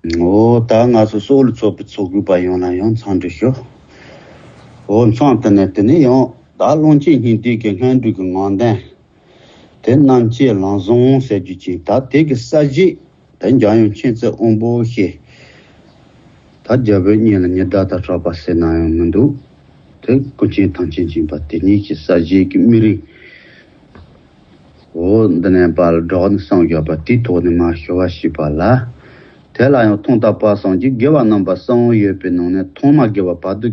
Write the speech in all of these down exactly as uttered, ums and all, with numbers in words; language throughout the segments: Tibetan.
འོ་ད་ང་ཚོ་སོག་ལུ་ཚོགས་པའི་ཚོགས་དགོས་པ་ཡོང་ན་ཡང་འཚམས་འདྲི་ཞུ། འོ་མཚམས་དེ་ནས་དེ་ནས་ཡང་ད་ཀློང་ཆེན་སྙིང་ཐིག་གི་སྔོན་འགྲོའི་གི་ངང་ལྡན། དེ་རྣམ་དཔྱོད་ལམ་བཟང་ཟེར་རྒྱུ་ཅིག་ད་དེ་གི་གསར་བརྗེ། དེ་འཇམ་དབྱངས་མཁྱེན་བརྩེ་དབང་པོ་ཞེས། ད་རྒྱལ་པོའི་གཉེན་ལ་ཉི་ཟླ་དང་གྲགས་པ་ཟེར་ན་ཡང་མི་འདུག་དེ་ཀུན་མཁྱེན་ཐམས་ཅད་མཁྱེན་པ་དེ་ཉིད་ཀྱི་གསར་བརྗེ་གི་སྨིན་རིམ། འོ་འདི་ནས་པར་སྒྲོག་ནས་བསམ་བཞག་པ་དེའི་ཐོག་ནས་མ་ཞུ་བ་ཞུས་པ་ལ། དེ་ལ་ཡང་ཐོག་མཐའ་བར་གསུམ་གྱི་དགེ་བ་རྣམ་པ་གསུམ་ཡོད་པའི་ནང་ནས་ཐོག་མ་དགེ་བ་བར་དུ་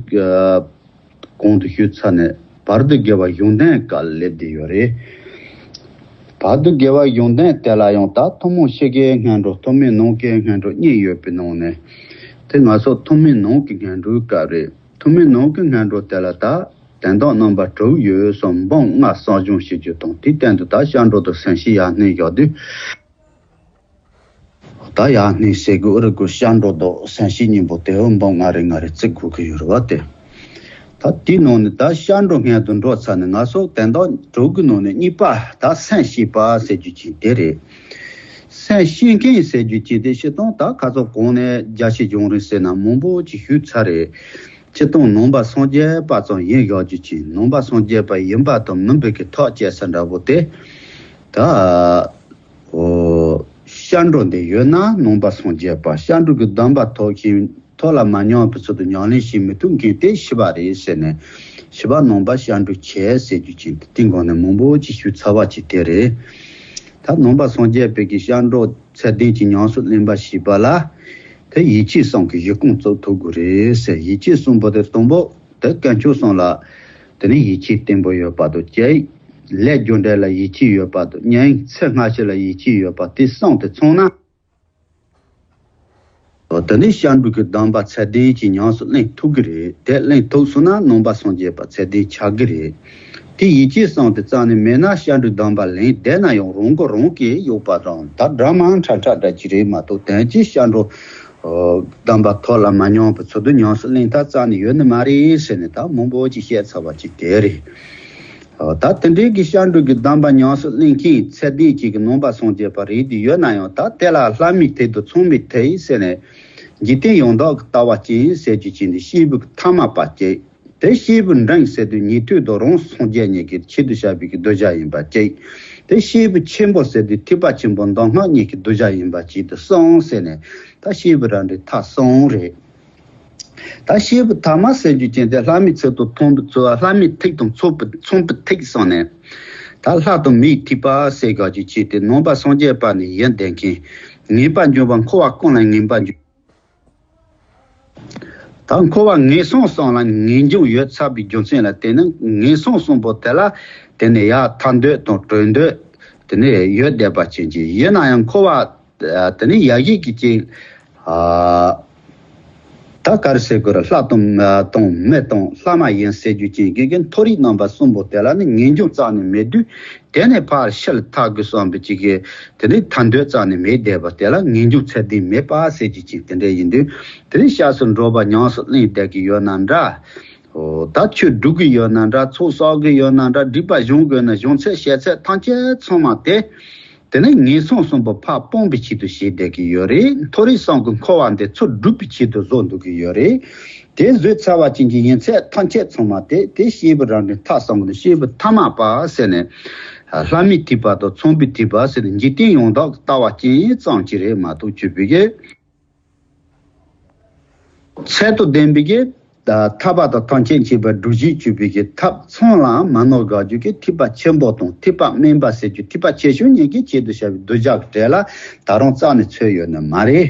གོང་དུ་ཞུས་ཚར་ནས་བར་དུ་དགེ་བ་གཞུང་ལྡན་སྐབས་སླེབས་བསྡད་ཡོད་རེད། བར་དུ་དགེ་བ་གཞུང་ལྡན་དེ་ལ་ཡང་ད་ཐུན་མོང་ཕྱི་དགེའི་སྔོན་འགྲོ་ཐུན་མིན་ནང་དགེའི་སྔོན་འགྲོ་གཉིས་ཡོད་པའི་ནང་ནས། དེ་ང་ཚོ་ཐུན་མིན་ནང་གི་སྔོན་འགྲོའི་སྐབས་རེད། ཐུན་མིན་ནང་གི་སྔོན་འགྲོ་དེ་ལ་ད་དོན་དག་རྣམ་པ་དྲུག་ཡོད་སོགས་འབུམ་ལྔ་གསུམ་སྦྱོང་བྱེད་རྒྱུ་དང་དེའི་སྟེང་དུ་ད་སྐྱབས་འགྲོ་དང་སེམས་བསྐྱེད་ཡར་སྣོན་བཞག་དུས། ད་ཡར་སྣོན་ཟེར་དགོས་ཨ་རི་དགོས་སྐྱབས་འགྲོ་དང་སེམས་བསྐྱེད་གཉིས་པོ་དེ་འབུམ་ལྔ་རེ་ལྔ་རེ་བརྩི་དགོས་ཀྱི་ཡོད་རེད་བ་དེ། ད་དེའི་ནང་ནས་ད་སྐྱབས་འགྲོ་སྔོན་དུ་འགྲོ་ཚར་ནས་ང་ཚོ་དོན་དག་དྲུག་གི་ནང་ནས་གཉིས་པ་ད་སེམས་བསྐྱེད་པ་ཟེར་རྒྱུ་ཅིག་དེ་རེད། སེམས་བསྐྱེད་མཁན་ཟེར་རྒྱུ་ཅིག་དེ་སྤྱིར་བཏང་ད་ཁ་ཚོ་གོང་ནས་རྒྱ་ཆེ་བྱུང་རིང་ཟེར་ན་མང་པོ་ཅིག་ཞུས་ཚར་རེད། སྤྱིར་བཏང་ནང་པ་སངས་རྒྱས་པ་ཙམ་ཡིན་བཞག་རྒྱུ་ཅིག་ནང་པ་སངས་རྒྱས་པ་ཡིན་པ་དང་མིན་པའི་གི་ཐག་བཅད་ས་འདྲ་པོ་དེ། ད། ཨོ། སྐྱབས་འགྲོ་འདི་ཡོད་ན་ནང་པ་སངས་རྒྱས་པ་སྐྱབས་འགྲོ་གི་སྡོམ་པ་ཐོབ་ཀྱིན་ཐོབ་ལ་མ་མྱོང་བའི་ཚུལ་དུ་ཉམས་ལེན་བྱེད་མི་ཐུབ་མཁན་དེ་ཤི་བ་རེད་ཟེར་ནས། ཤི་བ་ནང་པ་སྐྱབས་འགྲོ་བྱས་ཟེར་རྒྱུ་ཅིག་འདི་སྟེང་གོང་ནས་མང་པོ་ཅིག་ཞུས་ཚར་བ་ཅིག་དེ་རེད། ད་ནང་པ་སངས་རྒྱས་པའི་གི་སྐྱབས་འགྲོ་ཚད་ལྡན་གྱི་ཉམས་སུ་ལེན་པ་ཞེས་པ་ལ། དེ་ཡིད་ཆེས་གསུམ་གྱི་གཞི་རྐང་བཙུགས་ཐུབ་དགོས་རེད་ཟེར། ཡིད་ཆེས་གསུམ་པོ་དེ་དང་པོ་དེ་དཀོན་མཆོག་གསུམ་ལ། དེ་ནི་ཡིད་ཆེས་བརྟན་པོ་ཡོད་པ་དང་བཅས། ལས་རྒྱུ་འབྲས་ལ་ཡིད་ཆེས་ཡོད་པ་དང་གཉིས། ཚེ་སྔ་ཕྱི་ལ་ཡིད་ཆེས་ཡོད་པ་དེ་གསུམ་དེ་ཚང་ན། དེ་ནི་སྐྱབས་འགྲོ་གི་སྡོམ་པ་ཚད་ལྡན་གྱི་ཉམས་སུ་ལེན་ཐུབ་ཀྱི་རེད། དེ་ལེན་ཐུབ་སོང་ན་ནང་པ་སངས་རྒྱས་པ་ཚད་ལྡན་ཆགས་ཀྱི་རེད། དེ་ཡིད་ཆེས་གསུམ་དེ་རྩ་ནས་མེད་ན་སྐྱབས་འགྲོའི་སྡོམ་པ་ལེན་བསྡད་ན་ཡང་རང་མགོ་རང་གིས་གཡོགས་པ་དང་ད་འདྲ་མ་འཕྲལ་འཕྲལ་འདྲ་ཅིག་རེད་མ་གཏོགས་དོན་གྱིས་སྐྱབས་འགྲོ། སྡོམ་པ་ཐོབ་ལ་མ་མྱོང་བའི་ཚུལ་དུ་ཉམས་སུ་ལེན་ཐབས་རྩ་ནས་ཡོད་ནི་མ་རེད་ཟེར་ནས་ད་མང་པོ་ཅིག་བཤད་ཚར་བ་ཅིག་དེ་རེད། ད་དེ་འདྲའི་གི་སྐྱབས་འགྲོ་གི་སྡོམ་པ་ཉམས་སུ་ལེན་མཁན་ཚད་ལྡན་ཅིག་གི་ནང་པ་སངས་རྒྱས་པ་རེད་དེ་ཡོད་ན་ཡང་ད་དེ་ལ་ལྷ་མིའི་ཐུགས་དང་མཚུངས་མེད་ཐུགས་ཟེར་ནས། འཇིག་རྟེན་ཡང་དག་གི་ལྟ་བ་ཅན་ཟེར་རྒྱུ་ཅན་དེ་སྐྱེས་བུ་གི་ཐ་མལ་པ་གཅིག་དེ་སྐྱེས་བུ་འབྲིང་ཟེར་དུས་ཉན་ཐོས་དང་རང་སངས་རྒྱས་གཉིས་ཀྱི་ཆེད་དུ་བཞག་པའི་གི་གདུལ་བྱ་ཡིན་པ་གཅིག་དེ་སྐྱེས་བུ་ཆེན་པོ་ཟེར་དུས་ཐེག་པ་ཆེན་པོ་གདམས་ངག་གཉིས་ཀྱི་གདུལ་བྱ་ཡིན་པ་གཅིག་ཏུ་གསུམ་ཟེར་ནས་ད་སྐྱེས་བུ་རང་འདྲའི་ཐ་གསུམ་རེད། ད་སྐྱེས་བུ་ཐ་མལ་ཟེར་རྒྱུ་ཅན་དེ་ལྷ་མིའི་ཚུལ་དང་མཐུན་པའི་ཚུལ། ལྷ་མིའི་ཐུགས་དང་མཚུངས་པའི་མཚུངས་པའི་ཐུགས་སོང་ནས། ད་ལྷ་དང་མིའི་ཐུག་པ་ཟེར་དགོས་རྒྱུ་ཅིག་དེ་ནང་པ་སངས་རྒྱས་པ་ནས་ཡིན་བསྡད་མཁན། ངེས་པར་འབྱུང་བ་འཁོར་བ་ཀུན་ལ་ངེས་པར་འབྱུང་། ད་འཁོར་བ་ངན་སོང་གསུམ་ལ་ངེས་འབྱུང་ཡོད་ཚར་བའི་རྒྱུ་མཚན་ལ་བརྟེན་ནས་ངན་སོང་གསུམ་པོ་དེ་ལ་དེ་ནས་ཡར་ཐར་འདོད་དང་གྲོལ་འདོད་དེ་ནས་ཡོད་བསྡད་པ་ཅན་གྱི་ཡིན་ན་ཡང་འཁོར་བ་དེ་ནས་ཡ་ཡིག་གི་ཅིག་ད་ག་རེ་ཟེར་དགོས་རེད། ལྷ་དང་དང་མི་དང་ལྷ་མ་ཡིན་ཟེར་རྒྱུ་ཅན་གྱི་མཐོ་རིས་རྣམ་པ་གསུམ་པོ་དེ་ལ་ནི་ངེས་འབྱུང་རྩ་ནས་མེད་དུས། དེ་ནས་ཕར་ཕྱི་ལ་ཐར་དགོས་བསམ་པའི་ཅིག་གི་དེ་ནི་ཐར་འདོད་རྩ་ནས་མེད་བསྡད་པ་དེ་ལ་ངེས་འབྱུང་ཚད་ལྡན་མེད་པ་ཟེར་རྒྱུ་ཅིག་དེ་འདྲ་ཡིན་དུས་དེ་ནི་སྐྱབས་སུ་འགྲོ་བ་ཉམས་སུ་ལེན་བསྡད་ཀྱི་ཡོད་ན་འདྲ། ཨོ་ད་ཆོས་སྒྲུབ་ཀྱི་ཡོད་ན་འདྲ། ཚོགས་བསགས་ཀྱི་ཡོད་ན་འདྲ། སྒྲིབ་པ་སྦྱོང་དགོས་ན་སྦྱོང་ཚད་བཤད་ཚད་ཐམས་ཅད་ཚང་མ་དེ། དེ་ནས་ངན་སོང་གསུམ་པོ་ཕར་སྤོང་བའི་ཆེད་དུ་བྱས་བསྡད་ཀྱི་ཡོད་རེད། མཐོ་རིས་གསུམ་གྱི་འཁོར་བ་འདི་ཚུར་སྒྲུབ་པའི་ཆེད་དུ་བཟོ་འདུག་གི་ཡོད་རེད། དེ་བཟོས་ཚར་བ་ཅན་གྱི་ཡིན་ཚད་ཐམས་ཅད་ཚང་མ་དེ་དེ་སྐྱེས་བུ་རང་འདྲའི་ཐ་གསུམ་གྱི་སྐྱེས་བུ་ཐ་མལ་པ་ཟེར་ནས། ལྷ་མིའི་ཐུག་པ་དང་མཚུངས་པའི་ཐུག་པ་ཟེར་ནས་འཇིག་རྟེན་ཡང་དག་གི་ལྟ་བ་ཅན་ཙམ་ཅིག་རེད་མ་གཏོགས་བཅོས་པའི་གི་ཚད་དང་ལྡན་པའི་གི། ཐར་པ་དང་ཐམས་ཅད་མཁྱེན་པའི་སྒྲུབ་བྱེད་སྤྱོད་པའི་གི་ཐབས་ཚང་ལའང་མ་ནོར་དགའ་རྒྱུ་གི་ཐེག་པ་ཆེན་པོ་དང་ཐེག་པ་དམན་པ་ཟེར་རྒྱུ་ཐེག་པ་ཆེ་ཆུང་གཉིས་ཀྱི་ཆེད་དུ་བཤད་པའི་གདུལ་བྱ་གི་གྲས་ལ་ད་རུང་རྩ་ནས་ཚོད་ཡོད་ནི་མ་རེད།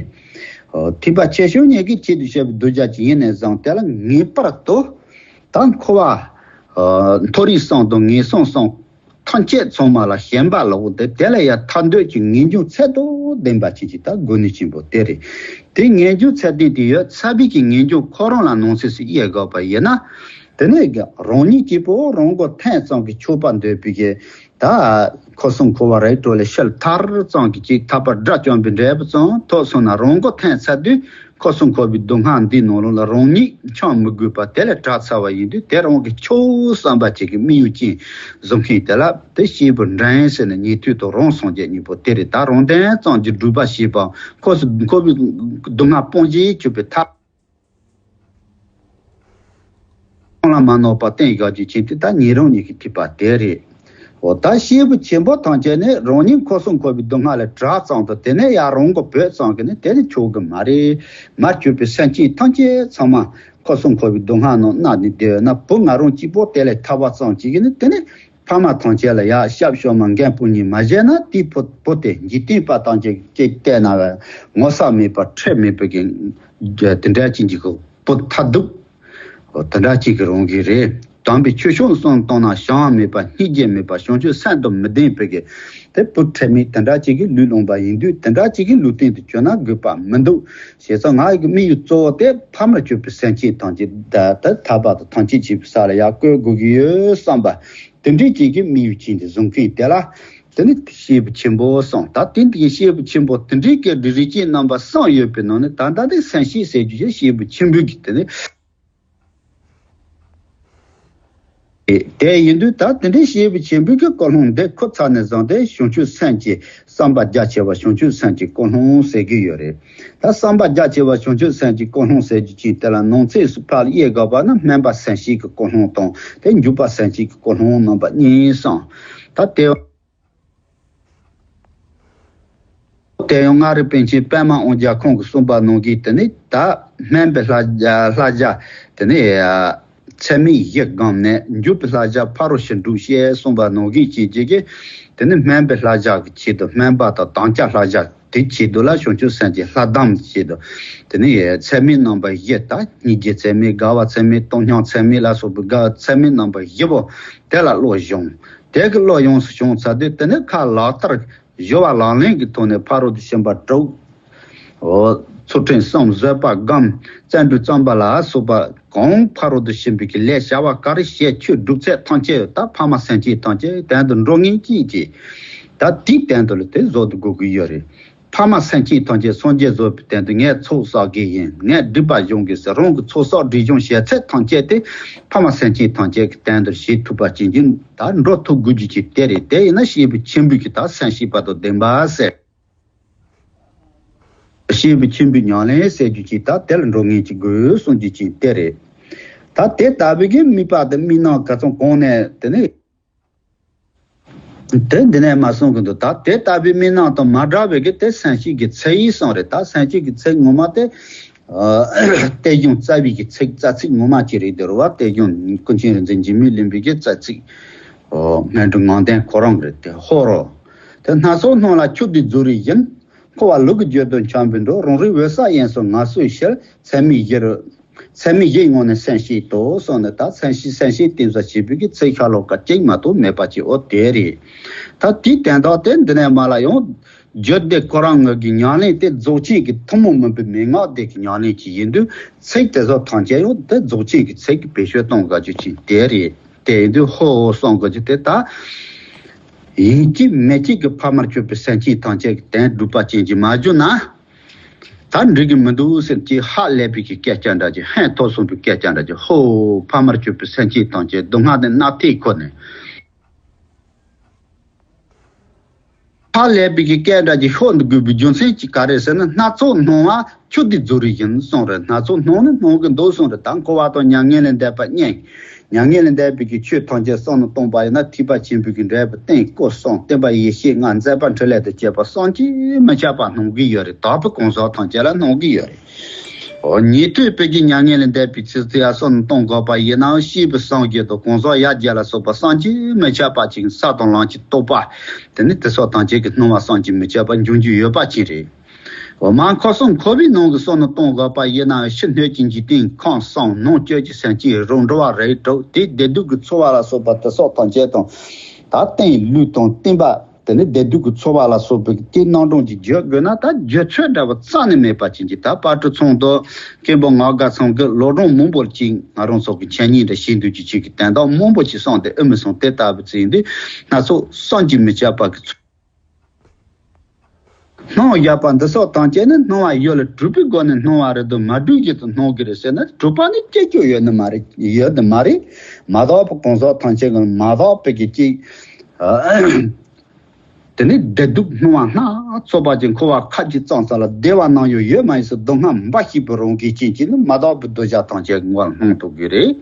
ཐེག་པ་ཆེ་ཆུང་གཉིས་ཀྱི་ཆེད་དུ་བཤད་པའི་གདུལ་བྱ་ཅིག་ཡིན་ནས་བཟུང་དེ་ལ་ངེས་པར་དུ་ད་འཁོར་བ། མཐོ་རིས་གསུམ་དང་ངན་སོང་གསུམ། ཐམས་ཅད་ཚང་མ་ལ་ཞེན་པ་ལོག་སྟེ་དེ་ལ་ཡང་ཐར་འདོད་ཀྱི་ངེས་འབྱུང་ཚད་དང་ལྡན་པ་ཅན་ཅིག་ད་དགོས་ནི་ཆེན་པོ་དེ་རེད། དེ་ངེས་འབྱུང་ཚད་ལྡན་དེ་ཡོད་ཚར་བའི་གི་ངེས་འབྱུང་ཁོ་རང་ལ་ནང་གསེས་སུ་དབྱེ་དགོས་པ་ཡིན་ན། དེ་ནས་རང་ཉིད་སྐྱེས་བུ་རང་མགོ་ཐོན་ཙམ་གྱི་ཆོག་པ་འདོད་པའི་གི་ད་འཁོར་གསུམ་འཁོར་བ་རིགས་དྲུག་ལས་ཕྱིར་ཐར་ཙམ་གྱི་ཅིག་ཐར་པ་དགྲ་བཅོམ་པའི་འབྲས་བུ་ཙམ་ཐོབ་སོང་ན་རང་མགོ་ཐོན་ཚར་དུས། འཁོར་གསུམ་འཁོར་བའི་སྡུག་བསྔལ་འདིའི་ནང་ལོགས་ལ་རང་ཉིད་འཁྱམས་མི་དགོས་པ་དེ་ལས་དྲག་ཚར་བ་ཡིན་དུས། དེ་རང་གི་ཆོས་བསམ་པ་ཅིག་གི་དམིགས་ཡུལ་ཅན་བཟོ་མཁན་དེ་ལ་དེ་སྐྱེས་བུ་འདྲེན་ཟེར་ནས་ཉན་ཐོས་དང་རང་སངས་རྒྱས་གཉིས་པོ་དེ་རེད། ད་རང་དོན་ཙམ་གྱི་སྒྲུབ་པ་བྱེད་པའམ་འཁོར་གསུམ་འཁོར་བའི་སྡུག་བསྔལ་སྤོང་བྱེད་གྱུར་པའི་ཐབས། ལ་མ་ནོར་བ་བསྟེན་དགོས་རྒྱུ་ཅན་དེ་ད་ཉན་རང་ཉིད་ཀྱི་ཐེག་པ་དེ་རེད། འོ་ད་སྐྱེས་བུ་ཆེན་པོ་ཐམས་ཅད་ནི་རང་ཉིད་འཁོར་གསུམ་འཁོར་བའི་སྡུག་བསྔལ་ལས་དྲག་ཙམ་དང་། དེ་ནས་ཡང་རང་མགོ་བོས་ཙམ་གྱིས་ནི་དེ་ནི་ཆོག་གི་མ་རེད། མར་གྱུར་པའི་སེམས་ཅན་ཐམས་ཅད་ཚང་མ་འཁོར་གསུམ་འཁོར་བའི་སྡུག་བསྔལ་ནང་མནར་ནས་བསྡད་ཡོད་ན། བུ་ང་རང་གཅིག་པོ་དེ་ལས་ཐར་བ་ཙམ་གྱིས་ནི་དེ་ནི་ཕ་མ་ཐམས་ཅད་ལ་ཡང་ཞབས་ཞུམ་མ་འགན་སྤུ་གཉིས་མ་བཞེས་ན། དེའི་བུ་བུ་དེ་འཇིག་རྟེན་པ་ཐམས་ཅད་ཀྱིས་བལྟས་ན་ངོ་ཚ་མེད་པ་ཁྲེལ་མེད་པའི་གི་དེ་འདྲ་ཅན་གྱི་བུ་ཐར་སྡུག་འོ་དེ་འདྲ་གཅིག་གི་རང་གི་རེད། དམ་པའི་ཆོས་སྐྱོང་གསུམ་བཏང་ན་བྱམས་མེད་པ་སྙིང་རྗེ་མེད་པ་བྱང་ཆུབ་སེམས་དང་མི་ལྡན་པའི་གི་དེ་བུ་ཁྲེལ་མེད་དེ་འདྲ་གཅིག་གི་ལུས་ལོངས་པ་ཡིན་དུས། དེ་འདྲ་གཅིག་གི་ལུས་རྟེན་དུ་གྱུར་ན་དགོས་པ་མི་འདུག་བྱས་ཙང་ང་ཡི་གི་དམིགས་ཡུལ་གཙོ་བོ་དེ་ཕ་མར་གྱུར་པའི་སེམས་ཅན་ཐམས་ཅད་ད་ད་ཐར་པ་དང་ཐམས་ཅད་མཁྱེན་པའི་ས་ལ་ཡར་བཀོད་དགོས་ཀྱི་ཡོད་བསམ་པ་དེ་འདྲའི་གཅིག་གི་དམིགས་ཡུལ་ཅན་དུ་བཟུང་མཁན་དེ་ལ། དེ་ནི་སྐྱེས་བུ་ཆེན་པོ་གསུངས། ད་དེ་འདི་གི་སྐྱེས་བུ་ཆེན་པོ་དེ་འདྲའི་གི་རིགས་ཅན་རྣམ་པ་གསུམ་ཡོད་པའི་ནང་ནས། ད་ལྟ་དེ་སེམས་བསྐྱེད་ཟེར་རྒྱུ་ཞིག་སྐྱེས་བུ་ཆེན་པོའི་གི་དེ་ནི། དེ་ཡིན་དུས་ད་དེ་འདྲའི་སྐྱེས་བུ་ཆེན་པོའི་གི་ཀུན་སློང་འདི་ཁུར་ཚར་ནས་བཟུང་སྟེ། བྱང་ཆུབ་སེམས་ཀྱི་བསམ་པ་རྒྱ་ཆེ་བ་བྱང་ཆུབ་སེམས་ཀྱི་ཀུན་སློང་ཟེར་གྱི་ཡོད་རེད། ད་བསམ་པ་རྒྱ་ཆེ་བ་བྱང་ཆུབ་སེམས་ཀྱི་ཀུན་སློང་ཟེར་རྒྱུ་ཅན་དེ་ལ་ནང་གསེས་སུ་ཕར་དབྱེ་དགོས་པ་ན། སྨོན་པ་སེམས་བསྐྱེད་ཀྱི་ཀུན་སློང་དང་དེ་འཇུག་པ་སེམས་བསྐྱེད་ཀྱི་ཀུན་སློང་རྣམ་པ་གཉིས་སོང་། ད་དེ། དེ་ཡང་མངའ་རིས་པཎ་ཆེན་པདྨ་དབང་རྒྱལ་ཁོང་གིས་གསུངས་པ་ནང་གི་དེ་ནི་ད་སྨན་པའི་བསླབ་བསླབ་བྱ་དེ་ནི་ཚད་མེད་བཞི་བསྒོམས་ནས། འཇུག་པའི་བསླབ་བྱ་ཕ་རོལ་ཕྱིན་དྲུག་བཤད་གསུངས་པ་ནང་གི་ཅན་གཅིག་གིས་དེ་ནི་སྨན་པའི་བསླབ་བྱ་གི་ཆེད་དུ། སྨན་པ་དང་དམ་བཅའ་བསླབ་བྱ་དེའི་ཆེད་དུ་ལ་བྱང་ཆུབ་སེམས་ཀྱི་ལྷ་སྡོམ་ཆེད་དུ། དེ་ནི་ཚད་མེད་རྣམ་པ་བཞི་དང་། སྙིང་རྗེ་ཚད་མེད། དགའ་བ་ཚད་མེད། བཏང་སྙོམས་ཚད་མེད་ལ་སོགས་པའི་དགའ་ཚད་མེད་རྣམ་པ་བཞི་པོ་དེ་ལ་བློ་སྦྱོང་། དེ་གི་བློ་ཡོངས་སུ་སྦྱོང་ཚར་དུས་དེ་ནི་ཁ་ལག་བསྟར་སྦྱོར་བ་ལག་ལེན་གྱི་ཐོག་ནས་ཕ་རོལ་ཏུ་ཕྱིན་པ་དྲུག་འོ། ཚུལ་ཁྲིམས་གསུམ། བཟོད་པ་སྒོམ། བརྩོན་འགྲུས་བརྩོན་པ་ལ་སོགས་པ་གང་ཕ་རོལ་ཏུ་ཕྱིན་པའི་གི་ལས་བྱ་བ་ག་རེ་བྱས། ཆོས་སྒྲུབ་ཚད་ཐམས་ཅད་ད་ཕ་མ་སེམས་ཅན་ཐམས་ཅད་དོན་དུ་འགྲོ་ངེས་ཀྱི་ཅིག་ད་དེའི་དོན་དུ་ལ་དེ་བཟོ་དུ་དགོས་ཀྱི་ཡོད་རེད། ཕ་མ་སེམས་ཅན་ཐམས་ཅད་སངས་རྒྱས་བཟོ་བའི་དོན་དུ་ངས་ཚོགས་བསགས་ཀྱི་ཡིན། ངས་སྒྲིབ་པ་སྦྱོང་གི་ཟེར། རང་གི་ཚོགས་བསགས་སྒྲིབ་སྦྱོང་བྱེད་ཚད་ཐམས་ཅད་དེ་ཕ་མ་སེམས་ཅན་ཐམས་ཅད་ཀྱི་དོན་དུ་བྱེད་ཐུབ་པ་ཅན་གྱི་ད་འགྲོ་ཐུབ་དགོས་རྒྱུ་ཅིག་དེ་རེད། དེ་ཡིན་ན་སྐྱེས་བུ་ཆེན་པོའི་གི་ད་སེམས་བསྐྱེད་པ་དང་ལྡན་པ་ཟེར། སྐྱེས་བུ་ཆེན་པོའི་ཉམས་ལེན་ཟེར་རྒྱུ་ཅིག་ད་དེ་ལ་འགྲོ་ངེས་ཅིག་དགོས་གསུང་རྒྱུ་ཅིག་དེ་རེད། ད་དེ་ལྟ་བུའི་གི་དམིགས་པ་དང་དམིགས་རྣམ་ག་ཚོད་གོང་ནས་དེ་ནི། དེ་འདི་ནས་མ་གསུང་གི་འདུག་ད་དེ་ལྟ་བུའི་དམིགས་རྣམ་དང་མ་འདྲ་བའི་གི་དེ་སེམས་བསྐྱེད་ཀྱི་ཚིག་ཡིན་གསུངས་རེད། ད་སེམས་བསྐྱེད་ཀྱི་ཚིག་ངོ་མ་དེ། ཨ་གཏེར་གཞུང་རྩ་བའི་གི་ཚིག་རྩ་ཚིག་ངོ་མ་ཅིག་རེད། དེ་རུ་བ་གཏེར་གཞུང་ཀུན་མཁྱེན་རིག་འཛིན་འཇིགས་མེད་གླིང་པའི་གི་རྩ་ཚིག་ཨོ། སྔོན་འགྲོ་ངང་ལྡན་ཁོ་རང་གི་རེད། དེ་ཧོ་རོ། དེ་སྣ་ཚོགས་སྣང་ལ་ཆུ་འདི་རྫོགས་རིམ་བཞིན། འཁོར་བ་ལུག་གི་རྒྱུད་དུ་འཁྱམས་པའི་འགྲོ། རང་རིག་འོད་གསལ་དབྱིངས་སུ་ངལ་གསོའི་ཕྱིར། ཚད་མེད་བཞིར། ཚད་མེད་བཞིའི་ངང་ནས་སེམས་བསྐྱེད་དོ་གསུངས་ནས། ད་སེམས་བསྐྱེད་སེམས་བསྐྱེད་བསྟིམ་ས་བྱེད་པའི་གི་ཚིག་ཤ་ལོ་ཀ་གཅིག་མ་གཏོགས་མེད་པ་ཅིག་འོ་དེ་རེད། ད་དེའི་དོན་དག་དེ་འདི་ནས་མ་ལ་ཡང་། རྒྱུད་སྡེ་ཁོ་རང་ངོས་ཀྱི་ཉམས་ལེན་དེ་རྫོགས་ཆེན་གྱི་ཐུན་མོང་མིན་པའི་མན་ངག་སྡེ་གི་ཉམས་ལེན་ཅིག་ཡིན་དུས། ཚིག་དེ་ཚོ་ཐམས་ཅད་ཡང་དེ་རྫོགས་ཆེན་གྱི་ཚིག་གི་བེད་སྤྱོད་གཏོང་དགོས་རྒྱུ་ཅིག་དེ་རེད། དེ་ཡིན་དུས་ཧོ་ཧོ་གསུང་དགོས་རྒྱུ་དེ་ད། ཡིན་གཅིག་མིན་གཅིག་གི་ཕ་མར་གྱུར་པའི་སེམས་ཅན་ཐམས་ཅད་ཀྱི་དོན་སྒྲུབ་པ་ཅན་གྱི་མ་གྱུར་ན། ད་འགྲིག་གི་མི་འདུག་ཟེར་གྱི་ཧ་ལས་པའི་གི་སྐད་ཆ་འདྲ་ཅིག་ཧན་ཐོར་སོང་པའི་སྐད་ཆ་འདྲ་ཅིག་ཧོ། ཕ་མར་གྱུར་པའི་སེམས་ཅན་ཐམས་ཅད་སྡུག་བསྔལ་དེ་མནར་ཐེག་ཁོ་ནས། ཧ་ལས་པའི་གི་སྐད་འདྲ་ཅིག་ཤོར་འདུག་དགོས་པའི་རྒྱུ་མཚན་གྱིས་ག་རེ་ཟེར་ན། སྣ་ཚོགས་སྣང་བ་ཆུ་འདི་རྫོགས་རིམ་བཞིན་གསུངས་རེད། སྣ་ཚོགས་སྣང་ནི་སྣང་གི་འདུག་གསུངས་རེད། ད་འཁོར་བ་དང་མྱ་ངན་ལས་འདས་པ་གཉིས། མྱ་ངན་ལས་འདས་པའི་གི་ཆོས་ཐམས་ཅད་བསམ་བློ་གཏོང་པ་ཡིན་ན། ཐེག་པ་ཆེན་པོའི་གི་འབྲས་བུ་སྟེང་སྐོར་གསུམ། བསྟན་པ་ཡེ་ཤེས་ལྔ། མཛད་པ་འཕྲིན་ལས་དང་བཅས་པ་བསམ་གྱིས་མི་ཁྱབ་པ་སྣང་གི་ཡོད་རེད། དག་པའི་གང་ཟག་ཐམས་ཅད་ལ་སྣང་གི་ཡོད་རེད། འོ། ཉན་ཐོས་པའི་གི་མྱ་ངན་ལས་འདས་པའི་ཚེ་ཚེ་ཡར་བསམ་བློ་གཏོང་དགོས་པ་ཡིན་ནའང་། སྐྱེས་བུ་སངས་རྒྱས་དང་གང་ཟག་ཡ་གྱལ་ལ་སོགས་པ་བསམ་གྱིས་མི་ཁྱབ་པ་ཅིག་ས་དང་ལམ་གྱི་རྟོགས་པ་དེ་ནི་དེ་སོགས་ཐམས་ཅད་ཀྱི་སྣང་བ་བསམ་གྱིས་མི་ཁྱབ་པ་འབྱུང་རྒྱུ་ཡོད་པ་ཅིག་རེད། འོ། མ་འཁོར་གསུམ་འཁོར་བའི་ནང་གི་བསམ་བློ་གཏོང་དགོས་པ་ཡིན་ནའང་། ཕྱི་སྣོད་ཀྱི་འཇིག་རྟེན་ཁམས་གསུམ། ནང་བཅུད་ཀྱི་སེམས་ཅན་རོ། འགྲོ་བ་རིགས་དྲུག་དེ་བདེ་སྡུག་གི་ཚོར་བ་ལ་སོགས་པ་དེ་སོགས་ཐམས་ཅད་དང་། ད་རྟེན་ལུས་དང་བརྟེན་པ། དེ་ནི་བདེ་སྡུག་གི་ཚོར་བ་ལ་སོགས་པའི་དེ་རྣམ་གྲངས་ཀྱིས་བརྗོད་དགོས་ན། ད་བརྗོད་ཚོད་འདྲ་བ་རྩ་ནས་མེད་པ་ཅན་གྱི། ད་དཔལ་སྤྲུལ་ཚང་དང་མཁན་པོ་ངག་དགའ་ཚང་གི་ལོ་གྲངས་མང་པོ་ཅིག་ང་རང་ཚོ་གི་འཆད་ཉན་འདྲ་བྱེད་འདུག་ཅིག་ཅིག་གི་དོན་དག་མང་པོ་ཅིག་གསུངས་ཏེ། ཨེ་མི་སོང་། དེ་ལྟ་བུ་ཅིག་ཡིན་དུས་སྣ་ཚོགས་བསམ་གྱིས་མི་ཁྱབ་པ་གི་ཚོ། སྣང་བཞག་པ་འདི་སོགས་ཐམས་ཅད་ནི་སྣང་བ་ཡུལ་ལ་གྲུབ་པའི་སྒོ་ནས་སྣང་བ་རེད་དོ། མ་གྲུབ་བཞིན་དུ་སྣང་གི་རེད་ཟེར་ན། གྲུབ་པ་ནི་སྐྱེ་རྒྱུ་ཡོད་ནི་མ་རེད། ཡོད་ནི་མ་རེད། མ་དག་པའི་གང་ཟག་ཐམས་ཅད་ཀྱང་མ་དག་པའི་གི་ཅིག་དེ་ནི་བདེ་སྡུག་སྣང་བ་སྣ་ཚོགས་པ་ཅིག་འཁོར་བ་ཁ་ཅིག་ཙམ་ས་ལ་བདེ་བ་ནམ་ཡང་ཡོད་མ་ཡིན་ཟེར་སྡུག་བསྔལ་འབའ་ཞིག་པའི་རང་གི་རྐྱེན་གྱིས་ནི་མ་དག་པའི་གདུལ་བྱ་ཐམས་ཅད་ངོ་བོར་སྣང་ཐུབ་ཀྱི་རེད།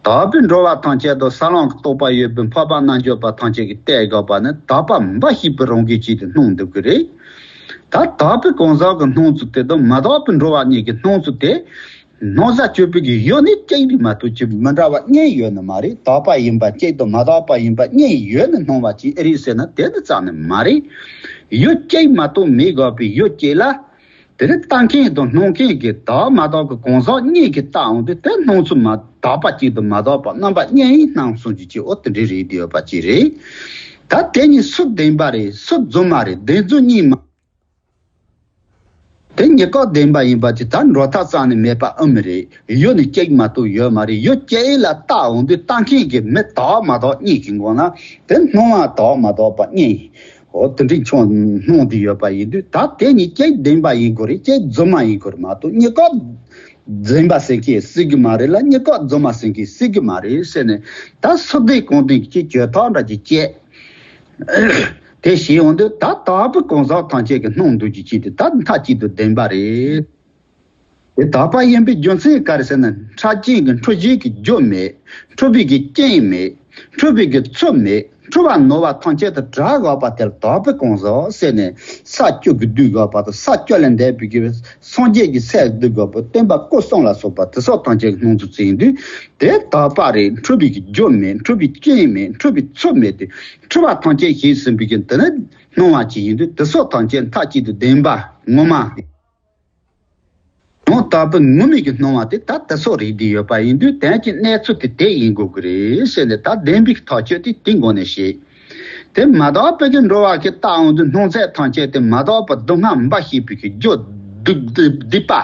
དག་པའི་འགྲོ་བ་ཐམས་ཅད་དང་ས་ལམ་གྱི་རྟོགས་པ་ཡོད་པའི་འཕགས་པ་རྣལ་འབྱོར་པ་ཐམས་ཅད་ཀྱིས་བལྟས་དགོས་པ་ནི་དག་པ་འབའ་ཞིག་པའི་རང་གི་རྐྱེན་གྱིས་སྣང་ཐུབ་ཀྱི་རེད། ད་དག་པའི་གང་ཟག་གི་སྣང་ཚུལ་དེ་དང་མ་དག་པའི་འགྲོ་བ་གཉིས་ཀྱི་སྣང་ཚུལ་དེ། སྣང་ས་སྤྱོད་པའི་གི་ཡུལ་ནི་གཅིག་རེད་མ་གཏོགས་ཅིག་མི་འདྲ་བ་གཉིས་ཡོད་ནི་མ་རེད། དག་པ་ཡིན་པ་གཅིག་དང་མ་དག་པ་ཡིན་པ་གཉིས་ཡོད་ནི་སྣང་བ་ཅིག་ཨེ་རེད་ཟེར་ན་དེ་ནི་རྩ་ནས་མ་རེད། ཡུལ་གཅིག་མ་གཏོགས་མེད་དགོས་པའི་ཡུལ་གཅིག་ལ། དེ་ནི་ལྟ་མཁན་དང་སྣང་མཁན་གྱི་དག་མ་དག་གི་གང་ཟག་གཉིས་ཀྱིས་ལྟ་འོང་དུས་དེ་སྣང་ཚུལ་མ་དག་པ་གཅིག་དང་མ་དག་པ་རྣམ་པ་གཉིས་ཡིན་སྣང་གསུངས་རྒྱུ་ཅིག་འོ་དེ་འདྲའི་རིགས་དེ་ཡོད་པ་ཅིག་རེད། ད་དེ་གཉིས་སུ་བདེན་པ་རེད། སུ་རྫུན་མ་རེད། བདེན་རྫུན་གཉིས་མ། དེ་གཉིས་ཀ་བདེན་པ་ཡིན་པ་ཅིག་ད་འགྲོ་ཐབས་རྩ་ནས་མེད་པ་ཨེ་མི་རེད། ཡུལ་ནི་གཅིག་མ་གཏོགས་ཡོད་མ་རེད། ཡུལ་གཅིག་ལ་ལྟ་འོང་དུས་ལྟ་མཁན་གྱི་མི་དག་མ་དག་གཉིས་ཀྱི་ངོ་ན་དེ་སྣང་བ་དག་མ་དག་པ་གཉིས། འོ་དེ་འདྲའི་ཆོས་སྣང་དེ་ཡོད་པ་ཡིན་དུས་ད་དེ་གཉིས་གཅིག་བདེན་པ་ཡིན་དགོས་རེད། གཅིག་རྫུན་མ་ཡིན་དགོས་རེད་མ་གཏོགས་གཉིས་ཀ་བདེན་པ་ཟེར་མཁན་སྲིད་གི་མ་རེད་ལ་གཉིས་ཀ་རྫུན་མ་ཟེར་མཁན་སྲིད་གི་མ་རེད་ཟེར་ནས། ད་སུ་བདེན་གང་བདེན་གྱི་གཅིག་བྱེད་ཐབས་འདྲ་ཅིག་བྱས། དེ་བྱས་ཡོང་དུས་ད་དག་པའི་གང་ཟག་ཐམས་ཅད་ཀྱི་སྣང་འདུག་ཅིག་བྱས་ཏེ་ད་མཐའ་གཅིག་ཏུ་བདེན་པ་རེད། དེ་དག་པ་ཡིན་པའི་རྒྱུ་མཚན་ག་རེ་ཟེར་ན། འཕྲལ་རྐྱེན་གྱིས་འཁྲུལ་བྱེད་ཀྱི་རྒྱུ་མེད། འཁྲུལ་པའི་གི་རྐྱེན་མེད། འཁྲུལ་པའི་གི་ཚུལ་མེད། འཁྲུལ་བ་ནོར་བ་ཐམས་ཅད་དུ་བྲལ་དགོས་པ་དེ་ལ་དག་པའི་གང་ཟག་ཟེར་ནས། ས་བཅུ་གིས་བསྡུས་དགོས་པ་དང་ས་བཅུ་ལས་འདས་པའི་གི་སངས་རྒྱས་ཀྱི་སྲས་བསྡུས་དགོས་པ། སྟོན་པ་སྐུ་གསུམ་ལ་སོགས་པ་དེ་སོགས་ཐམས་ཅད་ཀྱི་སྣང་ཚུལ་ཅིག་ཡིན་དུས་དེ་དག་པ་རེད། འཁྲུལ་པའི་གི་རྒྱུ་མེད། འཁྲུལ་པའི་རྐྱེན་མེད། འཁྲུལ་པའི་ཚུལ་མེད་དེ། འཁྲུལ་བ་ཐམས་ཅད་ཞི་ཟིན་པའི་གི་དེ་ནི་སྣང་བ་ཅིག་ཡིན་དུས་དེ་སོགས་ཐམས་ཅད་མཐའ་གཅིག་ཏུ་བདེན་པ་ངོ་མ། ཡང་དག་པའི་ངོ་མའི་གི་སྣང་བ་དེ་ད་དེ་སོགས་རིགས་དེ་ཡོད་པ་ཡིན་དུས་དོན་གྱི་གནས་ཚུལ་དེ་དེ་ཡིན་དགོས་ཀྱི་རེད་ཟེར་ནས། ད་བདེན་པའི་ཐག་གཅོད་དེ་དེའི་སྒོ་ནས་བྱེད། དེ་མ་དག་པའི་གི་འགྲོ་བ་གིས་ལྟ་འོང་དུས་སྣང་ཚད་ཐམས་ཅད་དེ་མ་དག་པ་སྡུག་བསྔལ་འབའ་ཞིག་པའི་གི་རྒྱུ་སྡིག་སྡིག་སྡིག་པ།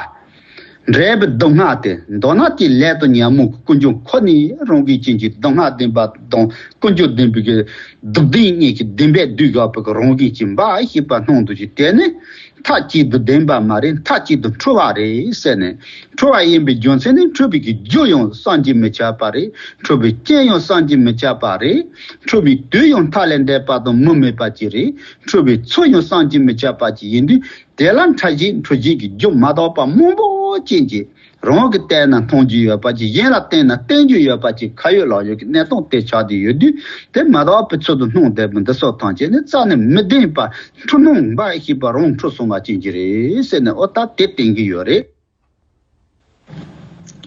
འབྲས་བུ་སྡུག་བསྔལ་དེ། མདོར་ན་དེའི་ལས་དང་ཉོན་མོངས་ཀྱི་ཀུན་འབྱུང་ཁོ་ནའི་རང་བཞིན་ཅན་གྱི་སྡུག་བསྔལ་བདེན་པ་དང་ཀུན་འབྱུང་བདེན་པའི་གི་སྡུག་བདེན་གཉིས་ཀྱི་བདེན་པས་བསྡུས་དགོས་པའི་གི་རང་བཞིན་གྱི་འབའ་ཞིག་པ་སྣང་འདུག་ཅིང་། དེ་ནི་མཐའ་གཅིག་ཏུ་བདེན་པ་མ་རེད། མཐའ་གཅིག་ཏུ་འཁྲུལ་བ་རེད་ཟེར་ནས། འཁྲུལ་བ་ཡིན་པའི་རྒྱུ་མཚན་ནི་འཁྲུལ་པའི་གི་རྒྱུ་ཡང་བསམ་གྱིས་མི་ཁྱབ་པ་རེད། འཁྲུལ་པའི་རྐྱེན་ཡང་བསམ་གྱིས་མི་ཁྱབ་པ་རེད། འཁྲུལ་པའི་དུས་ཡང་མཐའ་ལས་འདས་པ་དང་མུ་མེད་པ་ཅིག་རེད། འཁྲུལ་པའི་ཚུལ་ཡང་བསམ་གྱིས་མི་ཁྱབ་པ་ཅིག་ཡིན་དུས། དེ་ལ་འཕྲལ་བྱེད་འཁྲུལ་བྱེད་ཀྱི་རྒྱུ་མ་དག་པ་མང་པོ་ཅན་གྱིས་རང་གིས་བལྟས་ན་མཐོང་རྒྱུ་ཡོད་པ་ཅིག་གཞན་ལ་བསྟན་ན་བསྟན་རྒྱུ་ཡོད་པ་ཅིག་ཁ་ཡོད་ལག་ཡོད་ཀྱི་གནས་སྟངས་དེ་ཆགས་བསྡད་ཡོད་དུས། དེ་མ་དག་པའི་ཚུལ་དུ་སྣང་བསྡད་པ་འདི་སོགས་ཐམས་ཅད་ནི་རྩ་ནས་མི་བདེན་པ། འཁྲུལ་སྣང་འབའ་ཞིག་པ་རང་འཁྲུལ་སོང་བ་ཅན་གྱི་རེད་ཟེར་ནས། འོ་ད་དེ་བསྟན་གྱི་ཡོད་རེད།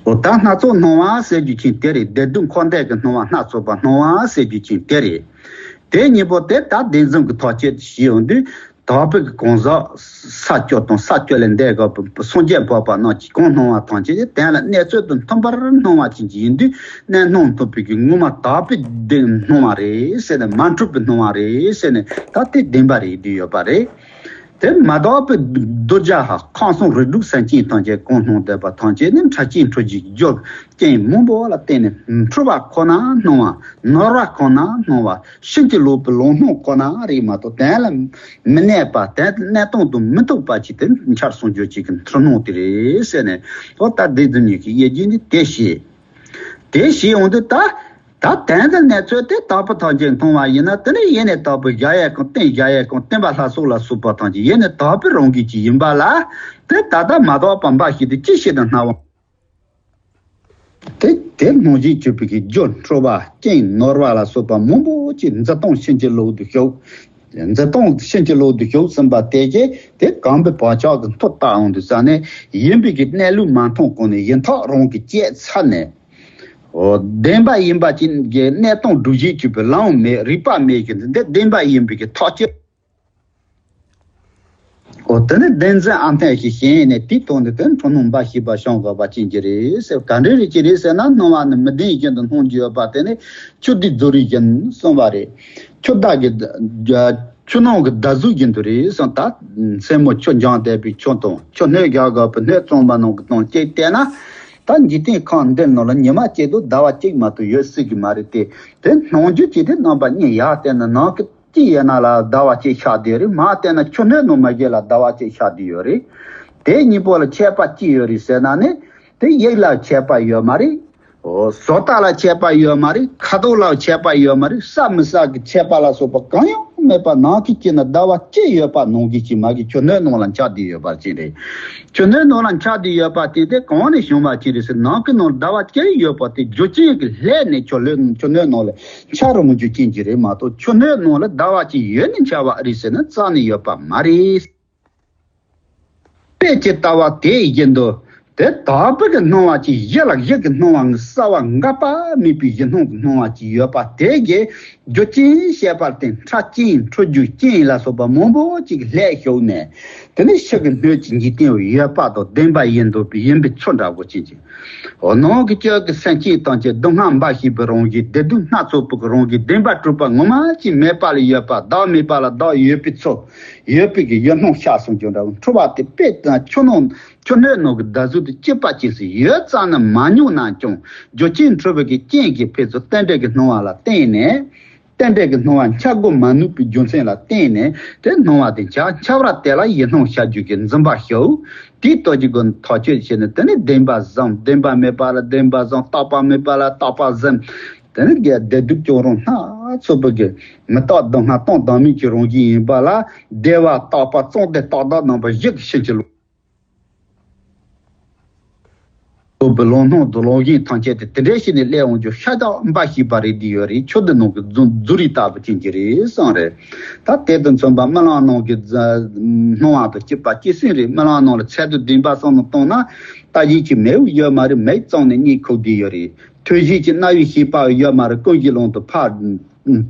འོ་ད་སྣ་ཚོགས་སྣང་བ་ཟེར་རྒྱུ་ཅན་དེ་རེད། བདེ་སྡུག་འཁོར་འདས་ཀྱི་སྣང་བ་སྣ་ཚོགས་པ་སྣང་བ་ཟེར་རྒྱུ་ཅན་དེ་རེད། དེ་གཉིས་པོ་དེ་ད་བདེན་རྫུན་གྱི་ཐག་གཅོད་བྱེད་ཡོང་དུས། དག་པའི་གི་གང་ཟག་ས་བཅུ་དང་ས་བཅུ་ལས་འདས་དགོས་པའི་སངས་རྒྱས་འཕགས་པ་རྣམས་ཀྱིས་གང་སྣང་བ་ཐམས་ཅད་དེ་དོན་ལ་གནས་ཚུལ་དང་མཐུན་པར་སྣང་བ་ཅན་གྱི་ཡིན་དུས། གནས་སྣང་མཐུན་པའི་གི་ངོ་མ་དག་པའི་བདེན་སྣང་བ་རེད་ཟེར་ནས། མ་འཁྲུལ་པའི་སྣང་བ་རེད་ཟེར་ནས། ད་དེ་བདེན་པ་རེད་བསྡད་ཡོད་པ་རེད། དེ་མ་དག་པའི་གདུལ་བྱ་ཁམས་གསུམ་རིགས་དྲུག་སེམས་ཅན་ཐམས་ཅད་གང་སྣང་བསྡད་པ་ཐམས་ཅད་ནི་འཕྲལ་རྐྱེན་འཁྲུལ་བྱེད་ཀྱི་རྒྱུ་རྐྱེན་མང་པོ་ལ་བརྟེན་ནས་འཁྲུལ་བ་ཁོ་ན་སྣང་བ། ནོར་བ་ཁོ་ན་སྣང་བ། ཕྱིན་ཅི་ལོག་པའི་ལམ་སྣང་ཁོ་ན་རེད་མ་གཏོགས་དོན་ལ་མི་གནས་པ། དོན་གནས་སྟངས་དང་མི་མཐུན་པ་ཅིག་དེ་འཆར་སོང་རྒྱུ་ཅིག་གི་འཁྲུལ་སྣང་དེ་རེད་ཟེར་ནས། འོ་ད་བདེན་རྫུན་གཉིས་ཀྱི་དབྱེ་འབྱེད་ནི་དེ་བྱས། དེ་བྱས་ཡོང་དུས་ད། ད་དོན་དུ་གནས་ཚུལ་དེ་དག་པའི་ཐམས་ཅད་མཐོང་བ་ཡིན་ན། དེ་ནི་ཡེ་ནས་དག་པའི་གཞལ་ཡས་ཁང་། རྟེན་གཞལ་ཡས་ཁང་། སྟོན་པ་ལྷ་ཚོགས་ལ་སོགས་པ་ཐམས་ཅད་ཡེ་ནས་དག་པའི་རང་བཞིན་གྱིས་ཡིན་པ་ལ། དེ་ད་ལྟ་མ་དག་པ་འབའ་ཞིག་དེ་ཅི་ཞིག་ཏུ་སྣང་བ། དེ་དེ་སྣང་བཞིན་གྱུར་པའི་གི་རྒྱུ་འཁྲུལ་པ་རྐྱེན་ནོར་བ་ལ་སོགས་པ་མང་པོ་ཅིག་འཛིན་སྟངས་ཕྱིན་ཅི་ལོག་ཏུ་ཞུགས། འཛིན་སྟངས་ཕྱིན་ཅི་ལོག་ཏུ་ཞུགས་ཟིན་པ་དེ་རྗེས་དེ་གོམས་པའི་བག་ཆགས་ཀྱི་མཐུ་བཏགས་འོང་དུས་ཙ་ནས། ཡིན་པའི་གི་གནས་ལུགས་མ་མཐོང་གོང་ནས་ཡིན་ཐག་རང་གིས་བཅད་ཚར་ནས། འོ། བདེན་པ་ཡིན་པ་ཅན་གྱི་གནས་སྟངས་སྒྲུབ་བྱེད་ཀྱི་བུ་ལམ་མེད། རིགས་པ་མེད་ཀྱི་འདི་བདེན་པ་ཡིན་པའི་གི་ཐག་གཅོད། འོ། དེ་ནི་བདེན་འཛིན་ཨ་འཐས་ཀྱི་ཞེན་ནས་དེའི་ཐོག་ནས་དོན་འཁྲུལ་སྣང་འབའ་ཞིག་པ་བྱུང་དགོས་པ་ཅན་གྱི་རེད་ཟེར། ག་འདྲའི་རིགས་ཀྱི་རེད་ཟེར་ན། སྣང་བ་ནི་མི་བདེན་བཞིན་དུ་སྣང་རྒྱུ་ཡོད་པ་དེ་ནི་ཆུ་ཟླའི་རྫུ་རིགས་བཞིན་གསུངས་པ་རེད། ཆུ་ཟླ་གི་ཆུ་ནང་གི་ཟླ་གཟུགས་བཞིན་དུ་རེད་གསུངས། ད་མཚན་མོ་ཆུ་འབྱུང་བསྡད་པའི་ཆུ་དང་། ཆུ་སྣོད་རྒྱག་དགོས་པའི་སྣོད་བཙོང་པ་ནང་གི་དང་བཅས་བལྟས་ན། ད་འཇིག་རྟེན་ཁམས་འདིར་ནང་ལ་ཉི་མ་གཅིག་དང་ཟླ་བ་གཅིག་མ་གཏོགས་ཡོད་སྲིད་ཀྱི་མ་རེད་དེ། དེ་སྣང་རྒྱུ་གཅིག་དེ་རྣམ་པ་གཉིས་ཡར་བལྟས་ན་ནང་གི་ གཅིག་ཡོད་ན་ལ་ཟླ་བ་གཅིག་ཤར་བསྡད་ཡོད་རེད། མར་བལྟས་ན་ཆུ་སྣོད་ནང་མ་གི་ལ་ཟླ་བ་གཅིག་ཤར་བསྡད་ཡོད་རེད། དེ་གཉིས་པོ་ལ་ཁྱད་པར་ཅི་ཡོད་རེད་ཟེར་ན་ནི། དེ་དབྱིབས་ལ་ཁྱད་པར་ཡོད་མ་རེད། འོ། བཟོ་ལྟ་ལ་ཁྱད་པར་ཡོད་མ་རེད། ཁ་དོག་ལ་ཁྱད་པར་ཡོད་མ་རེད། གསལ་མི་གསལ་གྱི་ཁྱད་པར་ལ་སོགས་པ་གང་ཡང་མེད་པ། ནང་གི་དཀྱིལ་ན་ཟླ་བ་གཅིག་ཡོད་པ་ནང་གི་ཅིག་མ་གི་ཆུ་སྣོད་ནང་ལ་འཆར་བསྡད་ཡོད་པ་ཅིག་རེད། ཆུ་སྣོད་ནང་ལ་འཆར་བསྡད་ཡོད་པ་དེ་དེ་གང་ནས་བྱུང་བ་ཅིག་རེད་ཟེར། ནང་གི་ནང་ཟླ་བ་གཅིག་ཡོད་པ་དེ་རྒྱུ་རྐྱེན་གྱི་སླད་ནས་ཆུ་ལོ་ཆུ་སྣོད་ནང་ལ་འཆར་རུང་རྒྱུ་རྐྱེན་གྱིས་རེད་མ་གཏོགས། ཆུ་སྣོད་ནང་ལ་ཟླ་བ་གཅིག་ཡོད་ནས་འཆར་བ་རེད་ཟེར་ན་རྩ་ནས་ཡོད་པ་མ་རེད། དཔེ་ཅིག་ལྟ་བ་དེ་བཞིན་དུ། དེ་དག་པའི་གི་སྣང་བ་གཅིག་གཞི་ལ་གཞི་གི་སྣང་བ་ངི་གསལ་བ་འགག་པ་མེད་པའི་གཞི་སྣང་གི་སྣང་བ་གཅིག་ཡོད་པ་དེ་གི་རྒྱུ་རྐྱེན་བཤད་པར་བརྟེན་ཕྲ་རྐྱེན་འཕྲོ་རྒྱུ་རྐྱེན་ལ་སོགས་པ་མང་པོ་གཅིག་ལྷད་ཞུགས་ནས། དེ་ནི་ཕྱི་གི་སྣོད་ཀྱི་འཇིག་རྟེན་ཡོད་པ་དང་ལྡན་པ་ཡིན་འདུག་པའི་ཡིན་པའི་ཚུལ་འདྲ་བོ་ཅན་གྱི། འོ། ནང་གི་ཆོས་ཀྱི་སེམས་ཅན་ཐམས་ཅད་སྡུག་བསྔལ་འབའ་ཞིག་པའི་རང་བཞིན་བདེ་སྡུག་སྣ་ཚོགས་པའི་རང་བཞིན་བདེན་པར་གྲུབ་པ་ངོ་མ་ཅིག་མེད་པ་ལ་ཡོད་པ། བདག་མེད་པ་ལ་བདག་ཡོད་པའི་ཚུལ། ཡོད་པའི་གི་ཡུལ་སྣང་ཤར་སོང་ཀྱང་འདྲ་བོ། འཁྲུལ་བ་དེ་དཔེ་དང་ཆུ་ནང་ཆུ་སྣོད་ནང་གི་ཟླ་གཟུགས་དེ་གཅིག་པ་གཅིག་སེ་ཡོད་ཙམ་ན་མ་མྱོང་ན་ཀྱང་རྒྱུ་རྐྱེན་འཁྲུལ་པའི་གི་རྐྱེན་གྱི་ཕན་ཚུན་རྟེན་འབྲེལ་གྱི་སྣང་བ་ལ་བརྟེན་ནས། རྟེན་འབྲེལ་གྱི་སྣང་བ་འཆར་སྒོ་མ་ནུབ་པའི་རྒྱུ་མཚན་ལ་བརྟེན་ནས་དེ་སྣང་བ་དེ་འཆར། འཆར་བ་དེ་ལ་ཡུལ་སྣང་ཤར་རྒྱུ་གི་འཛིན་པ་ཞུགས། དེའི་སྟོབས་ཀྱི་སྒོ་ནས་ཐག་གཅོད་བྱས་ནས། དེ་ནི་བདེན་པ་བཟུང་། བདེན་པ་མེད་པ་ལ་བདེན་པ་བཟུང་། རྟག་པ་མེད་པ་ལ་རྟག་པ་འཛིན། དེ་ནི་བདེ་སྡུག་ཀྱང་རུང་སྣ་ཚོགས་པའི་གི་མི་རྟག་སྡུག་བསྔལ་སྟོང་ཟླ་མེད་ཀྱི་རང་བཞིན་ཡིན་པ་ལ། བདེ་བ་རྟག་པ་གཙང་བདེ་རྟག་བདག་རྣམ་པ་བཞི་གི་ཕྱིན་ཅི་ལོག་པའི་ལམ་སྣང་དང་ལམ་བཞིན་ཐམས་ཅད་དེ་དེ་འདྲའི་ཞིག་ནས་སླེབས་འོང་རྒྱུ་ཤ་སྟག་འབའ་ཞིག་པ་རེད། འདི་ཡོད་རེད། ཆུ་འདི་ནང་གི་རྫུ་རྫུ་རིགས་ལྟ་བུ་ཅན་གྱི་རེད་གསུངས་རེད། ད་དེ་དང་མཚུངས་པ་རྨི་ལམ་ནང་གི་རྫ་སྣང་བ་དང་གཅིག་པ་གཅིག་སེ་རེད། རྨི་ལམ་ནང་ལ་ཚད་དང་ལྡན་པ་བསམ་བློ་བཏང་ན། ལྟ་བཞིན་གྱི་མེ་ཡོད་མ་རེད། མེ་གཙང་ནས་གཉིད་ཁུག་བསྡད་ཡོད་རེད། ཐོས་བཞིན་གྱི་རྣ་བའི་ཤེས་པ་ཡོད་མ་རེད། ཀུན་གཞི་ལམ་དུ་ཕར་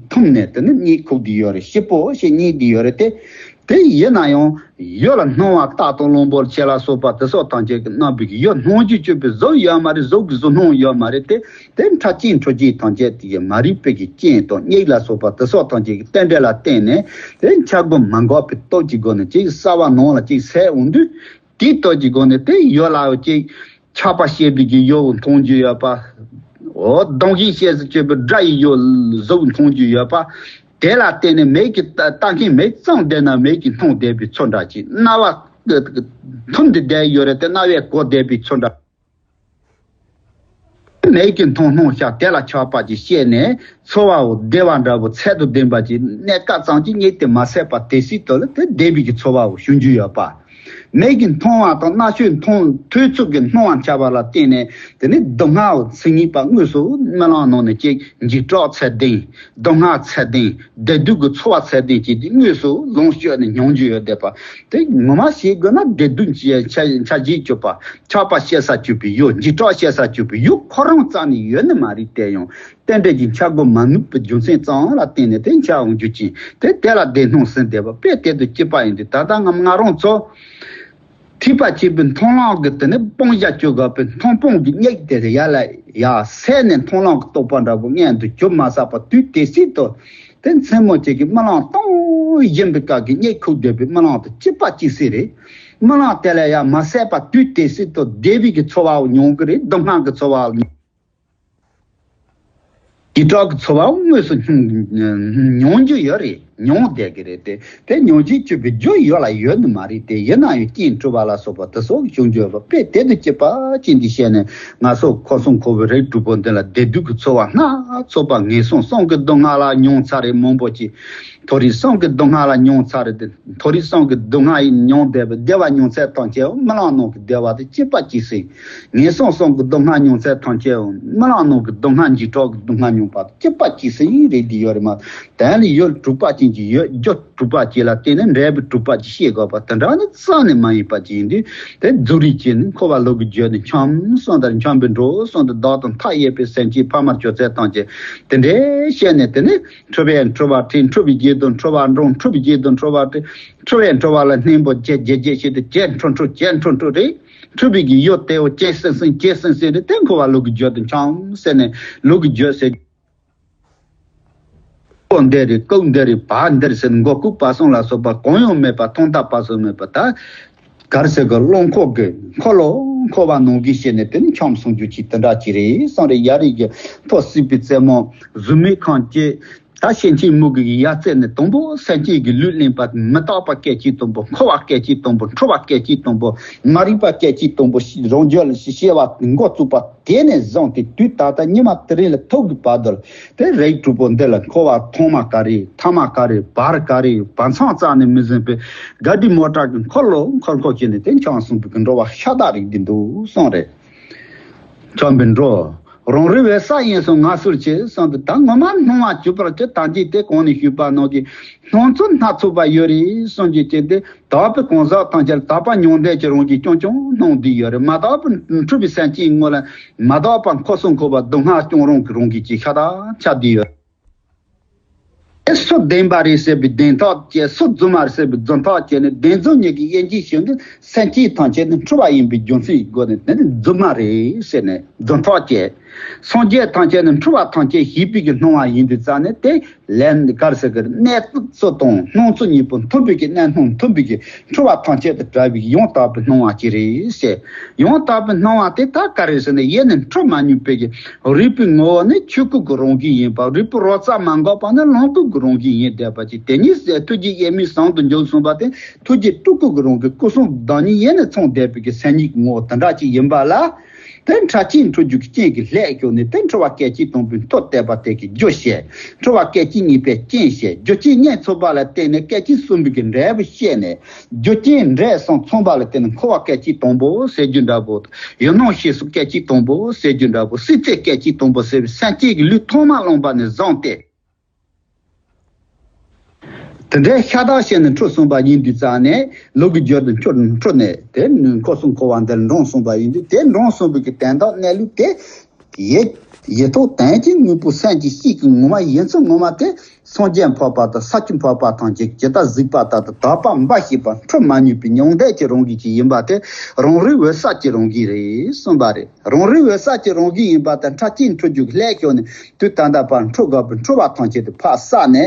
འཐུམ་ནས་དེ་ནི་གཉིད་ཁུག་བསྡད་ཡོད་རེད། ཞིབ་པོ་ཞིག་གཉིད་བསྡད་ཡོད་རེད་དེ། དེ་ཡིན་ན་ཡང་ཡུལ་ལ་སྣང་བ་རྟག་དང་བླང་དོར་བྱེད་ལ་སོགས་པ་དེ་སོགས་ཐམས་ཅད་ཀྱི་རྣམ་པའི་ཡུལ་སྣང་བྱེད་སྤྱོད་པའི་གཟུགས་ཡོད་མ་རེད། གཟུགས་ཀྱི་གཟུགས་སྣང་ཡོད་མ་རེད་དེ། དེ་ཕྲ་རྐྱེན་འཕྲོ་རྐྱེན་ཐམས་ཅད་དེ་ཡི་མ་རིག་པའི་གི་རྐྱེན་དང་གཉིད་ལ་སོགས་པ་དེ་སོགས་ཐམས་ཅད་ཀྱི་རྟེན་འབྲེལ་ལ་བརྟེན་ནས། དེ་འཆར་སྒོ་མ་འགགས་པའི་སྟོབས་ཀྱི་སྒོ་ནས་ཅིག་གསལ་བ་ནང་ལ་ཅིག་གསལ་འོང་དུས། དེའི་སྟོབས་ཀྱི་སྒོ་ནས་དེ་ཡུལ་ལ་ཅིག་ཆགས་པ་ཞེས་པའི་གི་ཡུལ་མཐོང་རྒྱུ་ཡོད་པ། འོ། སྡང་ཞེན་ཞེས་སུ་བརྗོད་པའི་དགྲ་ཡི་ཡུལ་གཟུགས་མཐོང་རྒྱུ་ཡོད་པ། དེ་ལ་བརྟེན་ནས་མིག་གིས་ལྟ་ལྟ་མཁན་མིག་གཙང་བསྡད་ན་མིག་གིས་མཐོང་བསྡད་པའི་ཚུལ་འདྲ་ཅིག། རྣ་བ་འཐུམ་སྟེ་བསྡད་ཡོད་རེད་དེ། རྣ་བས་གོ་བསྡད་པའི་ཚུལ་འདྲ། མིག་གིས་མཐོང་སྣང་ཤར་དེ་ལ་ཆགས་པ་ཅིག་སྐྱེས་ནས། ཚོར་བའོ་བདེ་བ་འདྲ་བོ་ཚད་དང་ལྡན་པ་ཅིག་གནས་སྐབས་ཙམ་གྱི་གཉིད་དེ་མ་སད་པ་དེ་སྲིད་དུ་ལ་དེ་བདེ་བའི་གི་ཚོར་བའོ་བྱུང་རྒྱུ་ཡོད་པ། མིག་གིས་མཐོང་བ་དང་རྣ་ཤེས་མཐོང་ཐོས་ཚུལ་གྱི་སྣང་བ་འཆར་བ་ལ་བརྟེན་ནས། དེ་ནི་སྡུག་བསྔལ་མཚན་ཉིད་པ་དངོས་སུ་རྨི་ལམ་ནང་ནས་ཅིག་འཇིགས་སྐྲག་ཚད་ལྡན། སྡུག་བསྔལ་ཚད་ལྡན། བདེ་སྡུག་གི་ཚོར་བ་ཚད་ལྡན་ཅིག་དེ་དངོས་སུ་ལོངས་སྤྱོད་ནས་མྱོང་རྒྱུ་ཡོད་བསྡད་པ། དེ་ངོ་མ་བཤད་དགོས་ན་བདེ་སྡུག་འཆར་འཆར་བྱེད་སྤྱོད་པ། ཆགས་པ་སྐྱེ་ས་སྤྱོད་པའི་ཡུལ། འཇིགས་སྐྲག་སྐྱེ་ས་སྤྱོད་པའི་ཡུལ་ཁོ་རང་རྩ་ནས་ཡོད་ནི་མ་རེད། དེ་ཡང་རྟེན་འབྲེལ་གྱི་འཆར་སྒོ་མ་ནུབ་པའི་རྒྱུ་མཚན་ཙམ་ལ་བརྟེན་ནས་དེ་འཆར་འོང་རྒྱུ་ཅན་དེ། དེ་ལ་བདེ་སྣང་ཟིན་བསྡད་པ་དཔེ་དེ་དང་གཅིག་པ་ཡིན་དུས། ད་ལྟ་ང་ང་རང་ཚོ་ཐེག་པ་ཆེན་པོའི་མཐོང་ལམ་གྱི་དེ་ནི་སྤང་བྱ་སྤྱོད་དགོས་པའི་མཐོང་སྤང་གི་གཉིད་དེ་ཡར་ལ་ཡར་སད་ནས། མཐོང་ལམ་གྱི་རྟོགས་པ་འདྲ་པོ་མངོན་དུ་གྱུར་མ་ཟད་པ་དུས་དེ་སྲིད་དུ། དེ་མཚན་མོ་ཅིག་གི་རྨི་ལམ་སྟོང་བཞིན་པའི་སྐབས་ཀྱི་གཉིད་ཁུག་བསྡད་པའི་རྨི་ལམ་དེ་གཅིག་པ་གཅིག་སེ་རེད། རྨི་ལམ་དེ་ལས་ཡར་མ་སད་པ་དུས་དེ་སྲིད་དུ་བདེ་བའི་གི་ཚོར་བའོ་མྱོང་གི་རེད། སྡུག་བསྔལ་གྱི་ཚོར་བའོ། འཇིགས་སྐྲག་གི་ཚོར་བའོ་དངོས་སུ་མྱོང་མྱོང་རྒྱུ་ཡོད་རེད། མྱོང་བསྡད་ཀྱི་རེད་དེ། དེ་མྱོང་བྱེད་སྤྱོད་པའི་རྒྱུ་ཡོད་ལ་ཡོད་ནི་མ་རེད་དེ། ཡིན་ན་ཡང་རྐྱེན་འཁྲུལ་བ་ལ་སོགས་པ་དེ་སོགས་བྱུང་རྒྱུ་ཡོད་པ་དཔེ་དེ་དང་གཅིག་པ་ཅན་དེ་བཤད་ནས། ང་སོགས་འཁོར་གསུམ་འཁོར་བའི་རིགས་དྲུག་པོ་འདི་ལ་བདེ་སྡུག་གི་ཚོར་བ་སྣ་ཚོགས་པ་ངན་སོང་གསུམ་གྱི་སྡུག་བསྔལ་ལ་མྱོང་ཚར་རེད། མང་པོ་ཅིག་མཐོ་རིས་གསུམ་གྱི་སྡུག་བསྔལ་ལ་མྱོང་ཚར་རེད་དེ། མཐོ་རིས་གསུམ་གྱི་སྡུག་བསྔལ་ཡིན་མྱོང་བསྡད་པའི་བདེ་བ་མྱོང་ཚད་ཐམས་ཅད་རྨི་ལམ་ནང་གི་བདེ་བ་དེ་གཅིག་པ་གཅིག་སེ། ངན་སོང་གསུམ་གྱི་སྡུག་བསྔལ་མྱོང་ཚད་ཐམས་ཅད་རྨི་ལམ་ནང་གི་སྡུག་བསྔལ། འཇིགས་སྐྲག་གི་སྡུག་བསྔལ་མྱོང་བ་དེ་གཅིག་པ་གཅིག་སེ་ཡིན་རེད། འདི་ཡོད་རེད་མ། དེ་ནི་ཡུལ་དྲུག་པ་ཅན་གྱི་ཡུལ་རྒྱུ་དྲུག་པ་ཅན་ལ་བརྟེན་ནས་འབྲས་བུ་དྲུག་པ་ཅན་བཤད་དགོས་པ་དེ་འདྲ་ནི་རྩ་ནས་མ་ཡིན་པ་ཅིག་ཡིན་དུས། དེ་རྫུ་རིགས་ཅན་ནི་འཁོར་བ་ལུགས་ཀྱི་རྒྱུད་ནི་འཁྱམས་སོང་དང་འཁྱམས་པའི་འགྲོ་སོང་དུ། བདག་དང་མཐའ་ཡས་པའི་སེམས་ཅན་ཕ་མར་གྱུར་ཚད་ཐམས་ཅད་དེ་འདྲའི་བཤད་ནས། དེ་ནི་འཁྲུལ་པས་འཁྲུལ་བ་བྲིས། འཁྲུལ་པའི་རྗེས་སུ་འཁྲུལ་བ་འབྲང་། འཁྲུལ་པའི་རྗེས་སུ་འཁྲུལ་བ་བྲིས། འཁྲུལ་པས་འཁྲུལ་བ་ལ་སྙིང་པོ་བརྒྱད་བརྒྱད་བརྒྱད་བྱས་ཏེ་བརྒྱད་འཁྲུལ་འཁྲུལ་བརྒྱད་འཁྲུལ་འཁྲུལ་རེད། འཁྲུལ་པའི་གི་ཡུལ་དེའོ་བརྒྱད་སིང་སིང་བརྒྱད་སིང་སིང་རེད། དེ་འཁོར་བ་ལུགས་ཀྱི་རྒྱུད་དུ་འཁྱམས་ཟེར་ནས། ལུགས་ཀྱི་རྒྱུད་ཟེར། ཀོ་འདི་རེད། ཀུག་འདི་རེད། བ་འདི་རེད་ཟེར་ནས་མགོ་ལྐུགས་བར་གསུམ་ལ་སོགས་པ་གང་ཡང་མེད་པ། མཐོང་ཐོས་བར་གསུམ་མེད་པ། ད་ག་རེ་ཟེར་གི། རླངས་འཁོར་གི་འཁོར་ལོ་འཁོར་བ་ནང་གི་བཤད་ནས་དེ་ནི་འཁྱམས་སོང་རྒྱུ་ཅིག་དེ་འདྲ་ཅིག་རེད་གསུངས་རེད། ཡ་རིགས་ཀྱི་ཐོག་སྲིད་པའི་རྩེ་མོ་གཟུགས་མེད་ཁང་བཅས། ད་ཤེར་ཕྱིན་མུ་གེ་གི་ཡ་རྩེ་ནས་དང་པོ་སེམས་ཅན་གྱི་ལུས་ལེན་པ། མི་རྟག་པ་སྐད་ཅིག་དང་པོ། འཁོར་བ་སྐད་ཅིག་དང་པོ། འཁྲུལ་བ་སྐད་ཅིག་དང་པོ། མ་རིག་པ་སྐད་ཅིག་དང་པོ། རང་རྒྱུད་ལ་ཤེས་པ་འགོ་བཙུགས་པ་དེ་ནས་བཟུང་སྟེ་དུས་ད་ལྟ་ཉི་མ་དེ་རིང་ལ་ཐུག་གི་བར་དུ་ལ། དེ་རིགས་དྲུག་པོ་འདི་ལ་འཁོར་བ་ཐོག་མ་ག་རེ། ཐ་མ་ག་རེ། བར་ག་རེ། བར་མཚམས་རྩ་ནས་མི་ཟིན་པའི་ག་དེ་མོ་དྲག་གི་འཁོར་ལོ་འཁོར་འཁོར་བྱས་ནས། དེ་འཆང་གསུངས་པའི་གི་འགྲོ་བ་ཤ་སྟག་རིགས་འདི་འདུག་གསུངས་རེད། འཆང་བའི་འགྲོ། རང་རིག་འོད་གསལ་དབྱིངས་སུ་མངའ་གསོལ་ཅིག་གསུངས་ཏེ། ད་ངོ་མ་སྣང་བ་བཅུ་པར་གྱུར། ད་འདི་དེ་གོང་ནས་ཞུས་པ་ནང་གི་སྣང་ཚུལ་སྣ་ཚོགས་པ་ཡོད་རེད་གསུངས་ཀྱི་ཅིག་དེ། དག་པའི་གང་ཟག་ཐམས་ཅད་ལ་དག་པ་མྱང་འདས་ཀྱི་རང་བཞིན་རྐྱང་རྐྱང་སྣང་བསྡད་ཡོད་རེད། མ་དག་པའི་འཁྲུལ་པའི་སེམས་ཅན་ངོ་ལ་མ་དག་པ་འཁོར་གསུམ་འཁོར་བ་སྡུག་བསྔལ་རྐྱང་རང་གི་རང་བཞིན་གྱིས་ཤ་སྟག་ཆགས་བསྡད་ཡོད་རེད། སུ་བདེན་པ་རེད་ཟེར་བའི་བདེན་ཐག་བཅད། སུ་རྫུན་མ་རེད་ཟེར་བའི་རྫུན་ཐག་བཅད་ནས། བདེན་རྫུན་གཉིས་ཀྱི་དབྱེ་འབྱེད་ཞུ་འདི། སེམས་ཅན་ཐམས་ཅད་ནི་འཁྲུལ་བ་ཡིན་པའི་རྒྱུ་མཚན་གྱི་སྒོ་ནས་དེ་ནི་རྫུན་མ་རེད་ཟེར་ནས་རྫུན་ཐག་བཅད། སངས་རྒྱས་ཐམས་ཅད་ནི་འཁྲུལ་བ་ཐམས་ཅད་ཞེན་པའི་གི་སྣང་བ་ཡིན་དུས་ཙང་ནས། དེ་ལན་གར་ཟེར་གི་གནས་ཚུལ་དང་སྣང་ཚུལ་གཉིས་པོ་མཐུན་པའི་གི་གནས་སྣང་མཐུན་པའི་གི་འཁྲུལ་བ་ཐམས་ཅད་དང་བྲལ་བའི་ཡང་དག་པའི་སྣང་བ་ཅིག་རེད་ཟེར། ཡང་དག་པའི་སྣང་བ་དེ་ད་ག་རེ་ཟེར་ན། ཡེ་ནས་འཁྲུལ་མ་མྱོང་བའི་གི་རིག་པའི་ངོ་བོ་ནི་ཆོས་སྐུ་གི་རང་བཞིན་ཡིན་པ། རིག་པའི་རོལ་རྩེད་མ་འགགས་པ་ནི་ལོངས་སྐུ་གི་རང་བཞིན་ཡིན་བསྡད་པ་ཅིག་དེ་ཉིད་ཟེར། ཐུགས་རྗེ་དབྱེར་མེད་ཟུང་དུ་འཇུག་གསུངས་པ་དེ་ཐུགས་རྗེ་སྤྲུལ་སྐུ་གི་རང་བཞིན་སྐུ་གསུམ་བདག་ཉིད་ཡེ་ནས་ཚང་བསྡད་པའི་གི་སེམས་ཉིད་ཀྱི་ངོ་བོ་དེ་འདྲ་ཅིག་ཡིན་པ་ལ། དེ་འཕྲལ་གཅིག་འཁྲུལ་རྒྱུ་གི་རྐྱེན་གྱིས་ལྷད་ཤོར་ནས། དེ་འཁྲུལ་བ་སྐད་ཅིག་དང་པོའི་མཐུ་བརྟས་པ་དེ་གི་རྒྱུ་བཤད། འཁྲུལ་བ་སྐད་ཅིག་གཉིས་པའི་རྐྱེན་བཤད། རྒྱུ་རྐྱེན་གཉིས་ཚོགས་པ་ལ་བརྟེན་ནས་སྐད་ཅིག་གསུམ་པའི་གི་འབྲས་བུ་བཤད་ནས། རྒྱུ་རྐྱེན་འབྲས་གསུམ་ཚང་བ་ལ་བརྟེན་ནས་འཁོར་བ་སྐད་ཅིག་དང་པོ་ཟེར་རྒྱུ་འདྲ་པོ། ཡུལ་སྣང་ཞེས་སོགས་སྐད་ཅིག་དང་པོ་ཟེར་རྒྱུ་འདྲ་པོ། སྲིད་རྩེ་སྐད་ཅིག་དང་པོ་ཟེར་བའི་སེམས་ཅན་གྱི་ལུས་ཐོག་མ་བླངས་པ་ནས་བཟུང་སྟེ། དེ་འདྲའི་ཤ་སྟག་བྱས་ནས་འཁྲུལ་སོང་བ་ཡིན་དུས་ཙང་ནས། ལུག་གི་རྒྱུད་དུ་འཁྲུལ་འཁྲུལ་ནས། དེ་འཁོར་གསུམ་འཁོར་བ་འདིར་འགྲངས་སོང་བ་ཡིན་དུས། དེ་འགྲངས་སོང་བའི་གི་དོན་དག་གནས་ལུགས་དེ། ཡེ་ཡེ་ཐོག་དོན་གྱི་དངོས་པོ་སེམས་ཀྱི་གཤིས་ཀྱི་ངོ་མ་ཡིན་ཚུལ་ངོ་མ་དེ། སངས་རྒྱས་འཕགས་པ་དང་ས་བཅུ་འཕགས་པ་ཐམས་ཅད་ཇི་ལྟར་གཟིགས་པ་ལྟར་དུ། དག་པ་འབའ་ཞིག་པ་འཁྲུལ་མ་མྱོང་བའི་མྱང་འདས་ཀྱི་རང་བཞིན་ཅིག་ཡིན་པ་དེ། རང་རིག་འོད་གསལ་གྱི་རང་བཞིན་རེད་གསུངས་པ་རེད། རང་རིག་འོད་གསལ་གྱི་རང་བཞིན་ཡིན་པ་དེ་འཕྲལ་གཅིག་འཁྲུལ་རྒྱུ་ལྷད་ཤོར་ནས། དུས་ད་ལྟ་བར་འཁྲུལ་དགག་པའི་འཁྲུལ་བ་ཐམས་ཅད་དེ་ཕར་བསལ་ནས།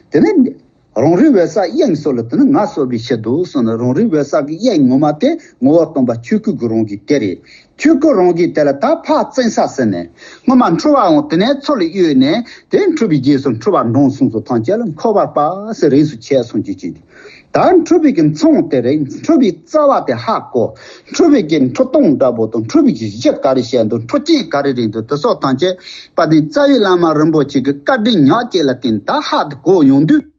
དེ་ནས་རང་རིག་འོད་གསལ་དབྱིངས་སུ་ལ། དེ་ནི་ངལ་གསོ་བའི་ཕྱིར་དུ་གསུངས་ནས། རང་རིག་འོད་གསལ་གྱི་དབྱིངས་ངོ་མ་དེ་ངོ་བོ་སྟོང་པ་ཆོས་སྐུ་གི་རང་བཞིན་དེ་རེད། ཆོས་སྐུ་རང་བཞིན་དེ་ལ་ད་ཕར་བཙེམ་ས་ཟེར་ནས། སྔོན་མ་འཁྲུལ་བའང་དེ་ནས་ཚུར་ལ་གཡོས་ནས། དེ་འཁྲུལ་པའི་རྗེས་སུ་འཁྲུལ་བ་འགྲངས་སོང་ཚུལ་ཐམས་ཅད་ལ་འཁོར་བར་པ་ཟེར་རིས་སུ་ཆད་སོང་གི་ཅིག་ད་འཁྲུལ་པའི་གི་མཚུངས་དེ་རེད། འཁྲུལ་པའི་རྩ་བ་དེ་ཧ་གོ། འཁྲུལ་པའི་གི་འཁྲུལ་སྟོང་འདྲ་པོ་དང་། འཁྲུལ་པའི་གི་གཞི་ག་རེ་བཤད་འདུག་འཁྲུལ་རྐྱེན་ག་རེ་རེད་འདུག་དེ་སོགས་ཐམས་ཅད་པ་དེ་རྩ་བའི་བླ་མ་རིན་པོ་ཆེ་གི་བཀའ་དྲིན་ཉག་གཅིག་ལ་བརྟེན་ད་ཧ་དེ་གོ་ཡོང་དུས།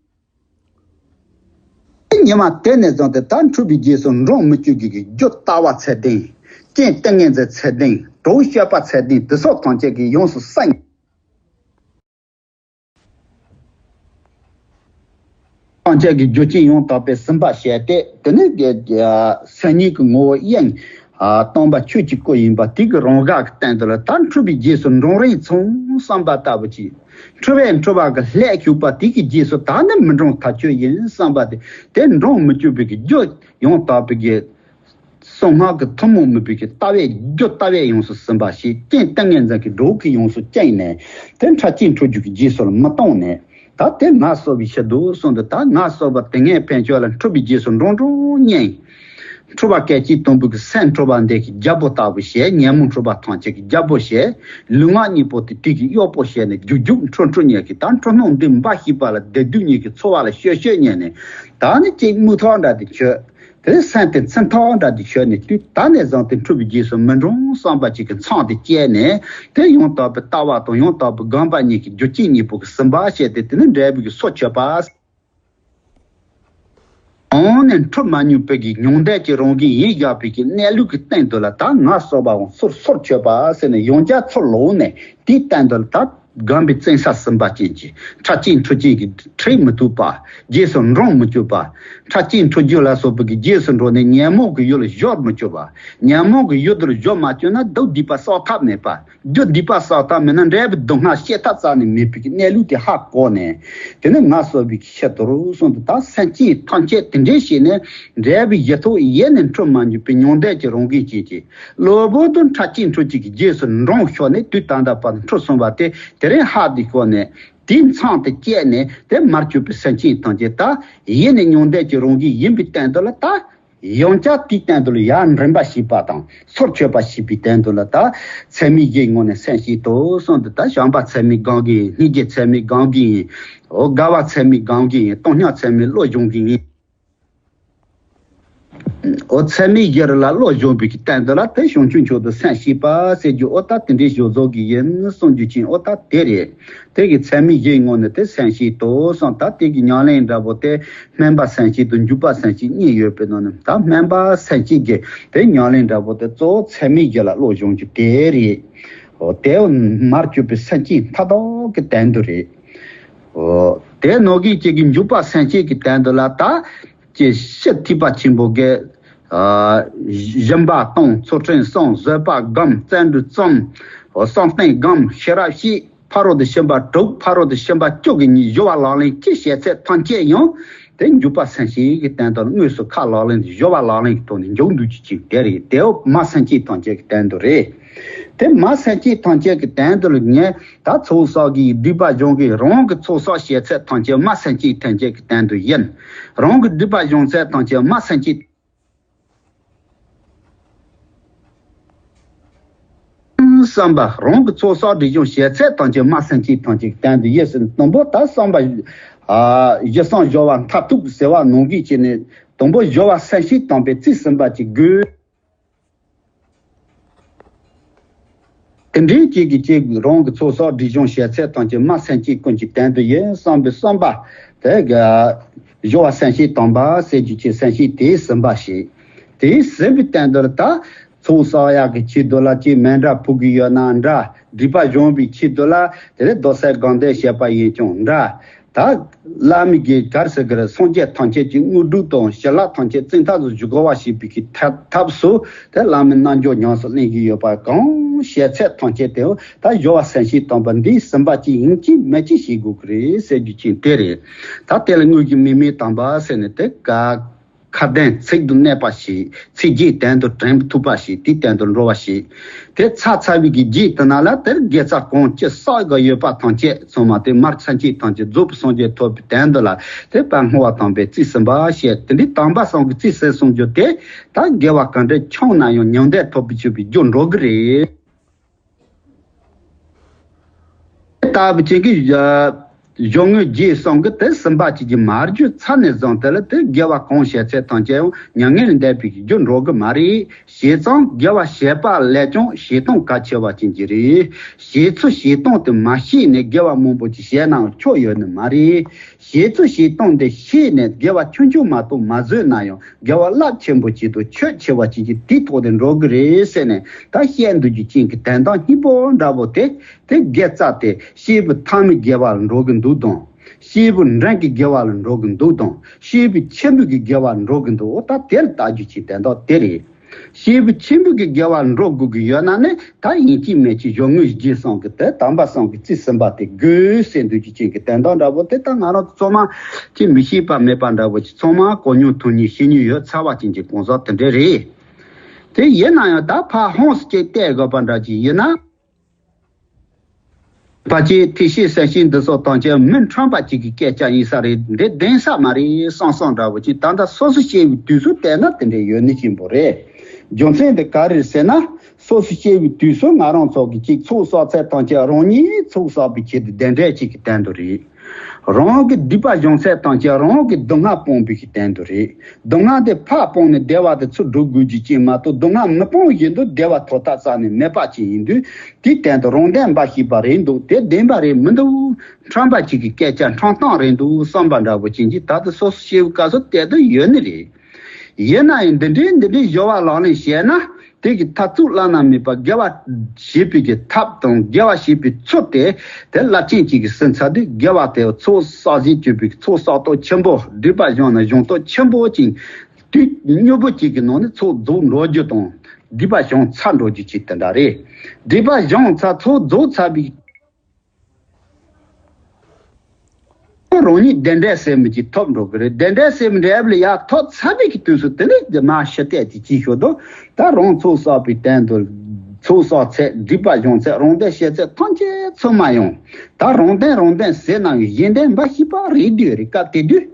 ཉི་མ་དེ་ནས་བཟུང་སྟེ། ད་འཁྲུལ་པའི་རྗེས་སུ་འབྲང་མི་བཅུག་གི་རྒྱུ་ལྟ་བ་ཚད་ལྡན། རྐྱེན་ཏིང་ངེ་འཛིན་ཚད་ལྡན། གྲོགས་སྤྱོད་པ་ཚད་ལྡན། དེ་སོགས་ཐམས་ཅད་ཀྱིས་ཡོངས་སུ་བསྲེགས། ཐམས་ཅད་ཀྱི་རྒྱུ་རྐྱེན་ཡང་དག་པའི་ཟིན་པ་བྱས་ཏེ། དེ་ནི་སེམས་ཉིད་ཀྱི་ངོ་བོ་དབྱིངས་སྟོང་པ་ཆོས་ཀྱི་སྐུ་ཡིན་པ་དེ་གི་རང་དབང་གི་སྟེང་དུ་ལ། ད་འཁྲུལ་པའི་རྗེས་སུ་འབྲང་རན་སོང་བསམ་པ་ལྟ་བུ་ཅིག་འཁྲུལ་པས་འཁྲུལ་པ་གི་ལྷད་ཞུགས་པ་དེ་གི་རྗེས་སུ་ད་ནི་མི་འབྲང་ཐག་ཆོད་ཡིན་བསམ་པ་དེ། དེ་འབྲང་མི་བཅུག་པའི་གི་རྒྱུ་ཡང་དག་པའི་གི་གསང་སྔགས་ཀྱི་ཐུན་མོང་མིན་པའི་གི་ལྟ་བའི་རྒྱུ་ལྟ་བས་ཡོངས་སུ་ཟིན་པ་ཞིག་རྐྱེན་ཏིང་ངེ་འཛིན་གྱི་གྲོགས་ཀྱིས་ཡོངས་སུ་བཅིངས་ནས། དེ་འཕྲལ་གཅིག་འཁྲུལ་རྒྱུ་གི་རྗེས་སུ་མི་གཏོང་ནས། ད་དེ་ངལ་གསོ་བའི་ཕྱིར་དུ་གསུངས་འདུག་ད་ངལ་གསོ་བ་དེ་ངའི་ཕན་ཆོད་ལ། འཁྲུལ་པའི་རྗེས་སུ་འབྲང་འབྲང་ཉན། འཁྲུལ་པ་སྐད་ཅིག་དང་པོའི་གི་སེམས་འཁྲུལ་པ་འདི་གི་རྒྱལ་པོ་ལྟ་བུ་བྱས། ཉོན་མོངས་འཁྲུལ་པ་ཐམས་ཅད་ཀྱི་རྒྱལ་པོ་བྱས། ལུས་ངག་གཉིས་པོ་དེ་དེ་གི་གཡོག་པོ་བྱས་ནས། རྒྱུག་རྒྱུག་འཁྲུལ་འཁྲུལ་ཉན་གི། ད་འཁྲུལ་སྣང་འདི་འབའ་ཞིག་པ་ལ་བདེ་སྡུག་གཉིས་ཀྱི་ཚོར་བ་ལ་ཤོད་ཤོད་ཉན་ནས། ད་ནི་གཅིག་རྨུགས་ཐག་འདྲ་དེ་ཆོད། དེ་སེམས་དེ་ཚིམ་ཐག་འདྲ་དེ་ཆོད་ནས། དུས་ད་ནས་བཟུང་སྟེ་འཁྲུལ་པའི་རྗེས་སུ་མི་འབྲང་བསམ་པ་ཅིག་གི་མཚམས་དེ་བཅད་ནས། དེ་ཡང་དག་པའི་ལྟ་བ་དང་ཡང་དག་པའི་སྒོམ་པ་གཉིས་ཀྱི་རྒྱུ་རྐྱེན་གཉིས་པོ་གི་ཟིན་པ་བྱས་ཏེ། དེ་ནི་འབྲས་བུ་གི་སོ་ཆོད་པ། འོང་ནས་འཁྲུལ་མ་མྱོང་བའི་གི་མྱང་འདས་ཀྱི་རང་བཞིན་ཡིན་བཞག་པའི་གི་གནས་ལུགས་ཀྱི་སྟེང་དུ་ལ། ད་ངལ་གསོ་བའང་སོར་སོར་ཆོད་པ་ཟེར་ནས་ཡང་བསྐྱར་ཚུར་ལོག་ནས། དེའི་སྟེང་དུ་ལ་ད་སྒོམ་པའི་བཙན་ས་ཟིན་པ་ཅན་གྱི། འཕྲལ་གཅིག་འཁྲུལ་རྐྱེན་གྱིས་ཁྲིད་མི་ཐུབ་པ། རྗེས་སུ་འབྲང་མི་བཅུག་པ། འཕྲལ་གཅིག་འཁྲུལ་རྒྱུ་ལ་སོགས་པའི་གི་རྗེས་སུ་འགྲོ་ནས་ཉོན་མོངས་ཀྱི་ཡུལ་ལ་གཞོལ་མི་བཅུག་པ། ཉོན་མོངས་ཀྱི་ཡུལ་དུ་གཞོལ་མ་བཅུག་ན་སྡུག་སྡིག་པ་བསགས་ཐབས་མེད་པ། རྒྱུ་སྡིག་པ་བསགས་ཐབས་མེད་ན་འབྲས་བུ་སྡུག་བསྔལ་སྐྱེ་ཐབས་རྩ་ནས་མེད་པའི་གནས་ལུགས་དེ་ཧ་གོ་ནས། དེ་ནི་ངལ་གསོ་བའི་ཆེད་དུ་གསུངས་འདུག་ད་སེམས་ཅན་ཐམས་ཅད་དེ་འདྲའི་བྱས་ནས། འབྲས་བུ་ཡེ་ཐོག་ཡེ་ནས་འཁྲུལ་མ་མྱོང་བའི་མྱང་འདས་ཀྱི་རང་བཞིན་ཅན་གྱི། གློ་བུར་དུ་འཕྲལ་གཅིག་འཁྲུལ་རྐྱེན་གྱི་རྗེས་སུ་འབྲང་ཤོར་ནས། དུས་ད་ལྟ་བར་འཁྲུལ་སོང་བ་དེ་དེ་རིང་ཧ་དེ་ཤོར་ནས། དེའི་མཚམས་དེ་བཅད་ནས། དེ་མར་གྱུར་པའི་སེམས་ཅན་ཐམས་ཅད་ད་ཡེ་ནས་མྱང་འདས་ཀྱི་རང་བཞིན་ཡིན་པའི་སྟེང་དུ་ལ། ད་ ཡང་བསྐྱར་དེའི་སྟེང་དུ་ལ་ཡར་འདྲེན་པ་བྱེད་པ་དང་སོར་ཆུད་པ་བྱེད་པའི་སྟེང་དུ་ལ་ད་ཚད་མའི་གཞིའི་ངོས་ནས་སེམས་བསྐྱེད་དོ་གསུངས་ཏེ། ད་བྱམས་པ་ཚད་མའི་སྒང་གིས་ཡིན། སྙིང་རྗེ་ཚད་མའི་སྒང་གིས་ཡིན། འོ་དགའ་བ་ཚད་མའི་སྒང་གིས་ཡིན། བཏང་སྙོམས་ཚད་མའི་བློ་སྦྱོང་གིས་ཡིན། འོ་ཚད་མའི་གཞི་ལ་བློ་སྦྱོང་བའི་སྟེང་དུ་ལ་དེ་བྱང་ཆུབ་མཆོག་ཏུ་སེམས་བསྐྱེད་པ་ཟེར་རྒྱུ་འོ་ད་དེ་འདྲའི་ཞོ་ཟོག་གི་ཡིན་གསུང་རྒྱུ་ཅན་འོ་ད་དེ་རེད། དེ་གི་ཚད་མའི་གཞིའི་ངོས་ནས་དེ་སེམས་བསྐྱེད་དོ་གསུངས། ད་དེ་གི་ཉམས་ལེན་འདྲ་པོ་དེ་སྨོན་པ་སེམས་བསྐྱེད་དང་འཇུག་པ་སེམས་བསྐྱེད་གཉིས་ཡོད་པའི་ནང་ནས་ད་སྨོན་པ་སེམས་བསྐྱེད་ཀྱི་དེ་ཉམས་ལེན་འདྲ་པོ་དེ་གཙོ་བོ་ཚད་མའི་གཞི་ལ་བློ་སྦྱོང་རྒྱུ་དེ་རེད། འོ་དེ་མར་གྱུར་པའི་སེམས་བསྐྱེད་མཐའ་དག་གི་སྟེང་དུ་རེད། འོ་དེ་ནང་གི་གཅིག་གི་འཇུག་པ་སེམས་བསྐྱེད་ཀྱི་སྟེང་དུ་ལ་ད་ཀྱི་ཕྱི་ཐེག་པ་ཆེན་པོ་གི་ཨ་སྦྱིན་པ་གཏོང་། ཚུལ་ཁྲིམས་སྲུང་། བཟོད་པ་སྒོམ། བརྩོན་འགྲུས་བརྩམ། བསམ་གཏན་སྒོམ། ཤེས་རབ་བསྐྱེད། ཕ་རོལ་ཏུ་ཕྱིན་པ་དྲུག་ཕ་རོལ་ཏུ་ཕྱིན་པ་བཅུ་གི་གཉིས་སྦྱོར་བ་ལག་ལེན་གྱི་བྱེད་ཚད་ཐམས་ཅད་ཡང་དེ་འཇུག་པ་སེམས་བསྐྱེད་ཀྱི་སྟེང་དུ་དངོས་སུ་ཁས་ལག་ལེན་དུ་སྦྱོར་བ་ལག་ལེན་གྱི་ཐོག་ནས་འཇུག་འདུག་ཅིག་ཅིག་དེ་རེད། དེའོ་མ་སེམས་བསྐྱེད་ཐམས་ཅད་ཀྱི་སྟེང་དུ་རེད། དེ་མ་སེམས་བསྐྱེད་ཐམས་ཅད་ཀྱི་སྟེང་དུ་ལ་ངས་ད་ཚོགས་བསགས་ཀྱི་སྡིག་པ་སྦྱོང་གི་རང་གི་ཚོགས་བསགས་བྱེད་ཚད་ཐམས་ཅད་མ་སེམས་བསྐྱེད་ཐམས་ཅད་ཀྱི་སྟེང་དུ་ཡིན། རང་གི་སྡིག་པ་སྦྱོང་ཚད་ཐམས་ཅད་མ་སེམས་བསྐྱེད་བསམ་པ་རང་གི་ཚོགས་བསགས་སྒྲིབ་སྦྱོང་བྱེད་ཚད་ཐམས་ཅད་མ་སེམས་བསྐྱེད་ཐམས་ཅད་ཀྱི་སྟེང་དུ་ཡིན་ཟེར། དང་པོ་ད་བསམ་པ་ཨ་གཞི་བསམ་སྦྱོར་བ་མཐར་ཐུག་ཟེར་བ་ནང་གི་ཆེད་ནས་དང་པོ་སྦྱོར་བ་སེམས་བསྐྱེད་དམ་པའི་ཚིག་ཟིན་པ་གཅིག་དགོས། དེ་འདྲའི་གཅིག་གིས་གཅིག་རང་གི་ཚོགས་བསགས་སྒྲིབ་སྦྱོང་བྱེད་ཚད་ཐམས་ཅད་མ་སེམས་བསྐྱེད་ཀུན་གྱི་སྟེང་དུ་ཡིན་བསམ་པའི་བསམ་པ་དེ་ག་སྦྱོར་བ་སེམས་བསྐྱེད་དམ་པ་ཟེར་རྒྱུ་ཅིག་སེམས་བསྐྱེད་དེ་ཟིན་པ་ཞིག་དེ་ཟིན་པའི་སྟེང་དུ་ད་ཚོགས་བསགས་ཡག་གི་ཆེད་དུ་ལ་ཅིག་མཎྜལ་ཕུལ་གི་ཡོད་ན་འདྲ། སྒྲིབ་པ་སྦྱོང་བའི་ཆེད་དུ་ལ་དེ་ལས་རྡོར་སེམས་སྒོམ་བཟླས་བྱེད་པ་ཡིན་ཀྱང་འདྲ། ད་བླ་མའི་གི་ག་རེ་ཟེར་གི་རེད། སངས་རྒྱས་ཐམས་ཅད་ཀྱི་དངོས་གྲུབ་དང་བྱིན་རླབས་ཐམས་ཅད་བཙན་ཐབས་སུ་འཇུག་དགོས་པ་ཞེས་པའི་གི་ཐབས་ཐབས་སུ་དེ་བླ་མའི་རྣལ་འབྱོར་ཉམས་སུ་ལེན་གྱི་ཡོད་པ་གང་བྱས་ཚད་ཐམས་ཅད་དེ་ད་སྦྱོར་བ་སེམས་བསྐྱེད་དམ་པ་འདི་ཟིན་པ་ཅིག་ཡིན་གཅིག་མིན་གཅིག་བྱེད་དགོས་ཀྱི་རེད་ཟེར་རྒྱུ་ཅིག་དེ་རེད། ད་དེ་ལ་དངོས་ཀྱི་དམིགས་མེད་དམ་པ་ཟེར་ནས་དེ་ག་ཁ་དན་ཚིག་ཏུ་གནས་པ་ཞིག་ཚིག་རྗེས་དོན་དུ་དྲན་ཐུབ་པ་ཞིག་དེའི་དོན་དུ་འགྲོ་བ་ཞིག་དེ་ཚར་ཚར་བའི་གི་རྗེས་དེ་ན་ལ་དེར་དགེ་རྩ་གང་ཅི་བསགས་དགོས་ཡོད་པ་ཐམས་ཅད་ཚང་མ་དེ་མར་སེམས་བསྐྱེད་ཐམས་ཅད་རྫོགས་པའི་སངས་རྒྱས་ཐོབ་པའི་དོན་དུ་ལ་དེ་དཔལ་བསྔོ་བ་དམ་པའི་རྩིས་ཟིན་པ་བཤད། དེ་འདྲའི་དམ་པ་གསུམ་གྱི་རྩིས་ཟིན་སོང་རྒྱུ་དེ་ད་དགེ་བ་ག་འདྲ་བསགས་ན་ཡང་མྱང་འདས་ཐོབ་པའི་ཆོས་པའི་རྒྱུར་འགྲོ་གི་རེད། ལྟ་བུ་ཅན་གྱི་གཞུང་དངོས་རྗེས་གསུམ་གྱི་དེ་ཟིན་པ་ཅིག་གི་མ་རྒྱུ་ཚར་ནས་བཟུང་དེ་ལ་དེ་དགེ་བ་གང་བྱས་ཚད་ཐམས་ཅད་ཡང་མྱ་ངན་ལས་འདས་པའི་རྒྱུར་འགྲོ་གི་མ་རེད། བྱས་ཙང་དགེ་བ་བྱས་པ་ལས་ཀྱང་བྱེད་སྟངས་གལ་ཆེ་བ་ཅན་གྱི་རེད། བྱེད་ཚུལ་བྱེད་སྟངས་དེ་མ་ཤེས་ནས་དགེ་བ་མང་པོ་ཅིག་བྱས་ནའང་ཆོ་ཡོད་ནི་མ་རེད། བྱེད་ཚུལ་བྱེད་སྟངས་དེ་ཤེས་ནས་དགེ་བ་ཆུང་ཆུང་མ་གཏོགས་མ་བཟོས་ན་ཡང་དགེ་བ་རླབས་ཆེན་པོ་ཅིག་དང་ཆོད་ཆེ་བ་ཅིག་གི་དེའི་ཐོག་ཏུ་འགྲོ་གི་རེད་ཟེར་ནས་ད་བཤད་འདུག་རྒྱུ་ཅན་གྱི་དོན་དག་གཉིས་པོ་འདྲ་པོ་དེ་དེ་དགེ་རྩ་དེ་སྐྱེས་བུ་ཐ་མའི་དགེ་བ་ལ་འགྲོ་གི་འདུག་དང་། སྐྱེས་བུ་འབྲིང་གི་དགེ་བ་ལ་འགྲོ་གི་འདུག་དང་། སྐྱེས་བུ་ཆེན་པོ་གི་དགེ་བ་ལ་འགྲོ་གི་འདུག་འོ་ད་དེ་ལ་ལྟ་རྒྱུ་ཅན་དོན་དག་དེ་རེད། སྐྱེས་བུ་ཆེན་པོ་གི་དགེ་བ་ལ་འགྲོ་དགོས་ཀྱི་ཡོད་ན་ནི་ད་ཡིན་གཅིག་མིན་གཅིག་གཞུང་དངོས་རྗེས་གསུམ་གྱི་དེ་དམ་པ་གསུམ་གྱི་རྩིས་ཟིན་པ་དེ་དགོས་ཟེར་འདུག་རྒྱུ་ཅན་གྱི་དོན་དག་འདྲ་པོ་དེ་ད་ང་རང་ཚོ་ཚང་མ་ཅིག་མི་ཤེས་པ་མེད་པ་འདྲ་པོ་ཅིག་ཚང་མ་གོ་མྱོང་ཐོས་མྱོང་ཤེས་མྱོང་ཡོད་ཚར་བ་ཅན་གྱི་གང་ཟག་དེ་འདྲ་རེད། དེ་ཡིན་ན་ཡང་ད་ཕར་ཧོངས་སུ་ཅིག་བལྟས་དགོས་པ་འདྲ་ཅིག་ཡིན་ན། ཕལ་ཆེར་ཐེག་ཆེན་སེམས་བསྐྱེད་འདི་ཚོ་ཐམས་ཅད་མི་ཁྲམ་པ་གཅིག་གི་སྐད་ཆ་ཡིན་ས་རེད། འདི་བདེན་ས་མ་རེད་བསམ་བསམ་འདྲ་པོ་ཅིག་ད་ལྟ་སོ་སོ་སྐྱེ་བའི་དུས་སུ་བལྟས་ན་དེ་འདྲ་ཡོད་ནི་ཅན་པོ་རེད། རྒྱུ་མཚན་དེ་ག་རེ་རེད་ཟེར་ན། སོ་སོ་སྐྱེ་བའི་དུས་སུ་ང་རང་ཚོ་གི་གཅིག་ཚོགས་བསགས་ཚད་ཐམས་ཅད་རང་ཉིད་ཚོགས་བསགས་པའི་ཆེད་དུ་བདེན་འབྲས་གཅིག་གི་དོན་དུ་རེད། རང་གི་སྡིག་པ་སྦྱོང་ཚད་ཐམས་ཅད་རང་གི་སྡུག་བསྔལ་སྤོང་བའི་གི་དོན་དུ་རེད། སྡུག་བསྔལ་དེ་ཕར་སྤངས་ནས་བདེ་བ་དེ་ཚུར་སྒྲུབ་དགོས་རྒྱུ་ཅན་མ་གཏོགས་སྡུག་བསྔལ་མི་སྤོང་བཞིན་དུ་བདེ་བ་ཐོབ་ཐབས་རྩ་ནས་མེད་པ་ཅིག་ཡིན་དུས། དེའི་སྟེང་དུ་རང་བདེན་འབའ་ཞིག་པ་རེད་འདུག་དེ་བདེན་པ་རེད་མི་འདུག་ཁྲམ་པ་གཅིག་གི་སྐད་ཆ་ཁྲམ་སྟངས་རེད་འདུག་བསམ་པ་འདྲ་པོ་ཅན་གྱིས་ད་ལྟ་སོ་སོ་སྐྱེ་བོའི་སྐབས་སུ་བལྟས་དུ་ཡོད་ནི་རེད། ཡིན་ན་ཡང་འདི་འདྲའི་འདི་འདྲའི་སྦྱོར་བ་ལག་ལེན་བྱས་ན་དེ་གི་མཐར་ཐུག་བླ་ན་མེད་པ་དགེ་བ་བྱེད་པའི་གི་ཐབས་དང་དགེ་བ་བྱེད་པའི་ཚུལ་དེ་དེ་རླབས་ཆེན་གཅིག་གི་ཟིན་ཚར་དུས་དགེ་བ་དེ་ཚོགས་བསགས་བཞིན་བཅུག་པའི་ཚོགས་བསགས་སྟོབས་ཆེན་པོ་སྒྲིབ་པ་སྦྱོང་ན་སྦྱོང་སྟོབས་ཆེན་པོ་ཅིག་དུས་སྙིང་པོ་གཅིག་གི་ནང་ནས་ཚོགས་རྫོགས་འགྲོ་རྒྱུ་དང་སྒྲིབ་པ་སྦྱོང་ཚར་འགྲོ་རྒྱུ་ཅིག་དེ་འདྲ་རེད། སྒྲིབ་པ་སྦྱོང་ཚར་ཚོགས་རྫོགས་ཚར་བའི་རང་ཉིད་བདེན་འབྲས་ཟེར་མི་ཅིག་ཐོབ་འགྲོ་གི་རེད། བདེན་འབྲས་ཟེར་མི་འབྲས་བུ་ལ་ཡར་ཐོབ་ཚར་བའི་གི་དུས་སུ་དེ་ནས་དེ་མ་ཤི་བལྟས་དེ་ཅིག་ཤོད་དོ། ད་རང་ཚོགས་བསགས་པའི་སྟེང་དུ་ཚོགས་བསགས་ཚད་སྒྲིབ་པ་སྦྱོང་ཚད་རང་བདེན་ཤེས་ཚད་ཐམས་ཅད་ཚང་མ་ཡང་ད་རང་བདེན་རང་བདེན་ཟེར་ན་ཡང་གཞན་བདེན་འབའ་ཞིག་པ་རེད་དུས་རེད། སྐབས་དེ་དུས་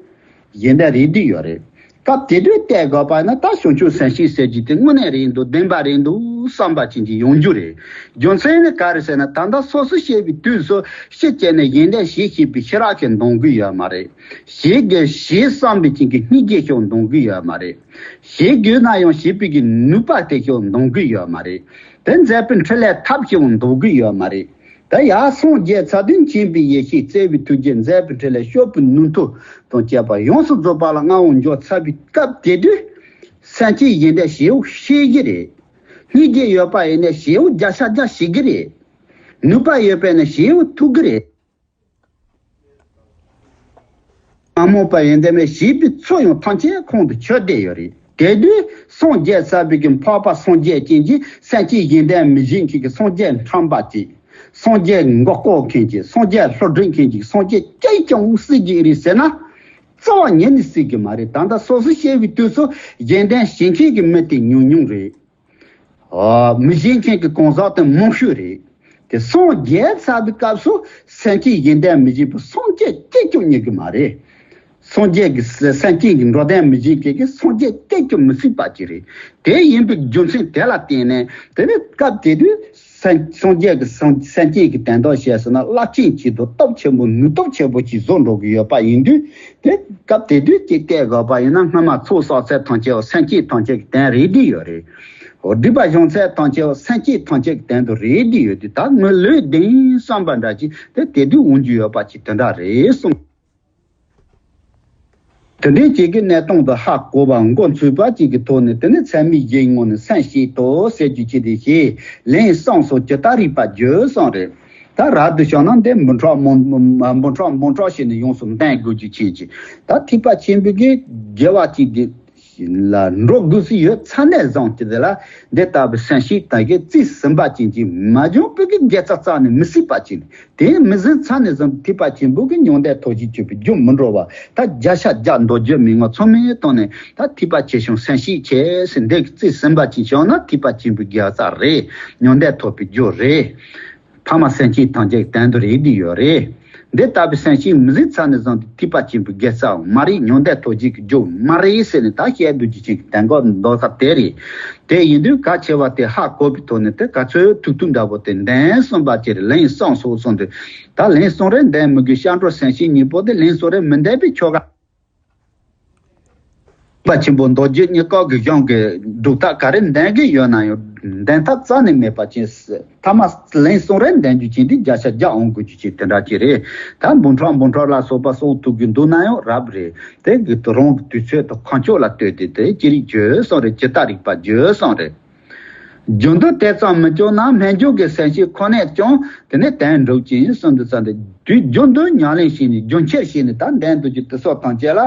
གཞན་བདེན་རེད་དུས་ཡོད་རེད། སྐབས་དེ་དུས་བལྟས་དགོས་པ་ན་ད་བྱང་ཆུབ་སེམས་བསྐྱེད་ཟེར་རྒྱུ་དེ་དངོས་གནས་རེད་འདུག་བདེན་པ་རེད་འདུག་བསམ་པ་ཅན་གྱི་ཡོང་རྒྱུ་རེད། རྒྱུ་མཚན་ནི་ག་རེ་ཟེར་ན། ད་ལྟ་སོ་སོ་སྐྱེ་བའི་དུས་སུ་ཤི་བྱས་ནས་ཡོན་ཏན་ཞིག་ཤེས་པའི་ཤེས་རབ་ཅིག་འདོན་གི་ཡོད་མ་རེད། ཤེས་དགོས་ཞེས་བསམ་པའི་ཅན་གྱི་སྙིང་རྗེ་ཞིག་འདོན་གི་ཡོད་མ་རེད། ཤེས་དགོས་ན་ཡང་ཤེས་པའི་གི་ནུས་པ་དེ་ཞིག་འདོན་གི་ཡོད་མ་རེད། དེ་མཛད་པའི་འཕྲིན་ལས་ཐབས་ཞིག་འདོན་གི་ཡོད་མ་རེད། ད་ཡར་སངས་རྒྱས་ཚར་དུས་མཁྱེན་པའི་ཡེ་ཤེས་བརྩེ་བའི་ཐུགས་རྗེ་མཛད་པའི་འཕྲིན་ལས་སྤྱོད་པའི་ནུས་མཐུ་དང་བཅས་པ་ཡོངས་སུ་རྫོགས་པ་ལ་མངའ་འོག་འཇོག་ཚར་བའི་སྐབས་དེ་དུས་སེམས་ཅན་ཡོན་ཏན་ཞེ་པོ་ཤེས་ཀྱི་རེད། སྙིང་རྗེ་ཡོད་པ་ཡིན་ན་ཞེ་པོ་བརྒྱ་ཆ་བརྒྱ་ཤེས་ཀྱི་རེད། ནུས་པ་ཡོད་པ་ཡིན་ན་ཞེ་པོ་ཐུབ་ཀྱི་རེད། མ་རྨོངས་པ་ཡོན་ཏན་མེད་ཞེས་པའི་ཚུལ་ཡང་ཐམས་ཅད་ཁོང་དུ་ཆུད་བསྡད་ཡོད་རེད། དེ་དུས་སངས་རྒྱས་ཚར་བའི་གི་འཕགས་པ་སངས་རྒྱས་ཅན་གྱིས་སེམས་ཅན་ཡོན་ཏན་མི་ཤེས་མཁན་གྱི་སངས་རྒྱས་ཁྲམ་པ་ཅིག་སངས་རྒྱས་མགོ་སྐོར་མཁན་གྱི་སངས་རྒྱས་ལྷུ་སྒྲིག་མཁན་གྱི་སངས་རྒྱས་ཅིས་ཀྱང་སྲིད་ཀྱི་རེད་ཟེར་ན། རྩ་བ་ཉིད་ནས་སྲིད་ཀྱི་མ་རེད། ད་ལྟ་སོ་སོ་སྐྱེ་བའི་དུས་སུ་ཡོན་ཏན་ཤེས་མཁན་གྱི་མི་དེ་ཉུང་ཉུང་རེད། ཨ། མི་ཤེས་མཁན་གྱི་གང་ཟག་དེ་མང་ཤོས་རེད། དེ་སངས་རྒྱས་ཚར་བའི་སྐབས་སུ་སེམས་ཅན་ཡོན་ཏན་མི་ཤེས་པའི་སངས་རྒྱས་ཅིས་ཀྱང་རྙེད་ཀྱི་མ་རེད། སངས་རྒྱས་ཀྱི་སེམས་ཅན་གྱི་འགྲོ་དོན་མི་ཤེས་མཁན་གྱི་སངས་རྒྱས་ཅིས་ཀྱང་མི་སྲིད་པ་ཅིག་རེད། དེ་ཡིན་པའི་རྒྱུ་མཚན་དེ་ལ་བརྟེན་ནས། དེ་ནས་སྐབས་དེ་དུས་སངས་སངས་རྒྱས་ཀྱི་སངས་སེམས་ཅན་གྱི་དོན་དག་བྱས་ཟེར་ན། རླབས་ཆེན་ཆེད་དུ་སྟོབས་ཆེན་པོ་ནུས་སྟོབས་ཆེན་པོ་ཅིག་བཟོ་འགྲོ་གི་ཡོད་པ་ཡིན་དུས། དེ་སྐབས་དེ་དུས་ཅིག་བལྟས་དགོས་པ་ཡིན་ན། སྔ་མ་ཚོགས་བསགས་ཚད་ཐམས་ཅད་སེམས་ཅན་ཐམས་ཅད་ཀྱི་དོན་རེད་བསྡད་ཡོད་རེད། འོ། སྒྲིབ་པ་སྦྱོང་ཚད་ཐམས་ཅད་སེམས་ཅན་ཐམས་ཅད་ཀྱི་དོན་དུ་རེད་བསྡད་ཡོད་དུས། ད་ངོས་ལོས་བདེན་བསམ་པ་འདྲ་ཅིག་དེ་དེ་དུས་འོང་རྒྱུ་ཡོད་པ་ཅིག་དེ་འདྲ་རེད་གསུངས། དེ་འདྲའི་ཅིག་གི་གནས་སྟངས་དུ་ཧ་གོ་བ་མགོ་ཚོས་པ་ཅིག་གི་ཐོག་ནས། དེ་ནས་ཚད་མའི་གཞིའི་ངོས་ནས་སེམས་བསྐྱེད་དོ་ཟེར་རྒྱུ་ཅིག་དེ་བྱས། ལན་གསུམ་སོགས་ཇི་ལྟར་རིགས་པ་བརྗོད་གསུངས་རེད། ད་རབ་ཏུ་བྱུང་ན་འདི་འབུམ་ཕྲག་མང་འབུམ་ཕྲག་འབུམ་ཕྲག་བྱས་ནས་ཡོངས་སུ་འདོན་དགོས་རྒྱུ་ཅན་ཅིག་ད་ཐེག་པ་ཆེན་པོའི་གི་དགེ་བ་ཅིག་དེ་ལ་འགྲོ་དགོས་སུ་ཡོད་ཚར་ནས་བཟུང་སྟེ། དེ་ལ་འདི་ལྟ་བུའི་སེམས་བསྐྱེད་དང་གི་རྩིས་ཟིན་པ་ཅན་ཅིག་མ་བྱུང་བའི་གི་དགེ་རྩ་རྩ་ནས་མི་སྲིད་པ་ཅིག་དེ་མི་ཟིན་ཚར་ནས་བཟུང་ཐེག་པ་ཆེན་པོའི་གི་མྱང་འདས་ཐོབ་བྱེད་སྤྱོད་པའི་རྒྱུ་མི་འགྲོ་བ། ད་བརྒྱ་ཆ་བརྒྱ་འདོད་རྒྱུ་མི་ངོ་ཚང་མའི་སྟེང་ནས། ད་ཐེག་པ་ཆེ་ཆུང་སེམས་བསྐྱེད་ཆེ་ཟེར་འདི་གི་རྩིས་ཟིན་པ་ཅིག་བྱུང་ན་ཐེག་པ་ཆེན་པོའི་དགེ་རྩ་རེད། མྱང་འདས་ཐོབ་པའི་རྒྱུ་རེད། ཕ་མ་སེམས་ཅན་ཐམས་ཅད་ཀྱི་དོན་དུ་རེད་བསྡད་ཡོད་རེད། འདི་ལྟ་བུའི་སེམས་བསྐྱེད་མི་ཟིན་ཚར་ནས་བཟུང་སྟེ་ཐེག་པ་ཆེན་པོའི་དགེ་རྩ་མ་རེད། མྱང་འདས་ཐོབ་བྱེད་ཀྱི་རྒྱུ་མ་རེད་ཟེར་ནས་ད་བཤད་སྡོད་རྒྱུ་ཅན་གྱི་དོན་གོ་འདོད་ས་དེ་རེད། དེ་ཡིན་དུས་གལ་ཆེ་བ་དེ་ཧ་གོ་བའི་ཐོག་ནས། དེ་ག་ཚོད་ཐུབ་ཐུབ་འདྲ་པོ་དེ་འདོན་གསུངས་པ་ཅིག་རེད། ལན་གསུམ་སོགས་གསུངས་དུས། ད་ལན་གསུམ་རེ་འདོན་མི་དགོས། སྐྱབས་འགྲོ་སེམས་བསྐྱེད་གཉིས་པོ་དེ་ལན་གསུམ་རེ་མི་འདོན་པའི་ཆོ་ག་ཐེག་པ་ཆེན་པོ་མདོ་རྒྱུད་རྙེད་དཀའ་གི་གཞུང་གི་སྒྲུབ་ཐབས་ག་རེ་འདོན་གི་ཡོད་ན་ཡང་། འདོན་ཐབས་རྩ་ནས་མེད་པ་ཅན། ཐ་མ་ལན་གསུམ་རེ་འདོན་རྒྱུ་ཅན་དེ་བརྒྱ་ཆ་བརྒྱ་འོང་དགོས་རྒྱུ་ཅན་དེ་འདྲ་ཅིག་རེད། ད་འབུམ་ཕྲག་འབུམ་ཕྲག་ལ་སོགས་པ་གསུང་ཐུབ་གི་འདུག་ན་ཡང་རབ་རེད། དེ་གི་རང་གི་དུས་ཚོད་དང་ཁ་ཕྱོགས་ལ་ལྟོས་ཏེ། དེ་ཅི་རིགས་བརྗོད་གསུངས་རེད། ཇི་ལྟར་རིགས་པ་བརྗོད་གསུངས་རེད། རྒྱུ་འདི་དེ་ཙམ་མི་སྐྱོང་ན། སྨོན་འཇུག་གི་སེམས་བསྐྱེད་ཁོ་ནས་ཀྱང་དེ་ནས་དོན་འགྲུབ་ཅིང་གསུངས་འདུག་ས་འདི། དུས་རྒྱུན་དུ་ཉམས་ལེན་བྱས་ནས་རྒྱུན་ཆད་བྱས་ནས་ད་འདོན་འདོད་ཀྱི་དེ་སོགས་ཐམས་ཅད་ལ་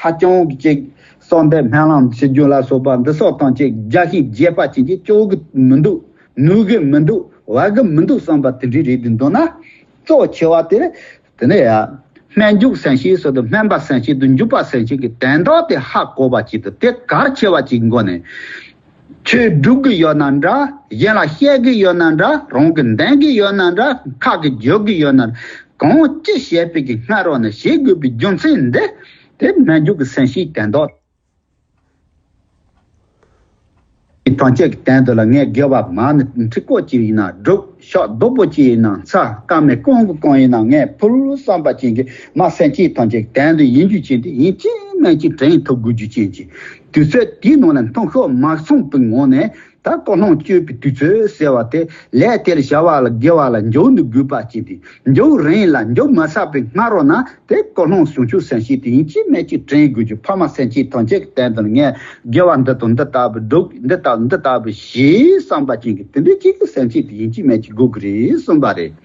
ཧ་ཅང་གི་ཅིག་གསོལ་འདེབས་སྨོན་ལམ་ཞུ་རྒྱུ་ལ་སོགས་པ་འདི་སོགས་ཐམས་ཅད་རྒྱ་ཆེན་རྒྱས་པ་ཅན་གྱི་སྐྱོ་གི་མི་འདུག་ནུས་གི་མི་འདུག་བ་གི་མི་འདུག་བསམ་པ་དེ་འདྲའི་རེད་འདུག་འདུག་ན། གཙོ་ཆེ་བ་དེ་དེ་ནས་ཡ། སྨོན་འཇུག་སེམས་བསྐྱེད་ཟེར་དུས་སྨོན་པ་སེམས་བསྐྱེད་དང་འཇུག་པ་སེམས་བསྐྱེད་ཀྱི་དོན་དག་དེ་ཧ་གོ་བ་ཅིག་དང་། དེ་གལ་ཆེ་བ་ཅིག་མགོ་ནས། ཆོས་སྒྲུབ་གི་ཡོད་ན་འདྲ། གཞན་ལ་བཤད་གི་ཡོད་ན་འདྲ། རང་གི་འདོན་གི་ཡོད་ན་འདྲ། ཁ་གི་བརྗོད་གི་ཡོད་ན་འདྲ། གང་ཅི་བྱེད་པའི་གི་སྔ་རོལ་ནས་བྱེད་དགོས་པའི་རྒྱུ་མཚན་འདི། དེ་སྨོན་འཇུག་གི་སེམས་བསྐྱེད་དོན་དག་ཐམས་ཅད་ཀྱི་དོན་དུ་ལ་ངས་དགེ་བ་མ་ཎི་ཁྲི་སྐོར་གཅིག་ཡིན་ན་སྒྲུབ། ཕྱག་རྡོག་པོ་གཅིག་ཡིན་ན་འཚལ། སྐར་མ་གང་གི་གང་ཡིན་ན་ངས་ཕུལ་བསམ་པ་ཅན་གྱི་མ་སེམས་བསྐྱེད་ཐམས་ཅད་ཀྱི་དོན་དུ་ཡིན་རྒྱུ་ཅན་དེ་ཡིན་གཅིག་མིན་གཅིག་དྲན་ཐུབ་དགོས་རྒྱུ་ཅན་གྱི་དུས་ཚོད་དེའི་ནང་ལ་མཐོང་ཤོར་མ་སོང་པའི་ངང་ནས། ད་ཀོ་ལོང་སྤྱོད་པའི་དུས་ཚོད་ཟེར་བ་དེ་ལས་དེར་བྱ་བ་ལ་དགེ་བ་ལ་འཇུག་ནི་དགོས་པ་ཅིག་དེ། འཇུག་རན་ལ་འཇུག་མ་ཚར་བའི་སྔ་རོལ་ན། དེ་ཀོ་ལོང་བྱང་ཆུབ་སེམས་བསྐྱེད་དེ་ཡིན་གཅིག་མིན་གཅིག་དྲན་དགོས་རྒྱུ། ཕ་མ་སེམས་བསྐྱེད་ཐམས་ཅད་ཀྱི་དོན་དུ་ངས་དགེ་བ་འདི་དང་འདི་ལྟ་བུ་སྒྲུབ། འདི་ལྟ་བུ་འདི་ལྟ་བུ་བྱེད་བསམ་པ་ཅན་གྱི་དེ་འདྲའི་གཅིག་གི་སེམས་བསྐྱེད་དེ་ཡིན་གཅིག་མིན་གཅིག་དགོས་ཀྱི་རེད་གསུངས་པ་རེད།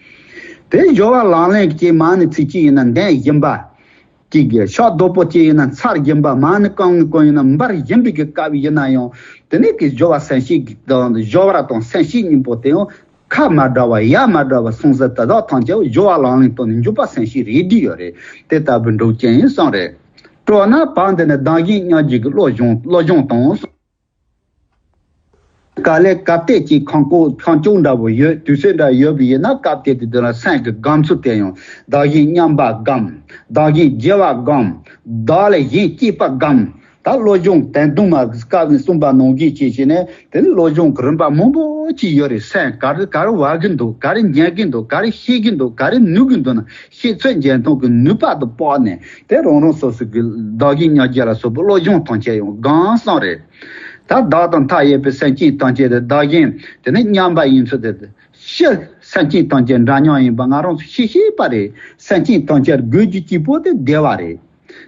དེ་སྦྱོར་བ་ལམ་ལྷོང་གི་མ་ཎི་ཚིག་གཅིག་ཡིན་ན་འདོན་བཞིན་པ། གཅིག་གི་ཕྱག་རྡོག་པོ་གཅིག་ཡིན་ན་འཚལ་བཞིན་པ། མ་ཎི་གང་ངི་གང་ཡིན་ན་འབར་བཞིན་པའི་གི་སྐབས་ཡིན་ན་ཡང་། དེ་ནས་གི་སྦྱོར་བ་སེམས་བསྐྱེད་ཀྱི་དང་སྦྱོར་བ་དང་སེམས་བསྐྱེད་གཉིས་པོ་དེ་ཡང་ཁ་མ་འདྲ་བ་ཡ་མ་འདྲ་བ་གསུང་ཟེར་དེ་དག་ཐམས་ཅད་སྦྱོར་བ་ལམ་ལྷོང་ཐོག་ནས་འཇུག་པ་སེམས་བསྐྱེད་རེད་བསྡད་ཡོད་རེད། དེ་ལྟ་བུ་འགྲུབ་ཅན་ཡིན་གསུངས་རེད། སྤྲོ་ན་བར་འདི་ནས་བདག་གཞན་མཉམ་བརྗེ་གི་བློ་སྦྱོང་བློ་སྦྱོང་དང་། ག་ལེ་ག་བལྟས་ཀྱི་ཁང་ཀོ་ཁང་ལྕོག་འདྲ་བོ་ཡོད། དུས་ཚོད་འདྲ་ཡོད་པ་ཡིན་ན། སྐབས་དེ་དུས་དེ་ལ་སེམས་ཀྱི་སྒོམ་ཚུལ་དེ་ཡང་བདག་གཞན་མཉམ་པ་སྒོམ། བདག་གཞན་བརྗེ་བ་སྒོམ། བདག་ལས་གཞན་སྐྱེས་པ་སྒོམ། ད་བློ་སྦྱོང་དན་སྟོང་མ་གི་སྐབས་ནས་གསུངས་པ་ནང་བཞིན་བྱས་བྱས་ནས་དེ་ནི་བློ་སྦྱོང་གི་རིམ་པ་མང་པོ་ཅིག་ཡོད་རེད། སེམས་ག་རེ་ག་རེ་བབས་ཀྱི་འདུག་ག་རེ་ཉན་གྱི་འདུག་ག་རེ་ཤེས་ཀྱི་འདུག་ག་རེ་ནུས་ཀྱི་འདུག་ན་ཤེས་ཚོད་འཇོན་ཐང་གི་ནུས་པ་དང་དཔག་ནས་དེ་རང་རང་སོ་སོ་གི་བདག་གཞན་མཉམ་བརྗེ་ལ་སོགས་པའི་བློ་སྦྱོང་ཐམས་ཅད་ཡང་སྒང་གསུམ་རེད། ད་བདག་དང་མཐའ་ཡས་པའི་སེམས་ཅན་ཐམས་ཅད་དེ་བདག་གཞན་དེ་ནི་མཉམ་པ་ཡིན་ཚུལ་དེ་ཤེས། སེམས་ཅན་ཐམས་ཅད་འདྲ་མཉམ་ཡིན་པ་ང་རང་ཚོ་ཤེས་ཤེས་པ་རེད། སེམས་ཅན་ཐམས་ཅད་དགོས་རྒྱུ་གཅིག་པོ་དེ་བདེ་བ་རེད།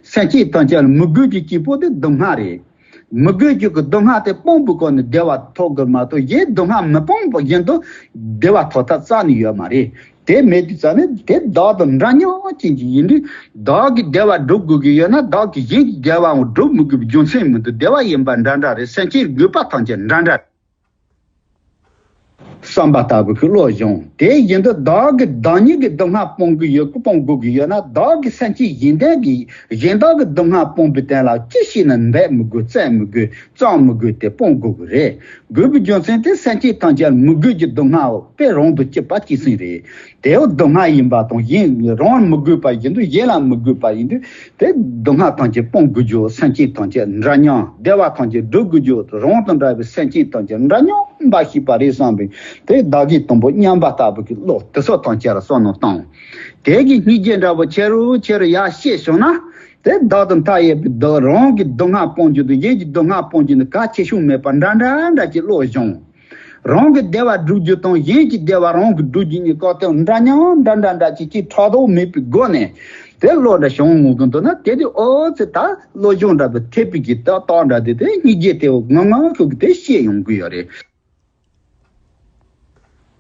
སེམས་ཅན་ཐམས་ཅད་ལ་མི་དགོས་རྒྱུ་གཅིག་པོ་དེ་སྡུག་བསྔལ་རེད། མི་དགོས་རྒྱུ་གི་སྡུག་བསྔལ་དེ་སྤོང་བའི་སྒོ་ནས་བདེ་བ་ཐོབ་དགོས་མ་གཏོགས་གཞན་སྡུག་བསྔལ་མི་སྤོང་བ་བཞིན་དུ་བདེ་བ་ཐོབ་ཐབས་རྩ་ནས་ཡོད་མ་རེད། དེ་མེད་དུས་ཙ་ནས་དེ་བདག་དང་འདྲ་མཉམ་ཅན་གྱི་ཡིན་དུས་བདག་གི་བདེ་བ་སྒྲུབ་དགོས་ཀྱི་ཡོད་ན་བདག་གིས་གཞན་གྱི་བདེ་བའང་སྒྲུབ་མི་དགོས་པའི་རྒྱུ་མཚན་མི་འདུག་བདེ་བ་ཡིན་པ་འདྲ་འདྲ་རེད། སེམས་ཅན་དགོས་པ་ཐམས་ཅད་འདྲ་འདྲ་རེད། བསམ་པ་ལྟ་བུ་གི་བློ་སྦྱོང་། དེ་བཞིན་དུ་བདག་གི་བདག་ཉིད་ཀྱི་སྡུག་བསྔལ་སྤོང་གི་ཡོད། སྤོང་དགོས་ཀྱི་ཡོད་ན་བདག་གི་སེམས་ཅན་གཞན་དོན་གྱི་གཞན་དག་གི་སྡུག་བསྔལ་སྤོང་བའི་དོན་ལ་ཅི་ཞིག་ནི་འབད་མི་དགོས། བཙལ་མི་དགོས། བཙལ་མི་དགོས་ཏེ་སྤོང་དགོས་ཀྱི་རེད། དགོས་པའི་རྒྱུ་མཚན་དེ་སེམས་ཅན་ཐམས་ཅད་མི་དགོས་ཀྱི་སྡུག་བསྔལ་དཔེ་རང་དུ་སྐྱེས་པ་གཅིག་ཟིན་རེད། དེའོ་སྡུག་བསྔལ་ཡིན་པ་དང་གཞན་རང་མི་དགོས་པ་ཡིན་དུས་གཞན་ལ་མི་དགོས་པ་ཡིན་དུས་དེ་སྡུག་བསྔལ་ཐམས་ཅད་སྤོང་དགོས་རྒྱུ་སེམས་ཅན་ཐམས་ཅད་འདྲ་མཉམ་བདེ་བ་ཐམས་ཅད་སྒྲུབ་དགོས་རྒྱུ་རང་དང་འདྲ་བའི་སེམས་ཅན་ཐམས་ཅད་འདྲ་མཉམ་འབའ་ཞིག་པ་རེད་བསམ་པའི་དེ་བདག་གི་དང་པོ་མཉམ་པ་ལྟ་བུ་གི་བློ་དེ་ཚོ་ཐམས་ཅད་ལ་བསམ་མནོ་བཏང་། དེ་གི་སྙིང་རྗེ་འདྲ་བོ་ཆེ་རུ་ཆེ་རུ་ཡར་བཤད་བྱུང་ན་དེ་བདག་དང་མཐའ་ཡས་པའི་བདག་རང་གི་སྡུག་བསྔལ་སྤོང་རྒྱུ་དང་གཞན་གྱི་སྡུག་བསྔལ་སྤོང་རྒྱུ་ནི་གལ་ཆེ་ཤོས་མེད་པ་འདྲ་འདྲ་འདྲ་གྱི་བློ་སྦྱོང་། རང་གི་བདེ་བ་སྒྲུབ་རྒྱུ་དང་གཞན་གྱི་བདེ་བ་རང་གིས་སྒྲུབ་རྒྱུ་གཉིས་ཀ་དེ་འདྲ་མཉམ་འདྲ་འདྲ་འདྲ་ཅིག་ཅིག་ཕྲག་དོག་མེད་པའི་སྒོ་ནས་དེ་བློ་འདྲ་བྱུང་ཡོང་གི་འདུག་ན་དེ་དུས་ཨོ་ཙི་ད་བློ་སྦྱོང་འདྲ་པོ་ཐེབས་པའི་གི་ཏག་ཏག་འདྲ་དེ་དེ་སྙིང་རྗེ་དེ་ངང་ངང་ཁུག་གི་དེ་ཤེས་ཡོང་གི་ཡོད་རེད། སྙིང་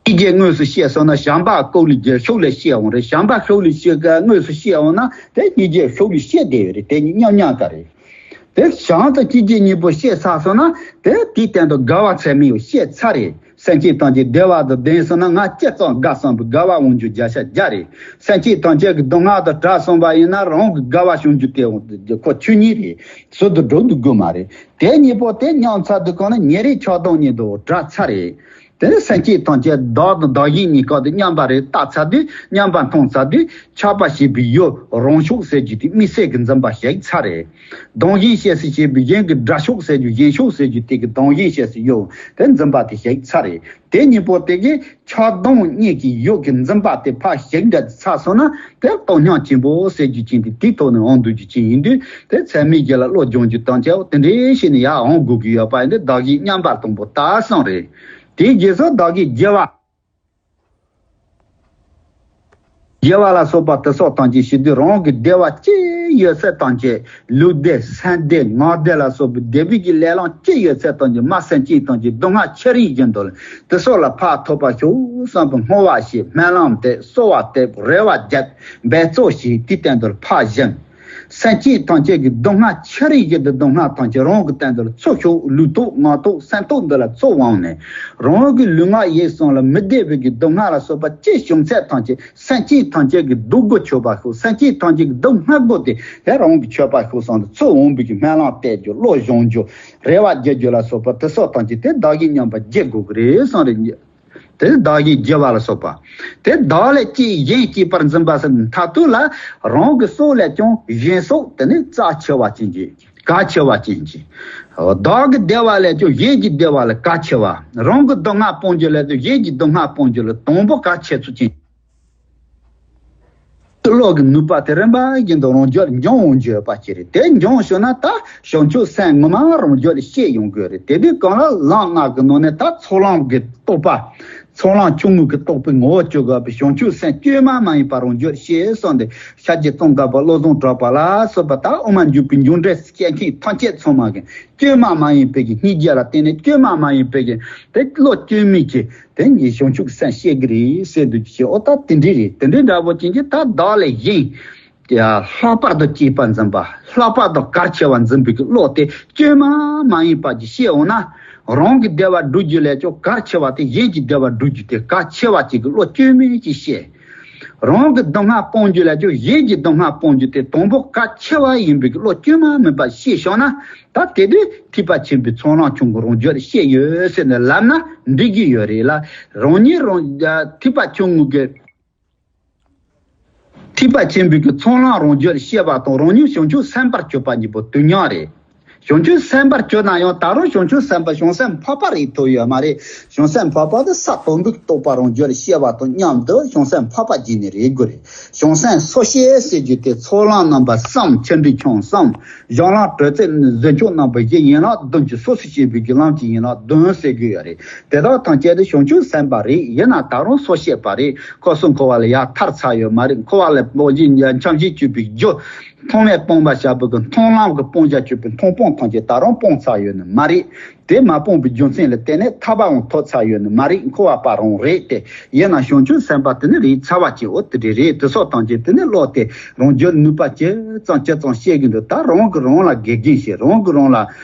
རྗེ་དངོས་སུ་བཤད་སོང་ན་བྱམས་པ་ཀུན་ལས་རྒྱལ་ཕྱོགས་ལས་བཤད་འོང་རེད། བྱམས་པ་ཕྱོགས་ལས་བཤད་དངོས་སུ་བཤད་འོང་ན་དེ་སྙིང་རྗེ་ཕྱོགས་ལས་བཤད་བསྡད་ཡོད་རེད། དེ་གཉིས་མཉམ་མཉམ་ག་རེད། དེ་བྱམས་དང་སྙིང་རྗེ་གཉིས་པོ་བཤད་ཚར་སོང་ན་དེ་དེའི་སྟེང་དུ་དགའ་བ་ཚད་མེད་བཤད་ཚར་རེད། སེམས་ཅན་ཐམས་ཅད་བདེ་བ་དང་ལྡན་སོང་ན་ང་ཅི་ཙམ་དགའ་བསམ་པའི་དགའ་བ་འོང་རྒྱུ་བརྒྱ་ཆ་བརྒྱ་རེད། སེམས་ཅན་ཐམས་ཅད་ཀྱི་སྡུག་བསྔལ་དང་བྲལ་སོང་བ་ཡིན་ན་རང་གི་དགའ་བ་བྱུང་རྒྱུ་དེ་ཁོ་ཆོས་ཉིད་རེད། ཟུར་དུ་འགྲོ་འདུག་དགོས་མ་རེད། དེ་གཉིས་པོ་དེ་མཉམ་ཚར་དུས་གང་ན་ཉེ་རིང་ཆགས་སྡང་གཉིས་དུ་བྲལ་ཚར་རེད། དེ་ནི་སེམས་ཅན་ཐམས་ཅད་བདག་དང་བདག་གཞན་གཉིས་ཀ་དེ་མཉམ་པ་རེད་བལྟས་ཚར་དུས་མཉམ་པ་མཐོང་ཚར་དུས་ཆགས་པ་ཞེས་པའི་ཡུལ་རང་ཕྱོགས་ཟེར་རྒྱུ་དེ་དམིགས་བསལ་གྱི་འཛིན་པ་ཞིག་ཚར་རེད། སྡང་ཞེན་བྱེད་སྲིད་བྱེད་པའི་གཞན་གྱི་དགྲ་ཕྱོགས་ཟེར་རྒྱུ་གཞན་ཕྱོགས་ཟེར་རྒྱུ་དེ་གི་སྡང་ཞེན་བྱེད་སྲིད་ཡོད་དེ་འཛིན་པ་དེ་ཞིག་ཚར་རེད། དེ་གཉིས་པོ་དེ་གི་ཆགས་སྡང་གཉིས་ཀྱི་ཡུལ་གྱི་འཛིན་པ་དེ་ཕར་ཞིག་འདྲ་ཚར་སོང་ན་དེ་སྟོབས་སྙིང་ཆེན་པོ་ཟེར་རྒྱུ་ཅན་དེ་དེའི་ཐོག་ནས་འོང་འདུག་རྒྱུ་ཅན་ཡིན་དུས་དེ་ཚད་མའི་རྒྱུད་ལ་བློ་སྦྱོང་རྒྱུ་དང་བཅས་པ་དེ་འདྲའི་ཞིག་ནས་ཡར་འོང་དགོས་ཀྱི་ཡོད་པ་ཡིན་དུས་བདག་གཞན་མཉམ་པར་གཏོང་པོ་ད་གསུངས་རེད། དེའི་རྗེས་སུ་བདག་གི་དགེ་བ། དགེ་བ་ལ་སོགས་པ་དེ་སོགས་ཐམས་ཅད་བྱེད་དུས་རང་གི་བདེ་བ་ཅི་ཡོད་ཚད་ཐམས་ཅད་ལུས་བདེ་སེམས་བདེ་ངག་བདེ་ལ་སོགས་པའི་བདེ་བའི་གི་ལས་ལམ་ཅི་ཡོད་ཚད་ཐམས་ཅད་མ་སེམས་ཅན་ཐམས་ཅད་སྡུག་བསྔལ་ཆེ་རིང་བཞིན་དུ་དེ་སོགས་ལ་ཕར་ཐོབ་པར་ཤོག་བསམ་པའི་བསྔོ་བ་བྱེད། སྨོན་ལམ་འདེབས། གསོལ་བ་འདེབས། རེ་བ་རྒྱབ། འབད་རྩོལ་བྱེད། དེའི་སྟེང་དུ་ཕར་བཞེངས། སེམས་ཅན་ཐམས་ཅད་ཀྱི་སྡུག་བསྔལ་ཆེ་རིང་བཞིན་དུ་སྡུག་བསྔལ་ཐམས་ཅད་རང་གི་སྟེང་དུ་ཚུར་ཤོག་ལུས་ཐོག་ངག་ཐོག་སེམས་ཐོག་འདི་ལ་ཚུར་འོང་ནས་རང་གི་ལུས་ངག་ཡིད་གསུམ་ལ་མི་བདེ་བའི་གི་སྡུག་བསྔལ་ལ་སོགས་པ་ཅི་བྱུང་ཚད་ཐམས་ཅད་སེམས་ཅན་ཐམས་ཅད་ཀྱི་སྡུག་གུ་ཆོད་པ་ཤོག་སེམས་ཅན་ཐམས་ཅད་ཀྱི་སྡུག་བསྔལ་གུ་དེ་དེ་རང་གི་ཆོད་པ་ཤོག་བསམ་དུ་ཚུར་འོང་བའི་གི་སྨོན་ལམ་གཏད་རྒྱུ་བློ་སྦྱོང་རྒྱུ་རེ་བ་རྒྱག་རྒྱུ་ལ་སོགས་པ་དེ་སོགས་ཐམས་ཅད་དེ་བདག་གིས་མཉམ་པར་བགྱི་དགོས་ཀྱི་རེད་བསམ་རེད། དེ་བདག་གི་དགེ་བ་ལ་སོགས་པ། དེ་བདག་ལས་སྐྱེས་གཞན་སྐྱེས་པར་འཛིན་པ་ཟེར་མཐར་ཐུག་ལ་རང་གི་སྲོག་ལས་ཀྱང་གཞན་སྲོག་དེ་ནི་རྩ་ཆེ་བ་ཅན་གྱི་གལ་ཆེ་བ་ཅན་གྱི། བདག་གི་བདེ་བ་ལས་ཀྱང་གཞན་གྱི་བདེ་བ་ལ་གལ་ཆེ་བ། རང་གི་སྡུག་བསྔལ་སྤོང་རྒྱུ་ལས་ཀྱང་གཞན་གྱི་སྡུག་བསྔལ་སྤོང་རྒྱུ་ལ་དང་པོ་གལ་ཆེ་ཚུལ་ཅན། བློ་གི་ནུས་པ་དེ་རིམ་པ་བཞིན་དུ་རང་རྒྱུད་འབྱུང་འོང་རྒྱུ་ཡོད་པ་ཅིག་རེད། དེ་འབྱུང་ཞུ་ན་ད་བྱང་ཆུབ་སེམས་ངོ་མ་རང་རྒྱུད་ཤེས་ཡོང་དགོས་རེད། དེ་དུས་གང་ལ་ལམ་ལྔ་གི་ནང་ནས་ད་ཚོགས་ལམ་གྱི་རྟོགས་པ། ཚོགས་ལམ་ཆུང་ངུ་གི་རྟོགས་པའི་ངོ་བོ་བཅུ་དགོས་པའི་བྱང་ཆུབ་སེམས་བཅོས་མ་མ་ཡིན་པ་རང་རྒྱུད་ཤེས་གསུངས་ཏེ་ཤཱཀྱ་ཙོང་ཁ་པ་བློ་བཟང་གྲགས་པ་ལ་སོགས་པ་ད་དབུ་མ་འཇུག་པའི་མཇུག་འབྲས་སུ་སྐྱེ་མཁན་ཐམས་ཅད་ཚང་མ་གི་བཅོས་མ་མ་ཡིན་པའི་གི་སྙིང་རྗེ་ལ་བརྟེན་ནས་བཅོས་མ་མ་ཡིན་པའི་གི་དེ་བློ་བཅོས་མིན་གྱི་དེ་ཉིད་བྱང་ཆུབ་སེམས་བཤད་གི་རེད་ཟེར་འདུག་ཅེས། ཨོ་ད་དེ་འདྲ་རེད། དེ་འདྲའི་འདྲ་པོ་ཅན་གྱི་ད་བདག་ལས་གཞན་ལྷག་པར་དུ་གཅེས་པར་འཛིན་པ། ལྷག་པར་དུ་གལ་ཆེ་བར་འཛིན་པའི་གི་བློ་དེ་བཅོས་མ་མ་ཡིན་པ་ཅིག་ཤེས་འོང་ན། རང་གི་བདེ་བ་སྒྲུབ་རྒྱུ་ལས་ཀྱང་གལ་ཆེ་བ་དེ་གཞན་གྱི་བདེ་བ་སྒྲུབ་རྒྱུ་དེ་གལ་ཆེ་བ་ཅིག་གི་བློ་བཅོས་མིན་གྱིས་ཤེས། རང་གི་སྡུག་བསྔལ་སྤོང་རྒྱུ་ལས་ཀྱང་གཞན་གྱི་སྡུག་བསྔལ་སྤོང་རྒྱུ་དེ་དང་པོ་གལ་ཆེ་བ་ཡིན་པའི་གི་བློ་བཅོས་མ་མིན་པ་ཤེས་བྱུང་ན། ད་དེ་དུས་ཐེག་པ་ཆེན་པོའི་ཚོགས་ལམ་ཆུང་ངུ་རང་རྒྱུད་ཤེས་ཡོད་ཟེར་ནས་ལབ་ན་འགྲིག་གི་ཡོད་རེད་ལ། རང་ཉིད་རང་ཐེག་པ་ཆུང་ངུ་གི་ཐེག་པ་ཆེན་པོའི་གི་ཚོགས་ལམ་རང་རྒྱུད་ཤེས་པ་དང་རང་ཉིད་བྱང་ཆུབ་སེམས་དཔར་གྱུར་པ་གཉིས་པོ་དུས་མཉམ་རེད། བྱང་ཆུབ་སེམས་དཔར་གྱུར་ན་ཡང་ད་རུང་བྱང་ཆུབ་སེམས་དཔའ་བྱང་སེམས་འཕགས་པ་རེད་ཐུབ་ཡོད་མ་རེད། བྱང་སེམས་འཕགས་པ་དེ་ས་དང་པོའི་རྟོགས་པ་རང་རྒྱུད་ལ་སྐྱེ་བ་དང་མཉམ་དུ་བྱང་སེམས་འཕགས་པ་བརྒྱུད་ནས་རེད་དགོས་རེད། བྱང་སེམས་སོ་སྐྱེ་ཟེར་རྒྱུ་དེ་ཚོགས་ལམ་རྣམ་པ་གསུམ་ཆེ་འབྲིང་ཆུང་གསུམ། གཞན་ལམ་དྲོད་རྩེ་གཟུགས་སྐྱོང་རྣམ་པ་བཞི། ཡན་ལག་བདུན་གྱི་སོ་སོ་སྐྱེ་བོའི་རྒྱུ་ལམ་གྱི་ཡན་ལག་བདུན་ཟེར་གྱི་ཡོད་རེད། དེ་དག་ཐམས་ཅད་དེ་བྱང་ཆུབ་སེམས་དཔའ་རེད། ཡིན་ན་ད་རུང་སོ་སྐྱེ་པ་རེད། འཁོར་གསུམ་འཁོར་བ་ལས་ཡར་ཐར་ཚར་ཡོད་མ་རེད། འཁོར་བ་ལས་སྤོང་བྱེད་འཁྱམས་བྱེད་གཅོད་པའི་རྒྱུ། མཐོང་བས་སྤངས་པ་བྱ་བ་གི་མཐོང་ལམ་གྱི་སྤང་བྱ་གཅོད་པའི་མཐོང་སྤང་ཐམས་ཅད་ད་རུང་སྤངས་ཚར་ཡོད་ནི་མ་རེད། དེ་མ་སྤངས་པའི་རྒྱུ་མཚན་ལ་བརྟེན་ནས་ཐར་པའང་ཐོབ་ཚར་ཡོད་ནི་མ་རེད། འཁོར་བ་པ་རང་རེད་དེ། ཡིན་ན་བྱང་ཆུབ་སེམས་དཔའ་དེ་ནི་རེད། ཚར་བ་ཅིག་འོ་དེ་འདྲ་རེད། དེ་སོགས་ཐམས་ཅད་དེ་ནི་བློ་དེ་རང་རྒྱུད་ནུས་པ་ཇི་ཙམ་ཇི་ཙམ་སྐྱེ་གི་འདུག་ད་རང་གིས་རང་ལ་དགེ་རྒན་བྱེད། རང་གིས་རང་ལ་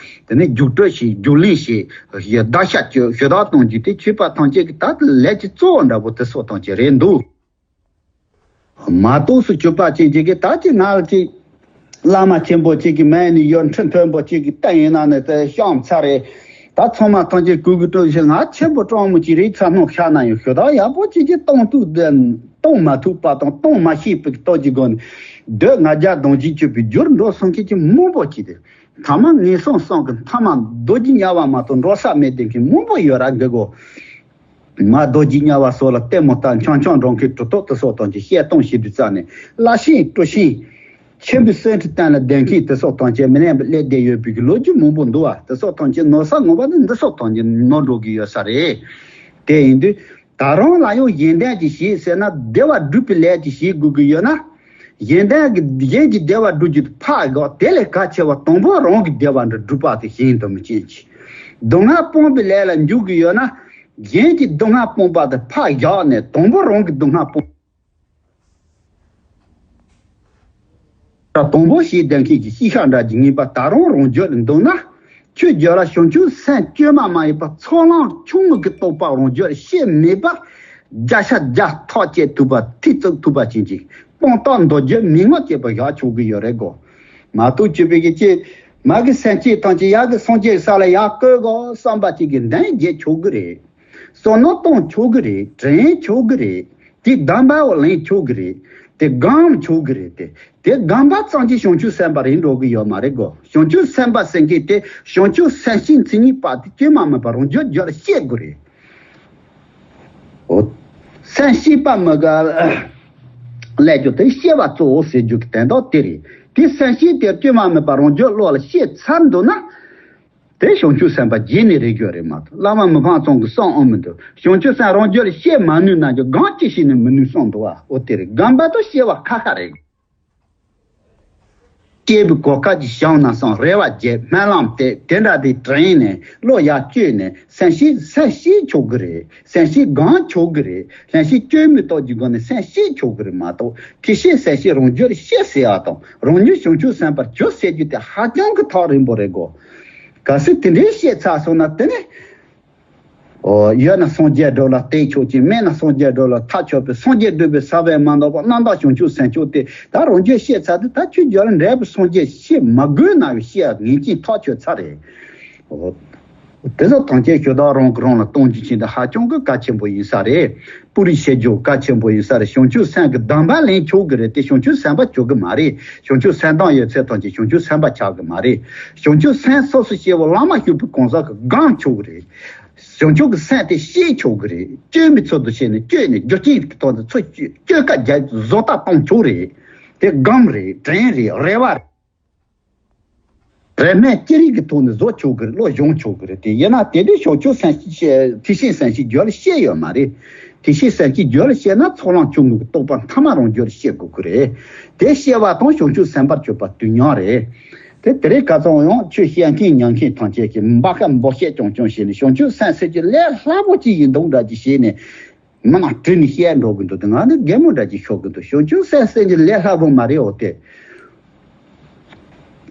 དེ་ནི་རྒྱུགས་སྤྲོད་བྱེད། རྒྱུགས་ལེན་བྱེད། བརྡར་ཤ་གཅོད། ཞུ་དག་གཏོང་རྒྱུ་དེ་བྱེད་པ་ཐམས་ཅད་ཀྱི་ད་ལས་ཀྱི་གཙོ་བོ་འདྲ་པོ་དེ་སོགས་ཐམས་ཅད་རེད་འདུག་མ་གཏོགས་སུ་གྱུར་པ་ཅན་གྱི་གི་ད་ཅི་ང་ལ་ཅིག་བླ་མ་ཆེན་པོ་ཅིག་གི་མ་ནི་ཡོད། ཁྲི་མཐོན་པོ་ཅིག་གི་སྟེང་ཡིན་ན་ནི་དེ་བཤམས་ཚར་རེད། ད་ཚང་མ་ཐམས་ཅད་གུས་གུས་སྤྲོ་ཞིང་ང་ཆེན་པོ་སྤྲང་མོ་ཅིག་རེད་ཚ་སྣང་ཤར་ན་ཡང་ཞུ་དག་ཡག་པོ་ཅིག་གི་གཏོང་ཐུབ་དེ་གཏོང་མ་ཐུབ་པ་དང་གཏོང་མ་ཤེས་པའི་སྟོབས་ཀྱི་སྒོ་ནས་འདོད་ང་རྒྱལ་གདུང་རྒྱུད་གཅོད་པའི་རྒྱུར་འགྲོ་སོང་མཁན་གྱི་མང་པོ་ཅིག་དེ། ཐ་མ་ངན་སོང་གསུམ་གྱི་མཐའ་མ་རྡོ་རྗེ་དམྱལ་བ་མ་གཏོགས་འགྲོ་ས་མེད་དེ་མཁན་མང་པོ་ཡོད་ར་འདི་གོ། མ་རྡོ་རྗེ་དམྱལ་བ་སོགས་ལ་ལྟད་མོ་ལྟ་འཆང་འཆང་འགྲོ་མཁན་གྲུབ་ཐོབ་དེ་སོགས་དང་གཅིག་བཤད་གཏོང་བྱེད་དུས་རྩ་ནས་བླ་ཤེས་སྤྲོ་ཤེས་ཆེན་པོའི་སེམས་ཁྲིད་སྟེང་ལ་བསྡད་མཁན་དེ་སོགས་དང་གཅིག་མི་ལེན་པར་སླེབས་བསྡད་ཡོད་པའི་གི་ལོ་རྒྱུས་མང་པོ་འདུག་བ། དེ་སོགས་དང་གཅིག་ནོར་ས་ངོ་མ་ནི་འདི་སོགས་དང་གཅིག་ནོར་འགྲོ་གི་ཡོད་ས་རེད། དེ་ཡིན་དུས་ད་རང་ལ་ཡང་གཞན་དོན་གྱི་བྱེད་ཟེར་ན་བདེ་བ་སྒྲུབ་པའི་ལས་ཀྱི་བྱེད་དགོས་ཀྱི་ཡོད་ན། གཞན་དོན་གྱི་གཞན་གྱི་བདེ་བ་སྒྲུབ་རྒྱུ་དེ་ཕར་བཞག་དེ་ལས་གལ་ཆེ་བ་དང་པོ་རང་གི་བདེ་བ་འདི་སྒྲུབ་པ་དེ་གཞན་དུ་མི་སྐྱེ་ཅིང་། སྡུག་བསྔལ་སྤོང་བའི་ལས་ལ་འཇུག་གི་ཡོད་ན། གཞན་གྱི་སྡུག་བསྔལ་སྤོང་བ་དེ་ཕར་བཞག་ནས་དང་པོ་རང་གི་སྡུག་བསྔལ་སྤོང་། དང་པོ་ཞེས་ལྡན་མཁན་གྱི་ཤེས་བྱ་འདྲ་གྱི་ངེས་པ་ད་རུང་རང་རྒྱུད་ལ་འདུག་ན། ཁྱོད་རྒྱུད་ལ་བྱང་ཆུབ་སེམས་བཅོས་མ་མ་ཡིན་པ་ཚོགས་ལམ་ཆུང་ངུ་གི་རྟོགས་པ་རང་རྒྱུད་ལ་སྐྱེས་མེད་པར་བརྒྱ་ཆ་བརྒྱ་ཐག་བཅད་ཐུབ་པ་མཐིལ་བཙུགས་ཐུབ་པ་ཅན་གྱི་སྤངས་རྟོགས་མདོ་རྒྱུད་མན་ངག་ཅེས་པ་བཞག་ཆོག་གི་ཡོད་རེད་གོ། མ་གཏོགས་བཅོས་པའི་གི་ཅེས་མ་གི་སེམས་བསྐྱེད་དང་ཅི་ཡ་གི་སངས་རྒྱས་ས་ལ་ཡར་བཀོད་དགོས་བསམ་པ་ཅིག་གི་འདུན་བརྗེད་ཆོག་གི་རེད། བསམ་མནོ་གཏོང་ཆོག་གི་རེད། དྲན་ཆོག་གི་རེད། དེ་གདམས་པའོ་ལེན་ཆོག་གི་རེད། དེ་སྒོམ་ཆོག་གི་རེད་དེ། དེ་སྒོམ་པ་ཙམ་གྱིས་བྱང་ཆུབ་སེམས་དཔའ་རེད་འགྲོ་གི་ཡོད་མ་རེད་གོ། བྱང་ཆུབ་སེམས་དཔའ་ཟེར་མཁན་དེ་བྱང་ཆུབ་སེམས་བསྐྱེད་མཚན་ཉིད་པ་དེ་བཅོས་མ་མེད་པ་རང་རྒྱུད་རྒྱུད་ལ་སྐྱེ་དགོས་རེད། འོ། སེམས་བསྐྱེད་པ་མི་དགའ་ལས་རྒྱུ་དེ་སྐྱེ་བ་གཙོ་བོ་ཟེར་རྒྱུ་གི་དོན་དག་དེ་རེད། དེ་སེམས་བསྐྱེད་དེ་བཅོས་མ་མེད་པ་རང་རྒྱུད་བློ་ལ་སྐྱེ་ཚར་འདུག་ན། དེ་བྱང་ཆུབ་སེམས་དཔའ་རྗེས་ནས་རེད་རྒྱུ་རེད་མ་གཏོགས་བླ་མ་མི་ཕམ་ཚང་གི་གསུང་ཨོ་མི་འདུག་བྱང་ཆུབ་སེམས་རང་རྒྱུད་ལ་སྐྱེ་མ་ནུས་ན་རྒྱུ་གང་ཅི་ཞིག་ནས་མི་ནུས་གསུངས་འདུག་བ། འོ་དེ་རེད། སྒོམ་པ་དང་སྐྱེ་བ་ཁ་ཁ་རེད། སྐྱེ་བའི་གོ་སྐབས་ཀྱི་བྱང་ན་སང་རེ་བ་བརྒྱད་སྨོན་ལམ་དེ་དེ་འདྲ་དེ་དྲན་ནས་བློ་ཡར་བཅོས་ནས་སེམས་བསྐྱེད་སེམས་བསྐྱེད་ཆོག་གི་རེད། སེམས་བསྐྱེད་སྒོམ་ཆོག་གི་རེད། སེམས་བསྐྱེད་བཅོས་མའི་སྟོབས་ཀྱི་སྒོ་ནས་སེམས་བསྐྱེད་ཆོག་གི་རེད་མ་གཏོགས་དེ་བཞིན་སེམས་བསྐྱེད་རང་རྒྱུད་ལ་སྐྱེ་ཟེར་བ་དང་རང་ཉིད་བྱང་ཆུབ་སེམས་དཔར་གྱུར་ཟེར་རྒྱུ་དེ་ཧ་ཅང་གི་ཐག་རིང་པོ་རེད་གོ། གལ་སྲིད་དེ་འདྲའི་བཤད་ཚར་སོང་ན་དེ་ནི། ཨོ། ཡོད་ན་སངས་རྒྱས་འགྲོ་ལ་བརྟེན་ཆོག་ཅིང་མེད་ན་སངས་རྒྱས་འགྲོ་ལ་ཐག་ཆོད་པའི་སངས་རྒྱས་འགྲུབ་པའི་ས་བོན་མ་འདོགས་པ་རྣམ་དག་བྱང་ཆུབ་སེམས་མཆོག་དེ་ད་རང་རྒྱུད་བཤད་ཚར་དུས་ད་ཁྱོད་རྒྱུད་ལ་འབྲས་བུ་སངས་རྒྱས་བཤད་མ་དགོས་ན་བཤད་ངེས་ཅན་ཐག་ཆོད་ཚར་རེད། ཨོ། དེ་ཚོ་ཐམས་ཅད་ཞུ་དག་རང་གི་རང་ལ་གཏོང་རྒྱུ་ཆེན་དུ་ཧ་ཅང་གི་གལ་ཆེན་པོ་ཡིན་ས་རེད། པུ་རི་ཤེས་རྒྱུ་གལ་ཆེན་པོ་ཡིན་ས་རེད། བྱང་ཆུབ་སེམས་ཀྱི་གདམས་པ་ལེན་ཆོག་གི་རེད་དེ་བྱང་ཆུབ་སེམས་དཔའ་ཆོག་གི་མ་རེད། བྱང་ཆུབ་སེམས་གདམས་ཡོད་ཚད་ཐམས་ཅད་བྱང་ཆུབ་སེམས་དཔའ་ཆགས་གི་མ་རེད། བྱང་ཆུབ་སེམས་སོ་སོ་སྐྱེ་བོ་བླ་མ་བཞུགས་པའི་གང་ཟག་གི་སྒོམ་ཆོག་གི་རེད། བྱང་ཆུབ་ཀྱི་སེམས་དེ་ཤེས་ཆོག་གི་རེད། བཅོས་མའི་ཚུལ་དུ་བྱས་ནས་བཅོས་ནས་རྒྱུ་རྐྱེན་གྱི་ཐོག་ནས་ཚུར་བཅོས་བཅོས་ཀ་རྒྱབ་བཟོ་ལྟ་གཏོང་ཆོག་རེད། དེ་སྒོམ་རེད། དྲན་རེད། རེ་བ་རེད། རེས་མོས་ཅི་རིགས་ཀྱི་ཐོག་ནས་བཟོ་ཆོག་གི་རེད། བློ་སྦྱོང་ཆོག་གི་རེད། དེ་ཡིན་ན་དེ་དུས་བྱང་ཆུབ་སེམས་བསྐྱེད་དེ་བཞིན་སེམས་བསྐྱེད་རྒྱུད་ལ་སྐྱེ་ཡོད་མ་རེད། དེ་བཞིན་སེམས་བསྐྱེད་རྒྱུད་ལ་སྐྱེ་ན་ཚོགས་ལམ་ཆུང་ངུ་གི་རྟོགས་པ་མཐའ་མ་རང་རྒྱུད་ལ་སྐྱེ་དགོས་ཀྱི་རེད། དེ་སྐྱེ་བ་དང་བྱང་ཆུབ་སེམས་དཔར་གྱུར་པ་དུས་མཉམ་རེད། དེ་དེ་རིང་ཁ་སང་ཡང་ཆོས་བཤད་མཁན་ཉན་མཁན་ཐམས་ཅད་ཀྱིས་འབའ་ཁ་འབོ་བཤད་རྐྱང་རྐྱང་བྱས་ནས་བྱང་ཆུབ་སེམས་ཟེར་གྱི་ལས་སླ་པོ་ཅིག་ཡིན་མདོག་འདྲ་ཅིག་བྱས་ནས་མི་ནང་དྲི་ནས་བཤད་འགྲོ་གི་འདུག་དེ་ང་ནི་རྒན་མོ་འདྲ་ཅིག་ཤོར་གི་འདུག་བྱང་ཆུབ་སེམས་ཟེར་གྱི་ལས་སླ་པོ་མ་རེད། འོ་དེ།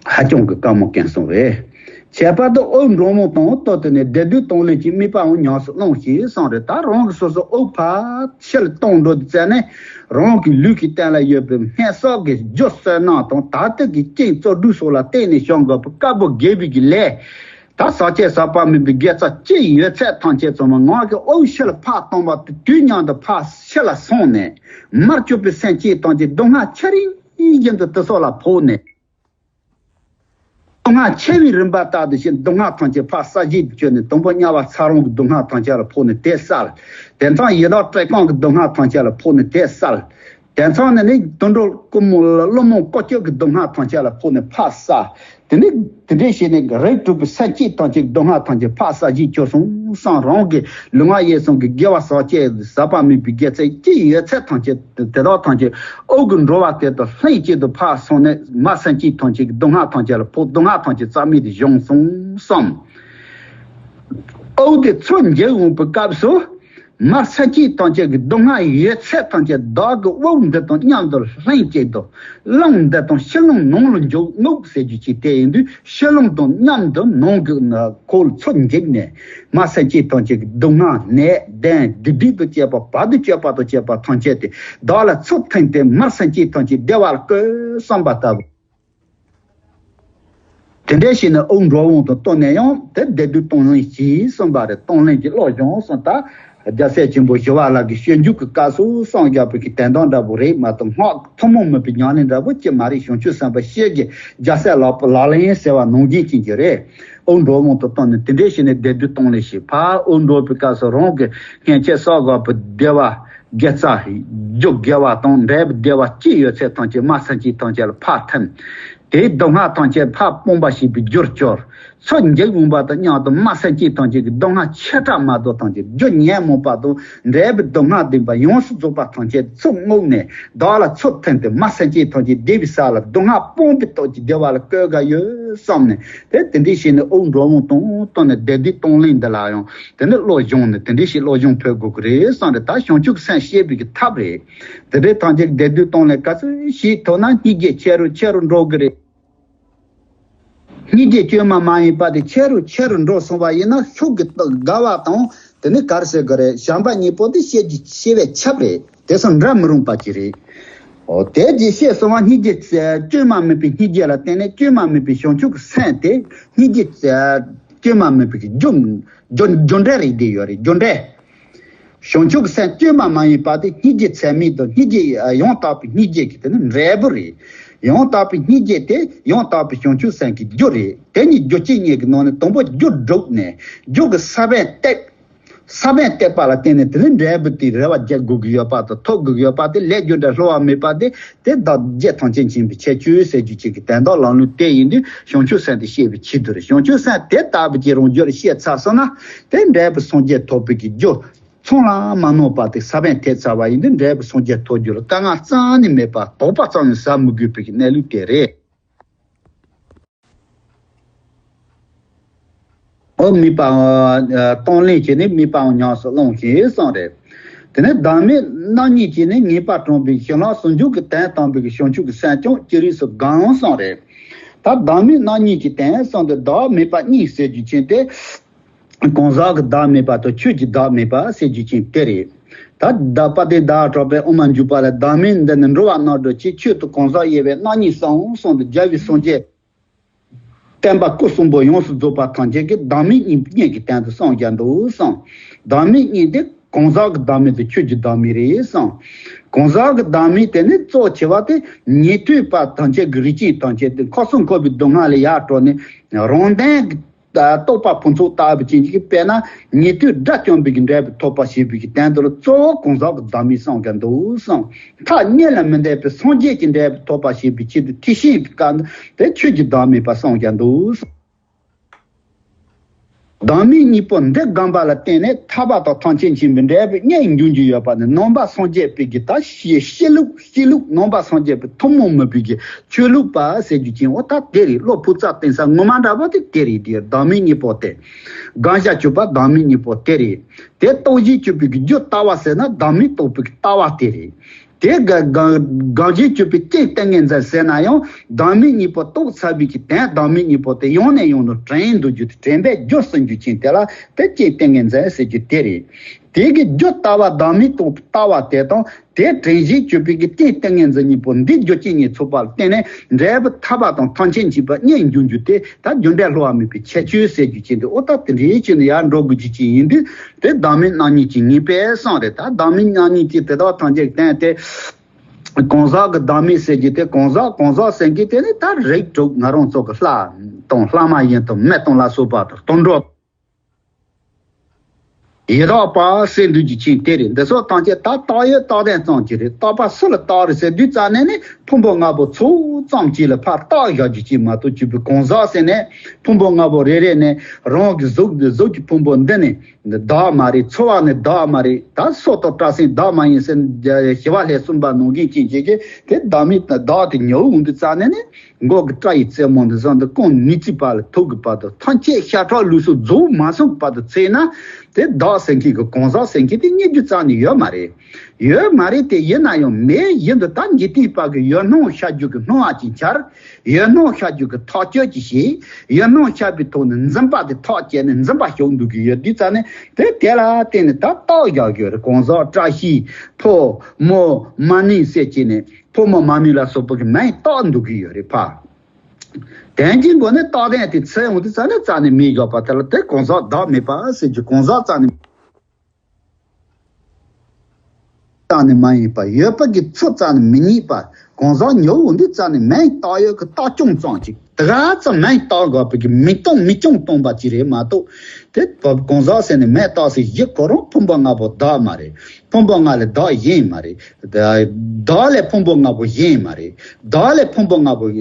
ཧ་ཅང་གི་དཀའ་མོ་སྐྱོན་སོང་བས། ཁྱད་པར་དུ་དབུགས་འགྲོ་མོ་དང་ལྟོ་དེ་ནས་བདེ་སྡུག་གཏོང་ལེན་གྱི་དམིགས་པའང་ཉམས་སུ་བླང་ཞེས་གསུངས་རེད། ད་རང་གི་སོ་སོ་དབུགས་ཕར་ཕྱི་ལ་གཏོང་འགྲོ་དུས་ཙ་ནས་རང་གི་ལུས་ཀྱི་སྟེང་ལ་ཡོད་པའི་སྨན་ཟས་ཀྱི་རྒྱུ་བསོད་ནམས་དང་དར་ཏིལ་གྱི་སྐྱེམས་བཙོ་བཀྲུ་སོགས་ལ་བརྟེན་ནས་བྱུང་དགོས་པའི་དཀར་པོ་དགེ་བའི་གི་ལས། ད་ཟག་བཅས་ཟག་པ་མིན་པའི་དགེ་རྩ་ཅི་ཡོད་ཚད་ཐམས་ཅད་ཚང་མ་ངག་གི་དབུགས་ཕྱི་ལ་ཕར་གཏོང་བ་དེ་དུས་མཉམ་དུ་ཕར་ཕྱི་ལ་སོང་ནས་མར་གྱུར་པའི་སེམས་ཅན་ཐམས་ཅད་སྡུག་བསྔལ་ཆེ་རིང་བཞིན་དུ་དེ་སོགས་ལ་ཕོག་ནས། སྡུག་བསྔལ་ཆེ་བའི་རིམ་པ་ལྟར་དུ་ཞིག་སྡུག་བསྔལ་ཐམས་ཅད་ཕར་བསལ་བྱེད་དུ་གྱུར་ནས། དང་པོ་དམྱལ་བ་ཚ་གྲང་གི་སྡུག་བསྔལ་ཐམས་ཅད་ལ་ཕོག་ནས་དེ་བསལ། དེ་མཚུངས་ཡི་དྭགས་བཀྲེས་སྐོམ་གྱི་སྡུག་བསྔལ་ཐམས་ཅད་ལ་ཕོག་ནས་དེ་བསལ། དེ་མཚུངས་ནས་ནི་དུད་འགྲོ་ཀུན་སློང་ཀུན་སྤྱོད་ཀྱི་སྡུག་བསྔལ་ཐམས་ཅད་ལ་ཕོག་ནས་ཕར་བསལ། དེ་ནི་དེ་འདྲའི་བྱས་ནས་རིགས་དྲུག་པའི་སེམས་ཅན་ཐམས་ཅད་སྡུག་བསྔལ་ཐམས་ཅད་ཕར་བསལ་བྱེད་དུ་གྱུར་སོང་བསམ། རང་གི་ལུས་ངག་ཡིད་གསུམ་གྱི་དགེ་བ་ཟག་བཅས་ཟག་པ་མེད་པའི་དགེ་རྩ་ཅི་ཡོད་ཚད་ཐམས་ཅད་དེ་དག་ཐམས་ཅད་དབུགས་ཀྱི་འགྲོ་བ་དེ་དང་ལྷན་ཅིག་ཏུ་ཕར་སོང་ནས་མ་སེམས་ཅན་ཐམས་ཅད་ཀྱི་སྡུག་བསྔལ་ཐམས་ཅད་ལ་ཕོག། སྡུག་བསྔལ་ཐམས་ཅད་བསལ་མེད་དུ་བྱུང་སོང་བསམ། དབུགས་དེ་ཚུར་འཇུག་འོང་པའི་སྐབས་སུ། མ་སེམས་ཅན་ཐམས་ཅད་ཀྱི་སྡུག་བསྔལ་ཡོད་ཚད་ཐམས་ཅད་བདག་གི་དབུགས་འདི་དང་མཉམ་དུ་ལྷན་ཅིག་ཏུ། རླུང་འདི་དང་ཕྱི་རླུང་ནང་ལ་འཇུག་ངོ་ཟེར་རྒྱུ་ཅིག་དེ་ཡིན་དུས། ཕྱི་རླུང་དང་མཉམ་དུ་ནང་གི་ཁོག་ཚུར་འཇུག་ནས། མ་སེམས་ཅན་ཐམས་ཅད་ཀྱི་སྡུག་བསྔལ་ནད་གདོན་སྡིག་སྒྲིབ་དང་བཅས་པ་བར་དུ་གཅོད་པ་དང་བཅས་པ་ཐམས་ཅད་དེ་བདག་ལ་ཚུར་ཐོན་ཏེ། མ་སེམས་ཅན་ཐམས་ཅད་བདེ་བར་བཀོད་བསམ་པ་ལྟ་བུ། དེ་འདྲའི་ཕྱིར་ན་དབུགས་འགྲོ་འོང་དང་བསྟུན་ནས་ཡང་དེ་བདེ་སྡུག་གཏོང་ལེན་གྱིས་གསུངས་པ་རེད། གཏོང་ལེན་གྱི་བློ་སྦྱོང་གསུངས། ད་རྒྱལ་སྲས་ཆེན་པོ་ཞི་བ་ལྷ་གི་སྤྱོད་འཇུག་གི་སྐབས་སུ་གསུངས་བཞག་པའི་གི་དོན་དག་འདྲ་པོ་རེད་མ་གཏོགས། སྔགས་ཐུན་མོང་མིན་པའི་ཉམས་ལེན་འདྲ་པོ་ཅིག་མ་རེད། བྱང་ཆུབ་སེམས་དཔའ་སྤྱོད་ཀྱི་རྒྱལ་སྲས་ལག་པ་ལག་ལེན་ཟེར་བ་ནང་བཞིན་ཅན་གྱི་རེད། དབུགས་འགྲོ་འོང་དང་བསྟུན་ནས་དེ་འདྲའི་ཕྱིར་ན་བདེ་སྡུག་གཏོང་ལེན་གྱིས། ཕར་དབུགས་འགྲོ་བའི་སྐབས་སུ་རང་གི་སྔོན་ཆད་བསགས་དགོས་པའི་བདེ་བ། དགེ་རྩ། རྒྱུ་དགེ་བ་དང་འབྲས་བུ་བདེ་བ་ཅི་ཡོད་ཚད་ཐམས་ཅད་མ་སེམས་ཅན་ཐམས་ཅད་ལ་ཕར་ཐོན། དེའི་སྡུག་བསྔལ་ཐམས་ཅད་ཕར་སྤངས་པ་ཞེས་པའི་རྒྱུར་གྱུར། ཚུར་འཇུག་འོང་པ་དང་མཉམ་དུ་མ་སེམས་ཅན་ཐམས་ཅད་ཀྱི་སྡུག་བསྔལ་ཆེ་ཕྲ་མ་གཏོགས་ཐམས་ཅད། རྒྱུ་ཉོན་མོངས་པ་དང་འབྲས་བུའི་སྡུག་བསྔལ་ལྡན་པ་ཡོངས་སུ་རྫོགས་པ་ཐམས་ཅད་ཚུར་བསྔོགས་ནས། བདག་ལ་ཚུར་ཐོན་ཏེ། མ་སེམས་ཅན་ཐམས་ཅད་བདེ་བའི་ས་ལ་སྡུག་བསྔལ་སྤངས་པའི་སྟོབས་ཀྱིས་བདེ་བ་ལ་བཀོད་ག་ཡོད་བསམ་ནས། དེ་དེ་འདྲའི་ཕྱིར་ན་དབུགས་འགྲོ་འོང་དང་བསྟུན་ནས་བདེ་སྡུག་གཏོང་ལེན་འདི་ལ་ཡང་དེ་ནི་བློ་སྦྱོང་ནས་དེ་འདྲའི་ཕྱིར་བློ་སྦྱོང་ཕོད་དགོས་ཀྱི་རེད་བསམ་རེད། ད་བྱང་ཆུབ་སེམས་བསྐྱེད་པའི་གི་ཐབས་རེད། དེ་འདྲའི་ཐམས་ཅད་བདེ་སྡུག་གཏོང་ལེན་ག་ཚོད་ཞིག་ཐུབ་ན་སྙིང་རྗེ་ཆེ་རུ་ཆེ་རུ་འགྲོ་གི་རེད། སྙིང་རྗེ་བཅོས་མ་མ་ཡིན་པ་དེ་ཆེ་རུ་ཆེ་རུ་འགྲོ་སོང་བ་ཡིན་ན། ཤུགས་ཀྱིས་དགའ་བ་དང་དེ་ནི་ག་རེ་ཟེར་དགོས་རེད། བྱམས་པ་གཉིས་པོ་དེ་སྐྱེ་རྒྱུ་ཆེ་བའི་ཁྱབ་རེད། དེ་སོང་འདྲ་མི་རུང་པ་ཅིག་རེད། འོ་དེ་རྗེས་བཤད་སོང་བ། སྙིང་རྗེ་བཅོས་མ་མིན་པའི་སྙིང་རྗེ་ལ་བརྟེན་ནས་བཅོས་མ་མིན་པའི་བྱང་ཆུབ་ཀྱི་སེམས་དེ། སྙིང་རྗེ་བཅོས་མ་མིན་པའི་རྒྱུ་རྒྱུ་རྒྱུ་འབྲས་རེད། དེ་ཡོད་རེད། རྒྱུ་འབྲས། བྱང་ཆུབ་སེམས་བཅོས་མ་མ་ཡིན་པ་དེ་སྙིང་རྗེ་ཚད་མེད་དང་། སྙིང་རྗེ་ཡང་དག་པའི་སྙིང་རྗེ་གི་དེ་ནི་འབྲས་བུ་རེད། ཡང་དག་པའི་སྙིང་རྗེ་དེ་ཡང་དག་པའི་བྱང་ཆུབ་སེམས་ཀྱི་རྒྱུ་རེད། དེ་གཉིས་རྒྱུ་གཅིག་ཉིད་ཀྱི་ནང་ནས་དང་པོ་རྒྱུ་བསྒྲུབས་ནས། རྒྱུ་གི་ས་བོན་བཏབ། ས་བོན་བཏབ་པ་ལ་བརྟེན་ནས་དེ་ནི་འབྲས་བུ་དེ་རེ་བ་རྒྱག་དགོས་ཀྱི་ཡོད་པ་དང་ཐོབ་དགོས་ཀྱི་ཡོད་པ་དེ་ལས་རྒྱུ་འབྲས་བསླུ་བ་མེད་པ་དེ། དེ་བདག་བསྐྱེད་ཐམས་ཅད་མཁྱེན་པའི་ཁྱད་ཆོས་ཟེར་རྒྱུ་ཅིག་གི་དོན་དག་ལམ་ལུགས་དེ་ཡིན་དུས། བྱང་ཆུབ་སེམས་དེ་བསྐྱེད་པའི་ཆེད་དུ་རེད། བྱང་ཆུབ་སེམས་དེ་ལྟ་བུ་ཅིག་རང་རྒྱུད་ལ་སྐྱེས་ཚར་སོང་ན། དེ་འབྲས་བུ་སངས་རྒྱས་ཐོབ་པའི་གི་རྒྱུ་ཚང་ལ་མ་ནོར་བ་དེ་ས་བོན་ཐེབས་ཚར་བ་ཡིན་དུས། འབྲས་བུ་སངས་རྒྱས་ཐོབ་རྒྱུ་ལ་དཀའ་ངལ་རྩ་ནས་མེད་པ། དོགས་པ་རྩ་ནས་ཟ་མི་དགོས་པའི་གི་གནས་ལུགས་དེ་རེད། འོ་དམིགས་པའང་གཏོང་ལེན་བྱས་ནས་དམིགས་པའང་ཉམས་སུ་བླང་ཞིང་གསུངས་རེད། དེ་ནས་བདག་མེད་རྣམ་གཉིས་ཀྱིས་ནི་ངེས་པར་དྲངས་པའི་ཞི་ལྷག་ཟུང་འཇུག་གི་དོན་དམ་པའི་བྱང་ཆུབ་ཀྱི་སེམས་ཀྱང་ཅི་རིགས་སུ་བསྒོམ་གསུངས་རེད། ད་བདག་མེད་རྣམ་གཉིས་ཀྱི་དོན་གསུངས་ཏེ། བདག་མེད་པ་གཉིས་ཟེར་རྒྱུ་ཅན་དེ། གང་ཟག་གི་བདག་མེད་པ་དང་ཆོས་ཀྱི་བདག་མེད་པ་ཟེར་རྒྱུ་ཅན་དེ་རེད། ད་བདག་དཔལ་ལྡན་ཟླ་བ་གྲགས་པས་དབུ་མ་འཇུག་པ་ལ། བདག་མེད་འདི་ནི་འགྲོ་བ་རྣམས་སྒྲོལ་ཕྱིར། ཆོས་དང་གང་ཟག་དབྱེ་བས་རྣམ་གཉིས་སམ་གསུངས་ཏེ། རྒྱལ་བའི་སངས་རྒྱས་བསྟན་པ་སྐུ་གསུམ་པོ་ཡོངས་སུ་རྫོགས་པ་ཐམས་ཅད་ཀྱི་བདག་མེད་གཉིས་གཉིས་ཀྱི་སྟེང་དུ་གསུངས་ཀྱང་འདུག་གསུངས། བདག་མེད་གཉིས་དེ་གང་ཟག་གི་བདག་མེད་དང་ཆོས་ཀྱི་བདག་མེད་རེད་གསུངས། གང་ཟག་གི་བདག་མེད་དེ་ནི་གཙོ་ཆེ་བ་དེ་ཉན་ཐོས་པ་ཐམས་ཅད་ཀྱི་རིགས་ཅན་ཐམས་ཅད་དེ་འཁོར་གསུམ་འཁོར་བའི་སྡུག་བསྔལ་ལས་ཡར་གྲོལ་ནས། རང་དོན་གྱི་རྟོགས་པ་ཕུན་ཚོགས་ལྟ་བུ་ཅན་གྱི། དཔེར་ན་ཉན་ཐོས་དགྲ་བཅོམ་པའི་གི་འབྲས་བུ་ཐོབ་པ་ཞེས་པའི་གི་དོན་དུ་ལ་གཙོ་བོ་གང་ཟག་གི་བདག་མེད་གསུངས་ཀྱང་འདུག་གསུངས། ཐ་སྙད་ལ་མི་ལྟོས་པའི་སངས་རྒྱས་ཀྱི་འབྲས་བུ་ཐོབ་པ་ཞེས་པའི་ཆེད་དུ་ཐེག་ཆེན་གྱི་སྐབས་དེ་ཆོས་ཀྱི་བདག་མེད་པ་གསུངས་ཀྱང་འདུག། བདག་མེད་གཉིས་པོ་འདི་བསྒོམས་པ་ལ་བརྟེན་ནས་ཐར་པ་དང་ཐམས་ཅད་མཁྱེན་པའི་འབྲས་བུ་གཉིས་འབྱུང་རྒྱུ་ཡོད་པ་ནི། ནང་པ་སངས་རྒྱས་པའི་གི་ད་སྤྱི་སྤྱི་ལུགས་སྤྱི་ལུགས་ནང་པ་སངས་རྒྱས་པའི་ཐུན་མོང་མིན་པའི་གི་ཆོས་ལུགས་པ་ཟེར་རྒྱུ་ཅན། འོ་ད་དེ་རེད། བློ་ཕུགས་རྩ་གཏིང་ས་ངོ་མ་འདྲ་པོ་དེ་དེ་རེད། དེ་བདག་མེད་གཉིས་པོ་དེ། བསྒོམ་བྱ་སྤྱོད་པ་བདག་མེད་གཉིས་པོ་དེ་རེད། དེ་རྟོགས་བྱེད་སྤྱོད་པའི་གི་རྒྱུ་ལྟ་བ་ཟེར་ན་བདག་མེད་རྟོགས་པའི་གི་ལྟ་བ་དེ་རེད། དེ་ག་ག་གང་ཞིག་སྤྱོད་པའི་རྐྱེན་ཏིང་ངེ་འཛིན་ཟེར་ན་ཡང་། བདག་མེད་གཉིས་པོ་རྟོགས་ཚར་བའི་གི་དོན་བདག་མེད་གཉིས་པོ་དེ་ཡང་ནས་ཡང་དུ་དྲན་འདུག་རྒྱུ་དེ། དྲན་པའི་རྒྱུ་གསུང་རྒྱུ་ཅན་དེ་ལ་དེ་རྐྱེན་ཏིང་ངེ་འཛིན་ཟེར་རྒྱུ་དེ་རེད། དེ་གི་རྒྱུ་ལྟ་བ་བདག་མེད་རྟོགས་པའི་ལྟ་བ་དེ་དང་། དེ་དྲན་བྱེད་སྤྱོད་པའི་གི་རྐྱེན་ཏིང་ངེ་འཛིན་གཉིས་པོ་འདི་རྒྱུ་རྐྱེན་གཉིས་ཚོགས་པ་ལ་བརྟེན་ནས་འབྲས་བུ་ཐར་པ་དང་ཐམས་ཅད་མཁྱེན་པ་གཉིས་འབྱུང་རྒྱུ་དེ། ད་རྒྱུ་འབྲས་བསླུ་བ་མེད་པའི་ཁྱད་ཆོས་ཟེར་རྒྱུ་ཅན་དེ། འོ་ད་དེ་འདྲའི་ཆོས་ནི་ཡར་འགྲོ་དགོས་རྒྱུ་ཅན་ཡིན་དུས། དེ་བདག་མེད་རྣམ་གཉིས་ཀྱི་ངེས་པས་གསུངས་རེད། ད་བདག་མེད་རྣམ་གཉིས་ཀྱི་དེ་དག་ཐམས་ཅད་བསྟན་ཏེ། གང་ཟག་གི་བདག་མེད་ཟེར་རྒྱུ་དེ། གང་ཟག་གང་ཟག་ཟེར་རྒྱུ་དེ་ནི་ད་རིགས་དྲུག་ང་རང་ཚོ་གི་ལྷ་དང་ལྷ་མ་ཡིན་དང་མི་དང་ལ་སོགས་པ་དང་དུད་འགྲོ། ཡི་དྭགས་པ་ཟེར་འདུག་རྒྱུ་ཅན་དེ་རེད། འདི་ཚོ་ཐམས་ཅད་ད་བཏགས་ཡོད་བཏགས་ལྡན་ཙམ་གྱི་རེད། བཏགས་པ་སུ་ལ་བཏགས་རེད་ཟེར་དུས་ཙ་ནས་ནི་ཕུང་པོ་ལྔ་པོ་ཚོ་ཙམ་གྱི་ལ་ཕར་བཏགས་བཞག་རྒྱུ་ཅན་མ་གཏོགས། སྤྱི་པའི་གང་ཟག་ཟེར་ནས་ཕུང་པོ་ལྔ་པོ་རེ་རེ་ནས་རང་གི་གཟུགས་འདི་གཟུགས་ཀྱི་ཕུང་པོ་འདི་ནི་བདག་མ་རེད། ཚོར་བ་ནི་བདག་མ་རེད། ད་སྲོག་དང་སྐྲག་སེམས་བདག་མ་ཡིན་ཟེར། ཞི་བ་ལྷས་གསུངས་པ་ནང་བཞིན་ཅན་ཅིག་གིས་དེ་བདག་མེད་དང་བདག་དེ་ཉོ་འོང་དུས་ཙ་ནས་ནི། མགོ་གི་སྐྲ་ཡི་རྩེ་མོ་འདི་ཟུང་འདི་རྐང་མི་ཚིག་པ་ལ་ཐུག་གི་བར་དུ། ཐམས་ཅད་ཤ་ཁྲག་ལུས་སུ་རྫོགས་མ་སོང་བར་དུ་ཚེ་ན་དེ་བདག་ཟེར་མཁན་གྱི་གང་ཟག་ཟེར་མཁན་དེ་རྙེད་རྒྱུ་རྩ་ནས་ཡོད་མ་རེད། ཡོད་མ་རེད་དེ། ཡིན་ན་ཡང་མེད། ཡིན་དུ་ད་འཇིག་རྟེན་པ་གི་ཡུལ་སྣང་ཤར་རྒྱུ་གི་སྣང་བ་ཅིག་འཆར། ཡུལ་སྣང་ཤར་རྒྱུ་གི་ཐག་གཅོད་ཅིག་བྱེད། ཡུལ་སྣང་ཤར་བའི་ཐོག་ནས་འཛིན་པ་དེ་ཐག་བཅད་ནས་འཛིན་པ་ཞུགས་འདུག་གི་ཡོད་དུས་ཙ་ནས་དེ་དེ་ལ་བརྟེན་ནས་ད་བཏགས་བཞག་རྒྱུ་རེད། གང་ཟག་བཀྲ་ཤིས་ཕོ་མོ་མ་ནིང་ཟེར་གྱི་ནས། ཕོ་མོ་མ་ནིང་ལ་སོགས་པ་གི་མིང་བཏགས་འདུག་གི་ཡོད་རེད་ཕ། དོན་གྱི་སྒོ་ནས་བཏགས་ལྡན་དེ་ཚེ་འོང་དུས་ཙ་ནས་རྩ་ནས་མེད་བཞག་པ་དེ་ལ་དེ་གང་ཟག་བདག་མེད་པ་ཟེར་རྒྱུ། གང་ཟག་རྩ་ནས་རྩ་ནས་མ་ཡིན་པ། ཡོད་པ་གི་ཚུལ་རྩ་ནས་མི་རྙེད་པ། གང་ཟག་ཉོ་འོང་དུས་ཙ་ནས་མིང་བཏགས་ཡོད་གི་བཏགས་ཀྱང་ཙམ་ཅིག་དེ་ག་ཙམ་མིང་བཏགས་དགོས་པའི་གི་མིང་སྟོང་མིང་རྐྱང་སྟོང་པ་ཅིག་རེད་མ་གཏོགས། དེ་གང་ཟག་ཟེར་ནས་མིང་བཏགས་ཟེར་གཞི་ཁོ་རང་ཕུང་པོ་ལྔ་པོ་བདག་མ་རེད། ཕུང་པོ་ལྔ་ལས་བདག་གཞན་མ་རེད། བདག་ལས་ཕུང་པོ་ལྔ་པོ་གཞན་མ་རེད། བདག་ལས་ཕུང་པོ་ལྔ་པོ་ག་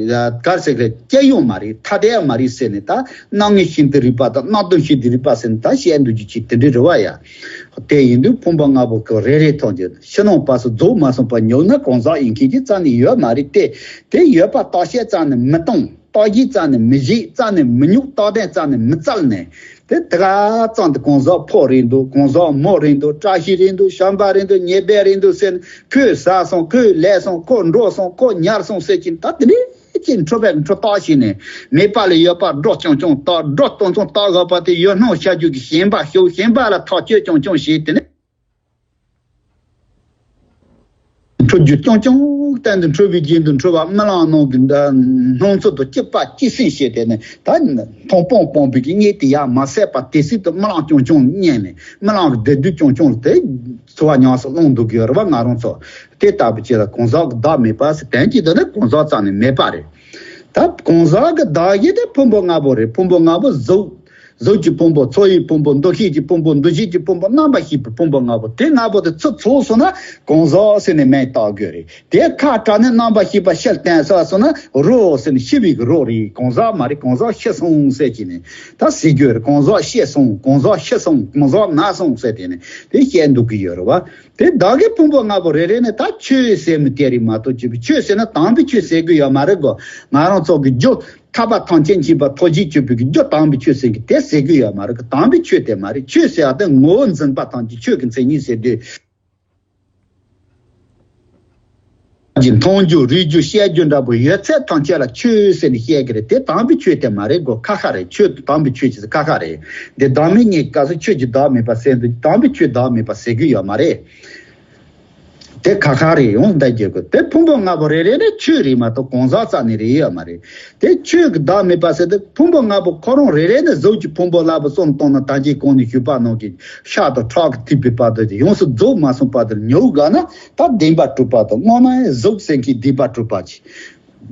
རེ་ཟེར་གི་རེད། སྐྱེ་ཡོང་མ་རེད། ཐ་དད་མ་རེད་ཟེར་ནས་ད་སྣང་ངེ་ཤིན་ཏུ་རིག་པ་དང་སྣང་སྟོང་ཤིན་ཏུ་རིག་པ་ཟེར་ནས་ད་བཤད་འདུག་རྒྱུ་ཅིག་དེ་འདྲ་རེད་བ་ཡ། དེ་ཡིན་དུས་ཕུང་པོ་ལྔ་པོ་གི་རེ་རེ་ཐམས་ཅད་ཕྱི་ནང་བར་གསུམ་རྫོགས་མ་སོང་བར་ཉོ་ན་གང་ཟག་ཡིན་མཁན་གྱི་རྩ་ནས་ཡོད་མ་རེད་དེ། དེ་ཡོད་པ་བརྟག་དཔྱད་རྩ་ནས་མི་གཏོང་། བརྟག་དཔྱད་རྩ་ནས་མི་བྱེད། རྩ་ནས་མི་ཉོ། བརྟག་ལྡན་རྩ་ནས་མི་བཙལ་ནས། དེ་དེ་ག་ཙམ་དུ་གང་ཟག་ཕོ་རེད་འདུག། གང་ཟག་མོ་རེད་འདུག། བཀྲ་ཤིས་རེད་འདུག། བྱམས་པ་རེད་འདུག། ཉེས་པ་རེད་འདུག་ཟེར་ནས། ཁོས་ཟ་སོང་། ཁོས་ལས་སོང་། ཁོ་འགྲོ་སོང་། ཁོ་ཉར་སོང་ཟེར་གྱིན་ད་དེ་འདྲའི་ཅིག་འཕྲོ་བས་འཕྲོ་བརྟག་བྱས་ནས། མེད་པ་ལ་ཡོད་པ་སྒྲོ་རྐྱང་རྐྱང་བཏགས། སྒྲོ་རྐྱང་རྐྱང་བཏགས་དགོས་པ་དེ་ཡུལ་སྣང་ཤར་རྒྱུ་གི་ཞེན་པ་ཞུགས། ཞེན་པ་ལ་ཐག་གཅོད་རྐྱང་རྐྱང་བྱས། དེ་ནས། འཁྲུལ་རྒྱུ་རྐྱང་རྐྱང་གཏན་དུ་འཁྲུལ་པའི་རྒྱན་དུ་འཁྲུལ་བ། རྨི་ལམ་ནང་གི་འདྲ་སྣང་ཚུལ་དུ་གཅིག་པ་གཅིག་སེང་བྱས་ཏེ་ནི་ད་མཐོང་སྤང་སྤངས་པའི་གི་གཉིད་དེ་ཡང་མ་སད་པ་དེ་སྲིད་དུ་རྨི་ལམ་རྐྱང་རྐྱང་ཉལ་ནས་རྨི་ལམ་གྱི་བདེ་སྡུག་རྐྱང་རྐྱང་དེ་འཚོ་བ་ཉམས་སུ་བླངས་འདུག་གི་ཡོད་རེད་བ། ང་རང་ཚོ་དེ་ལྟ་བུ་ཅིག་ལ་གང་ཟག་གི་བདག་མེད་པ་ཟེར། དོན་གྱི་དོན་ནི་གང་ཟག་རྩ་ནས་མེད་པ་རེད། ད་གང་ཟག་གི་བདག་གཞན་དེ་ཕུང་པོ་ལྔ་པོ་རེད། ཕུང་པོ་ལྔ་པོ་གཟུགས། གཟུགས་ཀྱི་ཕུང་པོ། ཚོར་བའི་ཕུང་པོ། འདུ་ཤེས་ཀྱི་ཕུང་པོ། འདུ་བྱེད་ཀྱི་ཕུང་པོ། རྣམ་པར་ཤེས་པའི་ཕུང་པོ་ལྔ་པོ། དེ་ལྔ་པོ་དེ་ཚུར་ཚོགས་སོང་ན་གང་ཟག་ཟེར་ནས་མིང་བཏགས་དགོས་རེད། དེ་ཁ་བྲལ་ནས་རྣམ་པར་ཤེས་པ་ཕྱིར་བསྟན་ཚར་སོང་ན་རོ་ཟེར་ནས་ཤི་བའི་གི་རོ་རེད། གང་ཟག་མ་རེད། གང་ཟག་ཤི་སོང་ཟེར་གྱི་ནས་ད་ཟེར་རྒྱུ་རེད། གང་ཟག་ཤི་སོང་། གང་ཟག་ཤི་སོང་། གང་ཟག་ན་སོང་ཟེར་དེ་ནས་དེ་བཤད་འདུག་གི་ཡོད་རེད་བ། དེ་བདག་གི་ཕུང་པོ་ལྔ་པོ་རེ་རེ་ནས་ད་ཆོས་ཟེར་མི་དེ་རེད་མ་གཏོགས། ཆོས་པའི་ཆོས་ཟེར་ན་དམ་པའི་ཆོས་ཟེར་གི་ཡོད་མ་རེད་གོ། ང་རང་ཚོ་གི་རྒྱུ་ཐར་པ་ཐམས་ཅད་མཁྱེན་པ་ཐུགས་རྗེ་ཆེན་པོའི་རྒྱུ་དམ་པའི་ཆོས་ཟེར་གི་དེ་ཟེར་གི་ཡོད་མ་རེད། དམ་པའི་ཆོས་དེ་མ་རེད། ཆོས་ཟེར་བ་དེ་ངོ་བོ་འཛིན་པ་ཐམས་ཅད་ཆོས་ཀྱི་མཚན་ཉིད་ཟེར་དུས། ཀྱི་མཐོང་རྒྱུ་རིག་རྒྱུ་བཤད་རྒྱུ་འདྲ་པོ་ཡོད་ཚད་ཐམས་ཅད་ལ་ཆོས་ཟེར་ནས་བཤད་གི་རེད། དེ་དམ་པའི་ཆོས་དེ་མ་རེད་གོ། ཁ་ཁ་རེད། ཆོས་དང་དམ་པའི་ཆོས་ཀྱི་ཁ་ཁ་རེད། འདི་བདག་མེད་གཉིས་ཀ་སོ་ཆོས་ཀྱི་བདག་མེད་པ་ཟེར་འདུག། དམ་པའི་ཆོས་བདག་མེད་པ་ཟེར་གི་ཡོད་མ་རེད། དེ་ཁ་ཁ་རེད། ཡོང་བསྡད་རྒྱུ་གི་དེ་ཕུང་པོ་ལྔ་པོ་རེ་རེ་ནི་ཆོས་རེད་མ་གཏོགས་གང་ཟག་རྩ་ནས་རེད་ཡོད་མ་རེད། དེ་ཆོས་ཀྱི་བདག་མེད་པ་ཟེར་དུས་ཕུང་པོ་ལྔ་པོ་ཁོ་རང་རེ་རེ་ནི་གཟུགས་ཀྱི་ཕུང་པོ་ལ་བུ་གསུམ་བཏང་ན་ད་གིན་གོང་ནས་ཞུས་པ་ནང་གི་ཤ་དང་ཁྲག་གི་ཐིགས་པའི་བར་དུ་དེ་ཡོངས་སུ་རྫོགས་མ་སོང་བར་དུ་ཉོ་དགོས་ན་ད་བདེན་པ་གྲུབ་པ་དང་། སྔོན་མ་གཟུགས་ཟེར་མཁན་བདེན་པ་གྲུབ་པ་ཅིག།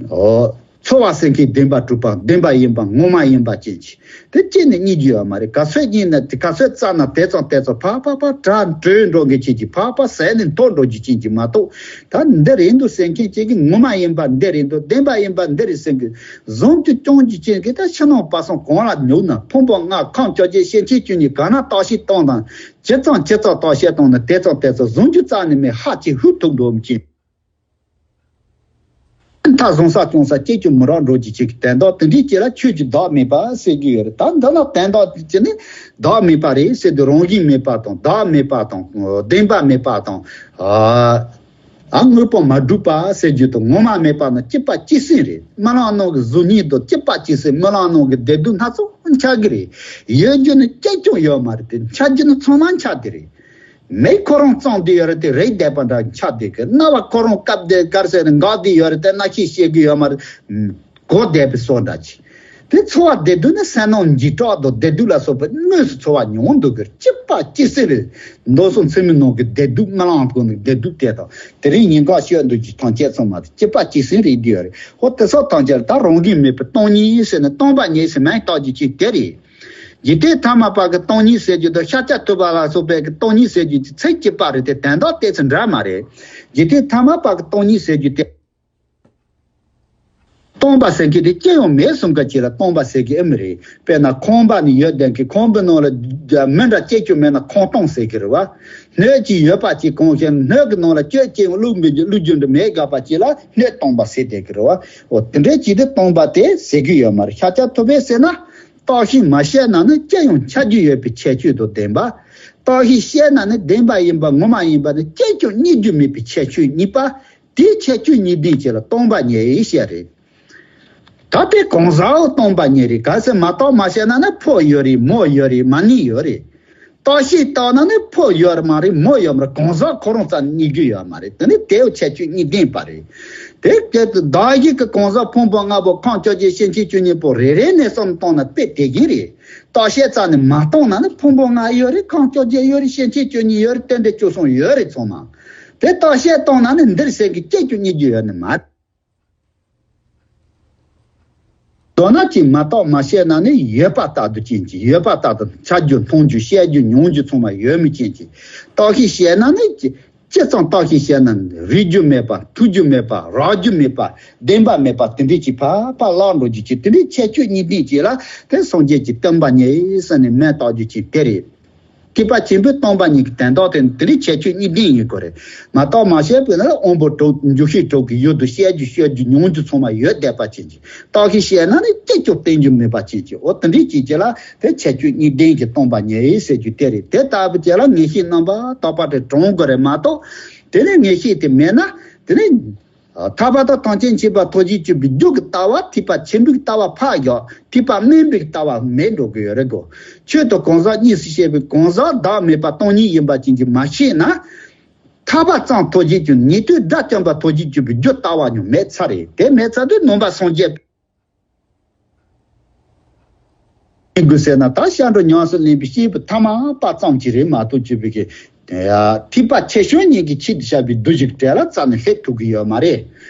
ཨོ། ཚོར་བ་ཟེར་མཁན་བདེན་པ་གྲུབ་པ། བདེན་པ་ཡིན་པ་ངོ་མ་ཡིན་པ་ཅན་གྱི་དེ་གཅིག་ནས་རྙེད་རྒྱུ་ཡོད་མ་རེད། ག་ཚོད་རྙེད་ན་དེ་ག་ཚོད་བཙལ་ན་དེ་ཙམ་དེ་ཙམ་ཕར་ཕར་ཕར་དྲག་བྲོས་འགྲོ་མཁན་ཅན་གྱི་ཕར་ཕར་ཟད་ནས་མཐོ་འགྲོ་རྒྱུ་ཅན་གྱི་མ་གཏོགས། ད་འདི་རེད་འདུག་ཟེར་མཁན་ཅན་གྱི་ངོ་མ་ཡིན་པ་འདི་རེད་འདུག། བདེན་པ་ཡིན་པ་འདི་རེད་ཟེར་མཁན་བཟུང་རྒྱུ་སྐྱོང་རྒྱུ་ཅན་གྱི་ད་ཕྱི་ནང་བར་གསུམ་གང་ལ་ཉོ་ན་ཕུང་པོ་ལྔ་ཁམས་བཅོ་བརྒྱད་སྐྱེ་མཆེད་བཅུ་གཉིས་གང་ན་བརྟག་ཞིབ་བཏང་དང་། ཇི་ཙམ་ཇི་ཙམ་བརྟག་ཞིབ་བཏང་ན་དེ་ཙམ་དེ་ཙམ་བཟུང་རྒྱུ་རྩ་ནས་མེད། ཧ་ཅང་ཧུད་ཐུག་འགྲོ་མཁན། མཐའ་བཟུང་ས་སྐྱོང་ས་སྐྱེ་རྒྱུ་མི་རག་འགྲོ་རྒྱུ་ཅིག་གི་དོན་དག་དེ་འདྲའི་ཅིག་ལ་ཆོས་ཀྱི་བདག་མེད་པ་ཟེར་གྱི་ཡོད་རེད། ད་འདི་ལ་དོན་དག་ཅིག་ནི་བདག་མེད་པ་རེད་ཟེར་དུས་རང་བཞིན་མེད་པ་དང་བདག་མེད་པ་དང་བདེན་པ་མེད་པ་དང་ཨ་ཨ་དངོས་པོ་མ་གྲུབ་པ་ཟེར་རྒྱུ་དང་ངོ་མ་མེད་པ་ནི་གཅིག་པ་གཅིག་སེང་རེད། རྨི་ལམ་ནང་གི་གཟུགས་བརྙན་དང་གཅིག་པ་གཅིག་སེང་། རྨི་ལམ་ནང་གི་བདེ་སྡུག་སྣ་ཚོགས་འཆར་གི་རེད། ཡོད་རྒྱུ་ནི་གཅིག་ཀྱང་ཡོད་མ་རེད་དེ། འཆར་རྒྱུ་ནི་ཚང་མ་འཆར་དེ་རེད། མིག་ཁོ་རང་གཙང་བསྡད་ཡོད་རེད་དེ་རེག་བསྡད་པ་འདྲ་འཆར་བསྡད་གི། རྣ་བ་ཁོ་རང་བཀབ་བསྡད་གར་ཟེར་ནས་འགག་བསྡད་ཡོད་རེད་དེ་རྣ་ཤེས་ཤེས་གི་ཡོད་མ་རེད། གོ་བསྡད་པའི་བཟོ་འདྲ་ཅིག། དེ་ཚོར་བ་བདེ་སྡུག་ནི་བསོད་ནམས་འཇིགས་སྐྲག་དང་བདེ་སྡུག་ལ་སོགས་པ་དངོས་སུ་ཚོར་བ་མྱོང་འདུག་གི། སྐྱིད་པ་སྐྱིད་སེ་རེད། མདོ་སོགས་ཚིག་མི་ནང་གི་བདེ་སྡུག་རྨི་ལམ་སྐོར་ནི་བདེ་སྡུག་དེ་དང་། དེ་རིང་ཉིན་གང་ཤོད་འདུག་གི་ཐམས་ཅད་ཚང་མ་དེ་སྐྱིད་པ་སྐྱིད་སེ་རེད་བསྡད་ཡོད་རེད། ཧོ་དེ་སོགས་ཐམས་ཅད་ལ་ད་རང་གིས་མེད་པའི་སྟོང་ཉིད་ཟེར་ནས་སྟོང་པ་ཉིད་ཟེར་མིང་བཏགས་རྒྱུ་ཅིག་དེ་རེད། འཇིག་རྟེན་ཐ་མལ་པ་གི་སྟོང་ཉིད་ཟེར་རྒྱུ་དང་ཤཱཀྱ་ཐུབ་པ་ལ་སོགས་པའི་གི་སྟོང་ཉིད་ཟེར་རྒྱུ་དེ་ཚིག་གཅིག་པ་རེད་དེ། དོན་དག་ཏོག་ཙམ་འདྲ་མ་རེད། འཇིག་རྟེན་ཐ་མལ་པ་གི་སྟོང་ཉིད་ཟེར་རྒྱུ་དེ། སྟོང་པ་ཟེར་མཁན་དེ་ཅི་ཡང་མེད་བསམ་མཁན་ཅིག་ལ་སྟོང་པ་ཟེར་གི་ཨེ་མི་རེད། དཔེར་ན་ཁང་པ་ནི་ཡོད་བསྡད་མཁན། ཁང་པའི་ནང་ལ་མི་འདྲ་སྐྱེ་རྒྱུ་མེད་ན་ཁང་སྟོང་ཟེར་གི་རེད་བ། སྣོད་ཅིག་ཡོད་པ་ཅིག་གང་ཤེས་ན་སྣོད་ཀྱི་ནང་ལ་སྐྱོད་ཅིག་བླུགས་མི་རྒྱུ་བླུགས་རྒྱུ་འདྲ་མེད་དགག་པ་ཅིག་ལ་སྣོད་སྟོང་པ་ཟེར་བསྡད་གི་རེད་བ། འོ་དེ་འདྲའི་ཅིག་དེ་སྟོང་པ་དེ་ཟེར་གི་ཡོད་མ་རེད། ཤཱཀྱ་ཐུབ་པས་ཟེར་ན། བརྟགས་ཤིང་མ་དཔྱད་ན་ནི་ཅི་ཡང་ཆ་རྒྱུ་ཡོད་པའི་ཁྱད་ཆོས་དང་ལྡན་པ། བརྟགས་ཤིང་དཔྱད་ན་ནི་བདེན་པ་ཡིན་པ་ངོ་མ་ཡིན་པ་ནི་ཅིས་ཀྱང་རྙེད་རྒྱུ་མེད་པའི་ཁྱད་ཆོས་གཉིས་པ། དེའི་ཁྱད་ཆོས་གཉིས་ལྡན་ཅིག་ལ་སྟོང་པ་ཉིད་ཟེར་རེད། ད་དེ་གང་ཟག་སྟོང་པ་ཉིད་རེད། གལ་སྲིད་མ་བརྟགས་མ་དཔྱད་ན་ནི་ཕོ་ཡོད་རེད། མོ་ཡོད་རེད། མ་ནི་ཡོད་རེད། བརྟགས་ཤིང་བརྟགས་ན་ནི་ཕོ་ཡོད་མ་རེད། མོ་ཡོད་མ་རེད། གང་ཟག་ཁོ་རང་རྩ་ནས་རྙེད་རྒྱུ་ཡོད་མ་རེད། དེ་ནི་དེའི་ཁྱད་ཆོས་གཉིས་ལྡན་པ་རེད། དེ་སྐད་དུ་བདག་བཞིན་གྱི་གང་ཟག་ཕུང་པོ་ལྔ་པོ་ཁམས་བཅོ་བརྒྱད་སེམས་ཅན་བཅུ་གཉིས་པོ་རེ་རེ་ནས་བསམ་བཏང་ན་དཔེ་དེ་བཞིན་རེད། བརྟགས་དཔྱད་རྩ་ནས་མ་བཏང་ན་ནི་ཕུང་པོ་ལྔ་ཡོད་རེད། ཁམས་བཅོ་བརྒྱད་ཡོད་རེད། སེམས་ཅན་བཅུ་གཉིས་ཡོད་རེད། རྟེན་འབྲེལ་བཅུ་གསུམ་ཡོད་རེད། ཚང་མ་དེ་བརྟགས་དཔྱད་བཏང་ན་ནི་འདིར་ཟེར་གི་སྐྱེ་རྒྱུ་རྙེད་རྒྱུ་ཡོད་ནི་མ་རེད། མདོར་ན་ཅིག་མ་བརྟགས་མ་དཔྱད་ན་ནི་ཡོད་པ་ལྟར་དུ་ཅན་གྱི། ཡོད་པ་ལྟར་དུ་འཆར་རྒྱུ་མཐོང་རྒྱུ་བཤད་རྒྱུ་མྱོང་རྒྱུ་ཚང་མ་ཡོད་མི་ཅན་གྱི། བརྟགས་ཤིང་དཔྱད་ན་ནི་ཅི་ཅི་ཙམ་བརྟགས་ཤིང་དཔྱད་ན་ནི་རིག་རྒྱུ་མེད་པ། ཐུག་རྒྱུ་མེད་པ། རག་རྒྱུ་མེད་པ། བདེན་པ་མེད་པ། དེ་འདྲའི་ཅིག་ཕར་ཕར་བརླག་འགྲོ་རྒྱུ་ཅིག། དེ་འདྲའི་ཁྱད་ཆོས་གཉིས་ལྡན་ཅིག་ལ་དེ་སངས་རྒྱས་ཀྱི་སྟོན་པ་ཉིད་ཟེར་ནས་མིང་བཏགས་རྒྱུ་ཅིག་དེ་རེད། ཐེག་པ་ཆེན་པོའི་སྟོང་པ་ཉིད་ཀྱི་དོན་དག་དེ་དེ་རིང་ཁྱད་ཆོས་གཉིས་ལྡན་ཡིན་དགོས་རེད། མ་བརྟགས་མ་དཔྱད་པས་ན་དབང་པོ་དྲུག་འཇུག་ཤེས་དྲུག་གི་ཡུལ་དུ་བཤད་རྒྱུ་ཤོད་རྒྱུ་མྱོང་རྒྱུ་ཚང་མ་ཡོད་བསྡད་པ་ཅན་གྱི། བརྟགས་ཤིང་དཔྱད་ན་ནི་ཅི་ཀྱང་བསྟན་རྒྱུ་མེད་པ་ཅན་གྱི། འོ་དེ་འདྲའི་ཅིག་ཅིག་ལ་དེ་ཁྱད་ཆོས་གཉིས་ལྡན་གྱི་སྟོང་པ་ཉིད་ཟེར་རྒྱུ་དེ་རེད། དེ་ལྟ་བུ་ཅིག་ལ་ངེས་ཤེས་རྣམ་པར་དག་པ་དེ་དྲངས་དགོས་རེད་མ་གཏོགས། དེ་ནས་ངེས་ཤེས་དེ་མེད་ན་དེ་ནི། ཐར་པ་དང་ཐམས་ཅད་མཁྱེན་པ་ཐོབ་བྱེད་སྤྱོད་པའི་རྒྱུ་གི་ལྟ་བ། ཐེག་པ་ཆེན་པོའི་ལྟ་བ་ཕར་བཞག་ཐེག་པ་དམན་པའི་ལྟ་བ་མེད་འགྲོ་གི་ཡོད་རེད་གོ། ཆོས་དང་གང་ཟག་གཉིས་སུ་བཤད་པའི་གང་ཟག་བདག་མེད་པ་སྟོང་ཉིད་ཡིན་པ་ཅན་གྱི་མ་ཤེས་ན། ཐར་པ་ཙམ་ཐོབ་བྱེད་ཀྱི་ཉན་ཐོས་དགྲ་བཅོམ་པ་ཐོབ་བྱེད་སྤྱོད་པའི་རྒྱུ་ལྟ་བ་ཉུང་མེད་ཚར་རེད། དེ་མེད་ཚར་དུས་ནང་པ་སངས་རྒྱས། དགོས་ཟེར་ན་ད་སྐྱབས་འགྲོ་ཉམས་སུ་ལེན་པའི་སྐྱེས་བུ་ཐ་མལ་པ་ཙམ་གྱིས་རེད་མ་གཏོགས་བཅོས་པའི་གི། ཐེག་པ་ཆེ་ཤོས་ཉིད་ཀྱི་ཆེད་དུ་བཤད་པའི་བསྡུ་བཞག་གྲལ་ལ་རྩ་ནས་སླེབས་ཐུབ་ཀྱི་ཡོད་མ་རེད།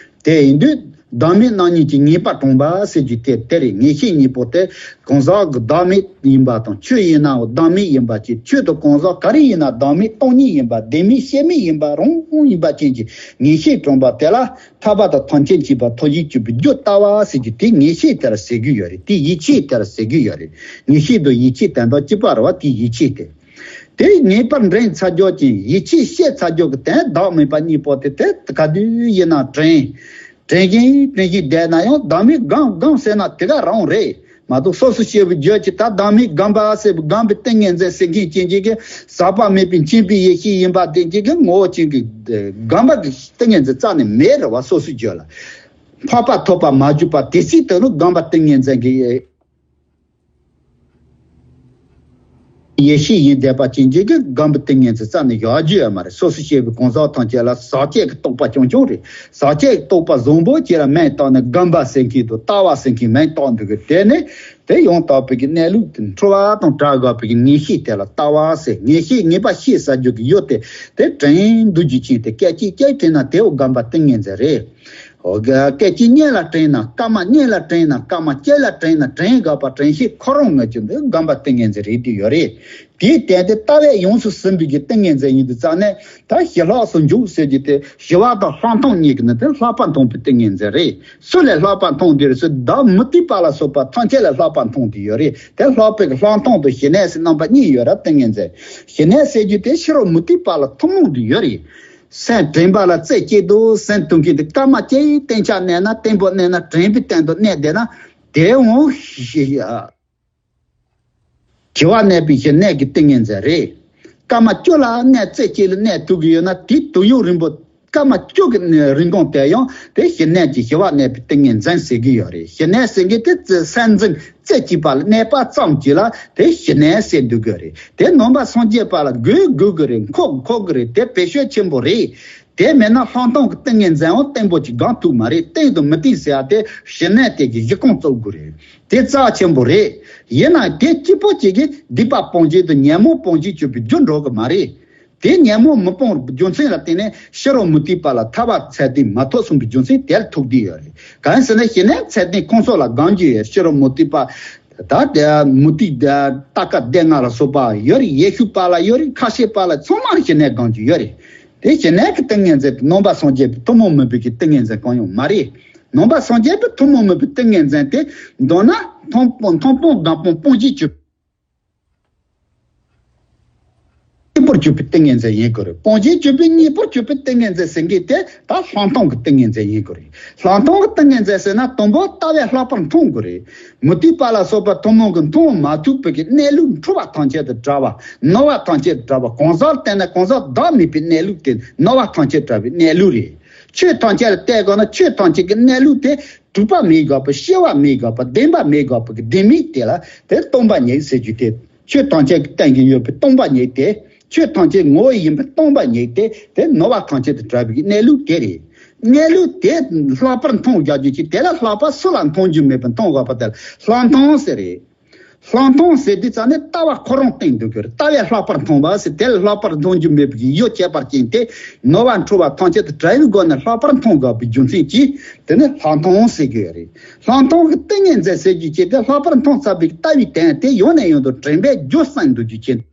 དེ་ཡིན་དུས་བདག་མེད་རྣམ་གཉིས་ཀྱི་ངེས་པ་དྲངས་པ་ཟེར་རྒྱུ་དེ་དེ་རེད། ངེས་ཤེས་གཉིས་པོ་དེ་གང་ཟག་གི་བདག་མེད་ཡིན་པ་དང་། ཆོས་ཡིན་ནའང་བདག་མེད་ཡིན་པ་ཅིག། ཆོས་དང་གང་ཟག་ག་རེ་ཡིན་ན་བདག་མེད་སྟོང་ཉིད་ཡིན་པ། བདེན་མེད་དཔྱད་མེད་ཡིན་པ་རང་ཡིན་པ་ཅན་གྱི་ངེས་ཤེས་དྲངས་པ་དེ་ལ། ཐར་པ་དང་ཐམས་ཅད་མཁྱེན་པ་ཐོབ་བྱེད་སྤྱོད་པའི་རྒྱུ་ལྟ་བ་ཟེར་རྒྱུ་དེ་ངེས་ཤེས་དེ་ལ་ཟེར་གྱི་ཡོད་རེད། དེ་ཡིད་ཆེས་དེ་ལ་ཟེར་གྱི་ཡོད་རེད། ངེས་ཤེས་དང་ཡིད་ཆེས་དོན་དག་གཅིག་པ་རེད་བ། དེ་ཡིད་ཆེས་དེ། དེ་ངེས་པར་འདྲེན་ཚར་རྒྱུ་ཅན། ཡིད་ཆེས་སྐྱེས་ཚར་རྒྱུ་གི་དོན་བདག་མེད་པ་གཉིས་པོ་དེ་དེ་ག་དུས་ཡིན་ན་དྲན། དྲན་བཞིན་དྲན་བཞིན་བསྡད་ན་ཡང་བདག་མེད་སྒོམ་སྒོམ་ཟེར་ན་དེ་ག་རང་རེད་མ་གཏོགས། སོ་སོ་སྐྱེ་བོའི་རྒྱུད་ཀྱི་ད་བདག་མེད་སྒོམ་པ་ཟེར་བའི་སྒོམ་པའི་ཏིང་ངེ་འཛིན་ཟེར་མཁན་ཅན་གྱི་གི་ཟག་པ་མེད་པའི་མཁྱེན་པའི་ཡེ་ཤེས་ཡིན་པ་དེ་གཅིག་གི་ངོ་བོ་ཅན་གྱི་སྒོམ་པ་གི་ཏིང་ངེ་འཛིན་རྩ་ནས་མེད་རེད་བ། སོ་སོའི་རྒྱུད་ལ་འཕགས་པ་ཐོབ་པ་མ་གྱུར་པ་དེ་སྲིད་དུ་ནི་སྒོམ་པ་ཏིང་ངེ་འཛིན་གྱི་ཡེ་ཤེས་ཡིན་བསྡད་པ་ཅན་གཅིག་གི་སྒོམ་པ་ཏིང་ངེ་འཛིན་རྩ་ནས་བཞག་རྒྱུ་ཡོད་མ་རེད། སོ་སོ་སྐྱེ་བོའི་གང་ཟག་ཐམས་ཅད་ལ་ཟག་བཅས་ཀྱི་རྟོག་པ་རྐྱང་རྐྱང་རེད། ཟག་བཅས་ཀྱི་རྟོག་པ་བཟང་པོ་ཅིག་ལ་མིང་བཏགས་ནས་སྒོམ་པ་ཟེར་མཁན་དང་ལྟ་བ་ཟེར་མཁན་མིང་བཏགས་འདུག་གི། དེ་ནི། དེ་ཡང་དག་པའི་གི་གནས་ལུགས་དེ་འཁྲུལ་བ་དང་བྲལ་དགོས་པའི་གི་ངེས་ཤེས་དེ་ལ་ལྟ་བ་ཟེར། ངེས་ཤེས་ངེས་པ་ཤེས་ཟེར་རྒྱུ་གི་ཡུལ་དེ་དེ་དྲན་འདུག་རྒྱུ་ཅན་དེ་སྐད་ཅིག་གཅིག་དྲན་ན་དེའོ་སྒོམ་པ་ཏིང་ངེ་འཛིན་རེད། འོ་ག་སྐད་ཅིག་གཉིས་ལ་དྲན་ན། སྐར་མ་གཉིས་ལ་དྲན་ན། སྐར་མ་གཅིག་ལ་དྲན་ན་དྲན་དགོས་པ་དྲན་ཤེས་ཁོ་རང་ངེས་ཀྱི་འདི་སྒོམ་པ་ཏིང་ངེ་འཛིན་རེད་དེ་ཡོད་རེད། དེའི་དོན་དེ་ལྟ་བས་ཡོངས་སུ་ཟིན་པའི་གི་ཏིང་ངེ་འཛིན་ཡིན་དུས་ཙང་ནས་ད་ཞི་ལྷག་སུ་འཇུག་ཟེར་རྒྱུ་དེ་ཞི་བ་དང་ལྷག་མཐོང་གཉིས་ཀྱི་ནི་དེ་ལྷག་པར་མཐོང་བའི་ཏིང་ངེ་འཛིན་རེད། སུ་ལས་ལྷག་པར་མཐོང་དེ་རེད་ཟེར་བདག་མུ་སྟེགས་པ་ལ་སོགས་པ་ཐམས་ཅད་ལས་ལྷག་པར་མཐོང་དེ་ཡོད་རེད། དེ་ལྷག་པའི་གི་ལྷག་མཐོང་དང་ཞི་གནས་ཟེར་རྣམ་པ་གཉིས་ཡོད་ར། ཏིང་ངེ་འཛིན་ཞི་གནས་ཟེར་རྒྱུ་དེ་ཕྱི་རོལ་མུ་སྟེགས་པ་ལ་ཐུན་མོང་དུ་ཡོད་རེད། སེམས་དྲན་པ་ལ་རྩེ་གཅིག་ཏུ་སེམས་གཏོང་མཁན་དེ་སྐར་མ་གཅིག་གཏན་ཆགས་གནས་ན། གཏན་པོ་གནས་ན། དྲན་པའི་སྟེང་དུ་གནས་བསྡད་ན་དེ་འོང་ཞི་ཞི་བ་གནས་པའི་ཞི་གནས་ཀྱི་ཏིང་ངེ་འཛིན་རེད། སྐར་མ་བཅུ་ལ་གནས། རྩེ་གཅིག་ལ་གནས་ཐུབ་ཀྱི་ཡོད་ན་དེ་དུས་ཡུན་རིང་པོ་སྐར་མ་བཅུ་གི་རིང་གོང་དེ་ཡང་དེ་ཞི་གནས་ཀྱི་ཞི་བ་གནས་པའི་ཏིང་ངེ་འཛིན་ཟེར་གྱི་ཡོད་རེད། ཞི་གནས་ཟེར་མཁན་དེ་སེམས་འཛིན་རྩེ་གཅིག་པ་ལ་གནས་པ་ཙམ་གྱིས་ལ་དེ་ཞི་གནས་ཟེར་འདུག་གི་རེད། དེ་ནང་པ་སངས་རྒྱས་པ་ལ་དགོས་དགོས་ཀྱི་རེད། མཁོ་མཁོ་གི་རེད། དེ་བེད་སྤྱོད་ཆེན་པོ་རེད། དེ་མེད་ན་ལྷག་མཐོང་གི་ཏིང་ངེ་འཛིན་འོ་བརྟན་པོ་ཅིག་སྒང་ཐུག་མ་རེད། བརྟན་དང་མི་བརྟན་ཟེར་ཡ་དེ་ཞི་གནས་དེ་གི་གཞི་རྐང་བཙུགས་དགོས་རེད། དེ་རྩ་ཆེན་པོ་རེད། ཡིན་ན་དེ་གཅིག་པོ་གཅིག་གིས་སྡིག་པ་སྤོང་བྱེད་དང་ཉོན་མོངས་སྤོང་བྱེད་བྱེད་པའི་རྒྱུ་འགྲོ་གི་མ་རེད། དེ་ཉོན་མོངས་མི་སྤོང་རྒྱུ་མཚན་ལ་བརྟེན་ནས་ཕྱི་རོལ་མུ་སྟེགས་པ་ལ་ཐར་པ་ཚད་ལྡན་མ་ཐོབ་གསུངས་པའི་རྒྱུ་མཚན་དེར་ཐུག་བསྡད་ཡོད་རེད། གང་ཡིན་ཟེར་ན་ཞི་གནས་ཚད་ལྡན་ཁོང་ཚོ་ལ་སྒང་རྒྱུ་ཡོད། ཕྱི་རོལ་མུ་སྟེགས་པ། ད་དེ་མུ་སྟེགས་དེ་རྟ་ཀ་སྡེ་ལྔ་ལ་སོགས་པ་ཡོད་རེད། ཡེ་ཤུ་པ་ལ་ཡོད་རེད། ཁ་ཆེ་པ་ལ་ཚང་མར་ཞི་གནས་སྒང་རྒྱུ་ཡོད་རེད། དེ་ཞི་གནས་ཀྱི་ཏིང་ངེ་འཛིན་དེ་ནང་པ་སངས་རྒྱས་པའི་ཐུན་མོང་མིན་པའི་གི་ཏིང་ངེ་འཛིན་གང་ཡང་མ་རེད། ནང་པ་སངས་རྒྱས་པའི་ཐུན་མོང་མིན་པའི་ཏིང་ངེ་འཛིན་དེ་མདོར་ན་མཐོང་སྤང་མཐོང་སྤང་སྒང་སྤང་སྤོང་བྱེད་བྱེད་གཉིས་པོར་གྱུར་པའི་ཏིང་ངེ་འཛིན་ཡིན་དགོས་རེད། སྤོང་བྱེད་གྱུར་པའི་གཉིས་པོར་གྱུར་པའི་ཏིང་ངེ་འཛིན་ཟེར་མཁན་དེ་ད་ལྷག་མཐོང་གི་ཏིང་ངེ་འཛིན་ཡིན་དགོས་རེད། ལྷག་མཐོང་གི་ཏིང་ངེ་འཛིན་ཟེར་ན་དང་པོ་ལྟ་བས་ལྷག་པར་མཐོང་དགོས་རེད། མུ་སྟེགས་པ་ལ་སོགས་པ་ཐུན་མོང་གི་མཐོང་མ་ཐུབ་པའི་གི་གནས་ལུགས་འཁྲུལ་བ་ཐམས་ཅད་དང་བྲལ་བ། ནོར་བ་ཐམས་ཅད་དང་བྲལ་བ། གང་ཟག་བལྟས་ན་གང་ཟག་བདག་མེད་པའི་གནས་ལུགས་དེ་ནོར་བ་ཐམས་ཅད་བྲལ་བའི་གནས་ལུགས་རེད། ཆོས་ཐམས་ཅད་ལ་བལྟས་དགོས་ན་ཆོས་ཐམས་ཅད་ཀྱི་གནས་ལུགས་དེ་གྲུབ་པ་མེད་དགག་པ། སྐྱེ་བ་མེད་དགག་པ། བདེན་པ་མེད་དགག་པ་གི་བདེན་མེད་དེ་ལ་དེ་སྟོང་པ་ཉིད་ཟེར་རྒྱུ་དེ། ཆོས་ཐམས་ཅད་ཀྱི་སྟེང་གི་ཡོད་པའི་སྟོང་པ་ཉིད་དེ། ཆོས་ཐམས་ཅད་ངོ་བོ་ཡིན་པའི་སྟོང་པ་ཉིད་དེ། དེ་ནོར་བ་ཐམས་ཅད་དང་བྲལ་བའི་གནས་ལུགས་དེ་རེད། གནས་ལུགས་དེ་ལྷག་པར་མཐོང་བྱ་རྒྱུ་ཅིག་དེ་ལ་ལྷག་པ་སུ་ལ་མཐོང་རྒྱུ་མེད་པར་མཐོང་དགོས་པ་དེ་ལ་ལྷག་མཐོང་ཟེར་རེད། ལྷག་མཐོང་ཟེར་དུས་ཙམ་ནས་ལྟ་བ་ཁོ་རང་སྟེང་དུ་གྱུར། ལྟ་བས་ལྷག་པར་མཐོང་བ་ཟེར་དེ་ལ་ལྷག་པར་མཐོང་རྒྱུ་མེད་པའི་ཡུལ་ཁྱད་པར་ཅན་དེ་ནོར་བ་འཁྲུལ་བ་ཐམས་ཅད་དང་བྲལ་བའི་སྒོ་ནས་ལྷག་པར་མཐོང་དགོས་པའི་རྒྱུ་མཚན་གྱིས་དེ་ནི་ལྷག་མཐོང་ཟེར་གྱི་ཡོད་རེད། ལྷག་མཐོང་གི་ཏིང་ངེ་འཛིན་ཟེར་རྒྱུ་ཅིག་དེ་ལྷག་པར་མཐོང་ཚར་བའི་ལྟ་བའི་དོན་དེ་ཡོང་ནས་ཡོང་དུ་དྲན་པས་རྒྱུ་སངས་འདུག་རྒྱུ་ཅན།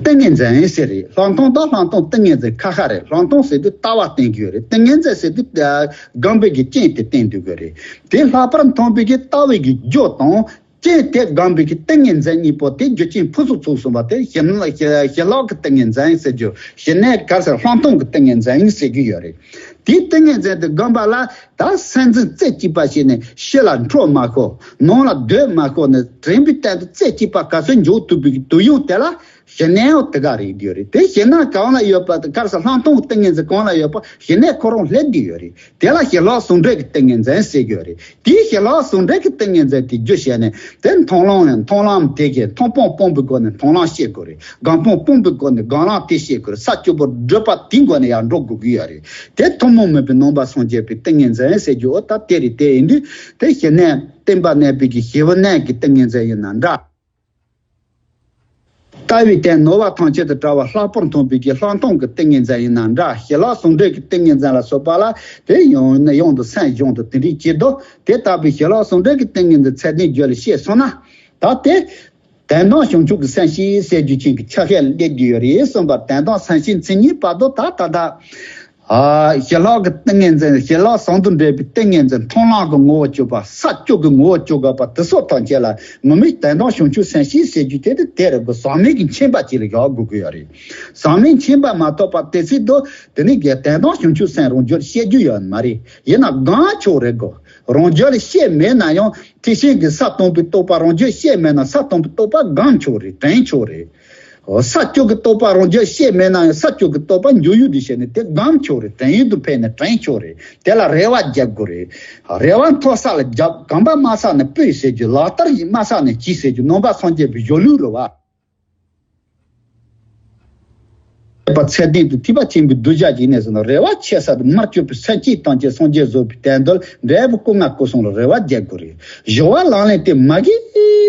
ཏིང་ངེ་འཛིན་ཟེར་རེད། ལྷག་མཐོང་དང་ལྷག་མཐོང་ཏིང་ངེ་འཛིན་ཁ་ཁ་རེད། ལྷག་མཐོང་ཟེར་དུས་ལྟ་བ་བསྟན་གྱི་ཡོད་རེད། ཏིང་ངེ་འཛིན་ཟེར་དུས་སྒོམ་པའི་གི་རྐྱེན་དེ་བསྟན་འདུག་གི་རེད། དེ་ལྷག་པར་མཐོང་བའི་གི་ལྟ་བའི་གི་རྒྱུ་དང་རྐྱེན་དེ་སྒོམ་པའི་གི་ཏིང་ངེ་འཛིན་གཉིས་པོ་དེ་རྒྱུ་རྐྱེན་ཕུན་སུམ་ཚོགས་གསུངས་པ་དེ་ཞི་ཞི་ཞི་ལྷག་གི་ཏིང་ངེ་འཛིན་ཟེར་རྒྱུ། ཞི་གནས་ག་ཟེར་ལྷག་མཐོང་གི་ཏིང་ངེ་འཛིན་ཟེར་གྱི་ཡོད་རེད། དེའི་ཏིང་ངེ་འཛིན་དེ་སྒོམ་པ་ལ་ད་སེམས་འཛིན་རྩེ་གཅིག་པ་བྱས་ནས་ཕྱི་ལ་འཕྲོ་མ་ཤོར། ནང་ལ་སྡོད་མ་ཤོར་ནས་དྲན་པའི་སྟེང་དུ་རྩེ་གཅིག་པ་ག་ཚོད་འཇོག་ཐུབ་པའི་དུས་ཡུན་དེ་ལ་ཞི་གནས་འོ་དེ་ག་རེད་ཡོད་རེད། དེ་ཞི་གནས་གང་ལ་ཡོད་པ་དེ་ག་རེ་ཟེར་ལྷག་མཐོང་གི་ཏིང་ངེ་འཛིན་གང་ལ་ཡོད་པ་ཞི་གནས་ཁོ་རང་སླེབས་བསྡད་ཡོད་རེད། དེ་ལ་ཞི་ལྷག་ཟུང་འབྲེལ་གྱི་ཏིང་ངེ་འཛིན་ཟེར་གྱི་ཡོད་རེད། དེའི་ཞི་ལྷག་ཟུང་འབྲེལ་གྱི་ཏིང་ངེ་འཛིན་དེ་རྒྱུ་བྱས་ནས་དེ་མཐོང་ལམ་ནས་མཐོང་ལམ་དེ་གའི་མཐོང་སྤང་སྤོང་བའི་སྒོ་ནས་མཐོང་ལམ་ཤེས་དགོས་རེད། སྒོམ་སྤང་སྤོང་བའི་སྒོ་ནས་སྒོམ་ལམ་དེ་ཤེས་དགོས་རེད། ས་བཅུ་པོ་བགྲོད་པ་དེའི་སྒོ་ནས་ཡར་འགྲོ་དགོས་ཀྱི་ཡོད་རེད། དེ་ཐུན་མོང་མིན་པའི་ནང་པ་སངས་རྒྱས་པའི་ཏིང་ངེ་འཛིན་ཟེར་རྒྱུ་འོ་ད་དེ་རེད། དེ་ཡིན་དུས་དེ་ཞི་གནས་བསྟན་པ་གནས་པའི་གི་ཞི་བའི་གནས་ཀྱི་ཏིང་ངེ་འཛིན་ཡིན་ན་འདྲ། ལྟ་བའི་སྟེང་ནོར་བ་ཐམས་ཅད་དང་བྲལ་བ་ལྷག་པར་མཐོང་བའི་གི་ལྷག་མཐོང་གི་ཏིང་ངེ་འཛིན་ཡིན་ན་འདྲ། ཞི་ལྷག་ཟུང་འབྲེལ་གྱི་ཏིང་ངེ་འཛིན་ལ་སོགས་པ་ལ་དེ་ཡང་ནས་ཡང་དུ་སེམས་སྦྱོང་དང་དེ་འདྲའི་བྱེད་དོ། དེ་ལྟ་བུའི་ཞི་ལྷག་ཟུང་འབྲེལ་གྱི་ཏིང་ངེ་འཛིན་ཚད་ལྡན་རྒྱུད་ལ་སྐྱེས་སོང་ན། ད་དེ་དོན་དམ་བྱང་ཆུབ་ཀྱི་སེམས་བསྐྱེད་ཟེར་རྒྱུ་ཅན་གྱི་ཕྱག་རྒྱ་སླེབས་བསྡད་ཡོད་རེད་གསུངས་པ། དོན་དམ་སེམས་བསྐྱེད་མཚན་ཉིད་བར་དུ་ད་ད་ལྟ། ཨ། ཞི་ལྷག་གི་ཏིང་ངེ་འཛིན། ཞི་ལྷག་ཟུང་དུ་འབྲེལ་བའི་ཏིང་ངེ་འཛིན་མཐོང་ལམ་གྱི་ངོ་བོ་བཅུ་པ། ས་བཅུ་གི་ངོ་བོ་བཅུ་དགོས་པ་དེ་ཚོ་ཐམས་ཅད་ལ་ངོ་མའི་དོན་དམ་བྱང་ཆུབ་སེམས་བསྐྱེད་ཟེར་རྒྱུ་དེ་དེ་དེ་རེད་གོ། ཟག་མེད་ཀྱི་མཁྱེན་པ་ཅིག་ལ་བཞག་དགོས་ཀྱི་ཡོད་རེད། ཟག་མེད་མཁྱེན་པ་མ་ཐོབ་པ་དེ་ཚོས་དོ་དེ་ནི་དོན་དམ་བྱང་ཆུབ་སེམས་རང་རྒྱུད་ཤེས་རྒྱུ་ཡོད་མ་རེད། ཡིན་ན་སྒོམ་ཆོག་རེད་གོ། རང་རྒྱུད་ལ་ཤེས་མེད་ན་ཡང་ཐེག་ཆེན་གྱི་ས་དང་པོའི་རྟོགས་པ་རང་རྒྱུད་ཤེས་མེད་ན་ས་དང་པོའི་རྟོགས་པ་སྒོམ་ཆོག་རེད། དྲན་ཆོག་རེད། འོ། ས་བཅུ་གི་རྟོགས་པ་རང་རྒྱུད་ཤེས་མེད་ན་ཡང་ས་བཅུ་གི་རྟོགས་པ་འཇུག་ཡུལ་དུ་བྱས་ནས་དེ་སྒོམ་ཆོག་རེད། དྲན་ཡུལ་དུ་ཕེབས་ནས་དྲན་ཆོག་རེད། དེ་ལ་རེ་བ་རྒྱག་དགོས་རེད། རེ་བ་མཐོ་ས་ལ་རྒྱབ། གོམ་པ་དམའ་ས་ནས་སྤོས་ཟེར་རྒྱུ། ལག་བསྟར་ཞིག་དམའ་ས་ནས་གྱིས་ཟེར་རྒྱུ། ནང་པ་སངས་རྒྱས་པའི་སྦྱོར་ལུགས་རེད་བ། པ་ཚད་ལྡན་དུ་ཐེག་པ་ཆེན་པོའི་གདུལ་བྱ་ཞིག་ནས་ཟེར་ན་རེ་བ་ཆེ་ས་དང་མར་གྱུར་པའི་སེམས་བསྐྱེད་ཐམས་ཅད་སངས་རྒྱས་བཟོད་པའི་དོན་དུ་འབྲས་བུ་སྐུ་ལྔ་སྐུ་གསུམ་ལ་རེ་བ་རྒྱག་དགོས་རེད། སྦྱོར་བ་ལག་ལེན་དེ་མ་གི་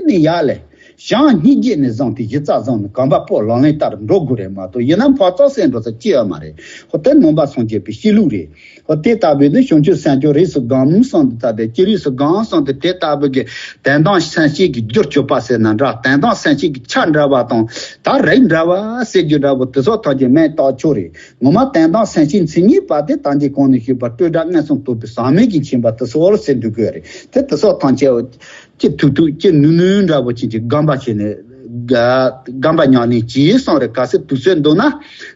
ནས་ཡར་ལས། བྱང་སྙིང་རྗེ་ནས་བཟུང་སྟེ་གཞི་རྩ་བཟུང་ནས་གོམ་པ་སྤོ་ལག་ལེན་ལྟར་འགྲོ་དགོས་རེད་མ་གཏོགས་ཡིན་ན་འཕགས་ཚོགས་ཟེར་འགྲོ་ས་ཅི་ཡོད་མ་རེད། ཧོ་དེ་ནང་པ་སངས་རྒྱས་པའི་གཤིས་ལུགས་རེད། ཧོ་དེ་ལྟ་བུའི་ནི་བྱང་ཆུབ་སེམས་མཆོག་རིས་སུ་སྒོམ་གསུངས་ཏེ་ད་ལྟའི་ཅི་རིས་སུ་སྒོམ་གསུངས་ཏེ་དེ་ལྟ་བུ་གི་དོན་དམ་སེམས་བསྐྱེད་ཀྱི་རྒྱུར་གྱུར་པ་ཟེར་ན་འདྲ། དོན་དམ་སེམས་བསྐྱེད་ཀྱི་ཆ་འདྲ་བ་དང་ད་རིགས་འདྲ་བ་ཟེར་རྒྱུ་འདྲ་བོ་དེ་ཚོ་ཐམས་ཅད་མེད་རྟོགས་ཆོག་རེད། ངོ་མ་དོན་དམ་སེམས་བསྐྱེད་མཚན་ཉིད་པ་དེ་ད་འདི་གོང་ནས་ཞུས་པ་སྤྲོས་བྲལ་མངོན་སུམ་རྟོགས་པའི་ཟག་མེད་ཀྱི་མཁྱེན་པ་དེ་ཚོ་ཟེར་འདུག་གི་རེད། དེ་དེ་ཚོ་ཐམས་ཅད། ཅི་ཐུག་ཐུག་ཅི་ནུས་ནུས་འདྲ་པོ་ཅིག་ཅིག་སྒོམ་པ་བྱས་ནས། སྒོམ་པ་ཉམས་ལེན་བྱས་སོང་རེད། གལ་སྲིད་དུས་ཚོད་འདུག་ན།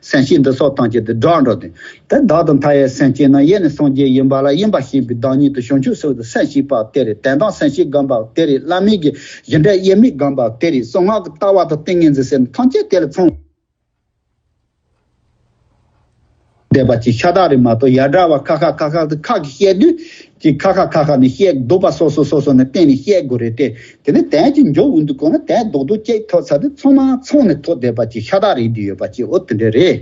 སེམས་བསྐྱེད་འདི་སོགས་ཐམས་ཅད་དུ་སྒྲོག་འགྲོ་དུས། དེ་བདག་ཏུ་མཐའ་ཡས་སེམས་བསྐྱེད་ནི་ཡེ་ནས་སངས་རྒྱས་ཡིན་པ་ལ་ཡིན་པ་ཤེས་པའི་བདག་ཉིད་དུ་བྱང་ཆུབ་སེམས་དུ་སེམས་བསྐྱེད་པ་དེ་རེད། དོན་དམ་སེམས་བསྐྱེད་སྒོམ་པ་དེ་རེད། བླ་མེད་ཀྱི་གཞི་འབྲས་དབྱེར་མེད་སྒོམ་པ་དེ་རེད། གསང་སྔགས་ཀྱི་ལྟ་བ་དང་ཏིང་ངེ་འཛིན་ཟེར་ཐམས་ཅད་དེ་ལ་མཚུངས། བསྡད་པ་ཅིག་ཤ་སྟག་རེད་མ་གཏོགས། ཡ་འདྲ་བ་ཁ་ཁ་ཁ་ཁ་དེ་ཁ་གིས་བཤད་དུས་ཀྱི་ཁ་ཁ་ཁ་ཁ་ནས་བཤད། སྡུག་པ་སོ་སོ་སོ་སོ་ནས་བསྟན་ནས་བཤད་དགོས་རེད་དེ། དེ་ནས་དོན་གྱི་མཇུག་འོང་དུས་གོང་ན་དོན་རྡོག་རྡོག་གཅིག་ཐོབ་ཚར་དུས་ཚང་མ་ཚང་ནས་ཐོབ་བསྡད་པ་ཅིག་ཤ་སྟག་རེད་བསྡད་ཡོད་པ་ཅིག་འོ་དེ་འདྲ་རེད།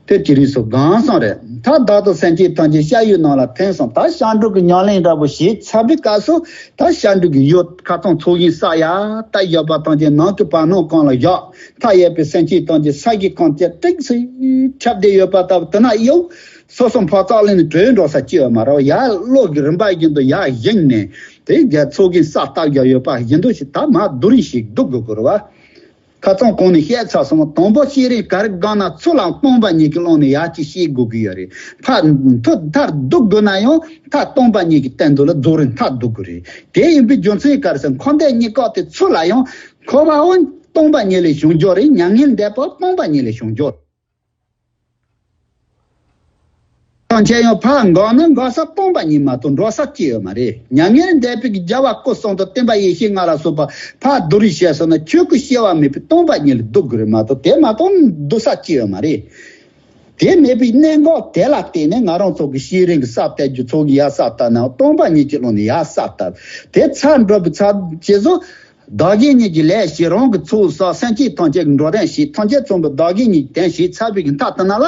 དེ་ཅི་རིགས་སུ་གང་སོང་རེད། མཐའ་བདག་ཏུ་སེམས་ཅན་ཐམས་ཅད་ཤ་ཡུལ་རྣམས་ལ་འཐིམ་གསུངས། ད་ཤ་འབྲུ་གི་ཉམས་ལེན་འདྲ་པོ་བྱེད་ཚར་བའི་སྐབས་སུ། ད་ཤ་འབྲུ་གི་ཡུལ་ཁ་ཚང་ཚོགས་ཞིང་བསགས་ཡ་ད་ཡོད་པ་ཐམས་ཅད་ནང་གི་བར་སྣང་གང་ལ་བཞག་མཐའ་ཡས་པའི་སེམས་ཅན་ཐམས་ཅད་ས་གཞི་གང་བཅད་ཀྲིག་སེ་ཁྱབ་བསྡད་ཡོད་པ་ལྟ་བུ་དེ་ན་ཡང་སོ་སོ་འཕག་འཚག་ལེན་ནས་བྲོས་འགྲོ་ས་ཅི་ཡོད་མ་རེད་བ། ཡ་བློ་གི་རིམ་པ་བཞིན་དུ་ཡ་བཞེངས་ནས་དེ་རྒྱ་ཚོགས་ཀྱི་ས་བཏབ་རྒྱ་ཡོད་པ་བཞིན་དུ་ཞིག་ད་མ་སྡུག་རིས་ཤིག་སྡུག་དགོས་དགོས་རེད་བ། ཁ་ཚང་གོང་ནས་བཤད་ཚར་སོང་། དང་པོ་བཤད་རིན་ག་རེ་དགོས་ན་ཚུར་ལ་སྟོང་པ་ཉིད་ཀྱི་ཀློང་ནས་ཡ་གཅིག་བཤད་དགོས་ཀྱི་ཡོད་རེད། ཕ་མཐུ་མཐར་སྡུག་དགོས་ན་ཡང་མཐའ་སྟོང་པ་ཉིད་ཀྱི་སྟེང་དུ་ལ་རྫོགས་རིམ་མཐར་སྡུག་དགོས་རེད། དེ་ཡིན་པའི་རྒྱུ་མཚན་ག་རེ་ཟེར། འཁོར་འདས་གཉིས་ཀ་དེ་ཚུར་ལ་ཡང་འཁོར་བའང་སྟོང་པ་ཉིད་ལས་བྱུང་རྒྱུ་རེད། མྱ་ངན་འདས་པ་སྟོང་པ་ཉིད་ལས་བྱུང་རྒྱུ། ཐམས་ཅད་ཡང་ཕར་འགག་ན་འགག་ས་སྟོང་པ་ཉིད་མ་གཏོགས་འགྲོ་ས་ཅི་ཡོད་མ་རེད། མྱ་ངན་འདས་པའི་རྒྱལ་བ་སྐུ་གསུམ་དང་སྟོན་པ་ཡེ་ཤེས་ལྔ་ལ་སོགས་པ་ཕར་སྡུག་རུས་བྱས་སོང་ན་ཆོས་སྐུ་སྐྱེ་བ་མེད་པའི་སྟོང་པ་ཉིད་ལ་སྡུག་དགོས་རེད་མ་གཏོགས་དེ་མ་གཏོགས་སྡུག་ས་ཅི་ཡོད་མ་རེད། དེ་མེད་པའི་གནད་འགག་དེ་ལ་བརྟེན་ནས་ང་རང་ཚོ་གི་ཤེས་རིག་གི་ས་བལྟ་རྒྱུ་ཚོ་གི་ཡ་ས་བལྟ་ན་སྟོང་པ་ཉིད་ཀྱི་ཀློང་ནས་ཡ་ས་བལྟ་དེ་ཚར་འགྲོ་བའི་ཚར་རྗེས་སུ། བདག་གཞན་གཉིས་ཀྱི་ལས་བྱེད། རང་གི་ཚོགས་བསགས། སེམས་ཅན་ཐམས་ཅད་ཀྱི་འགྲོ་དོན་བྱེད། ཐམས་ཅད་མཚུངས་པའི་བདག་གཞན་གཉིས་ཀྱི་དོན་བྱེད་ཚར་བའི་གི་མཐའ་དེ་ན་ལ།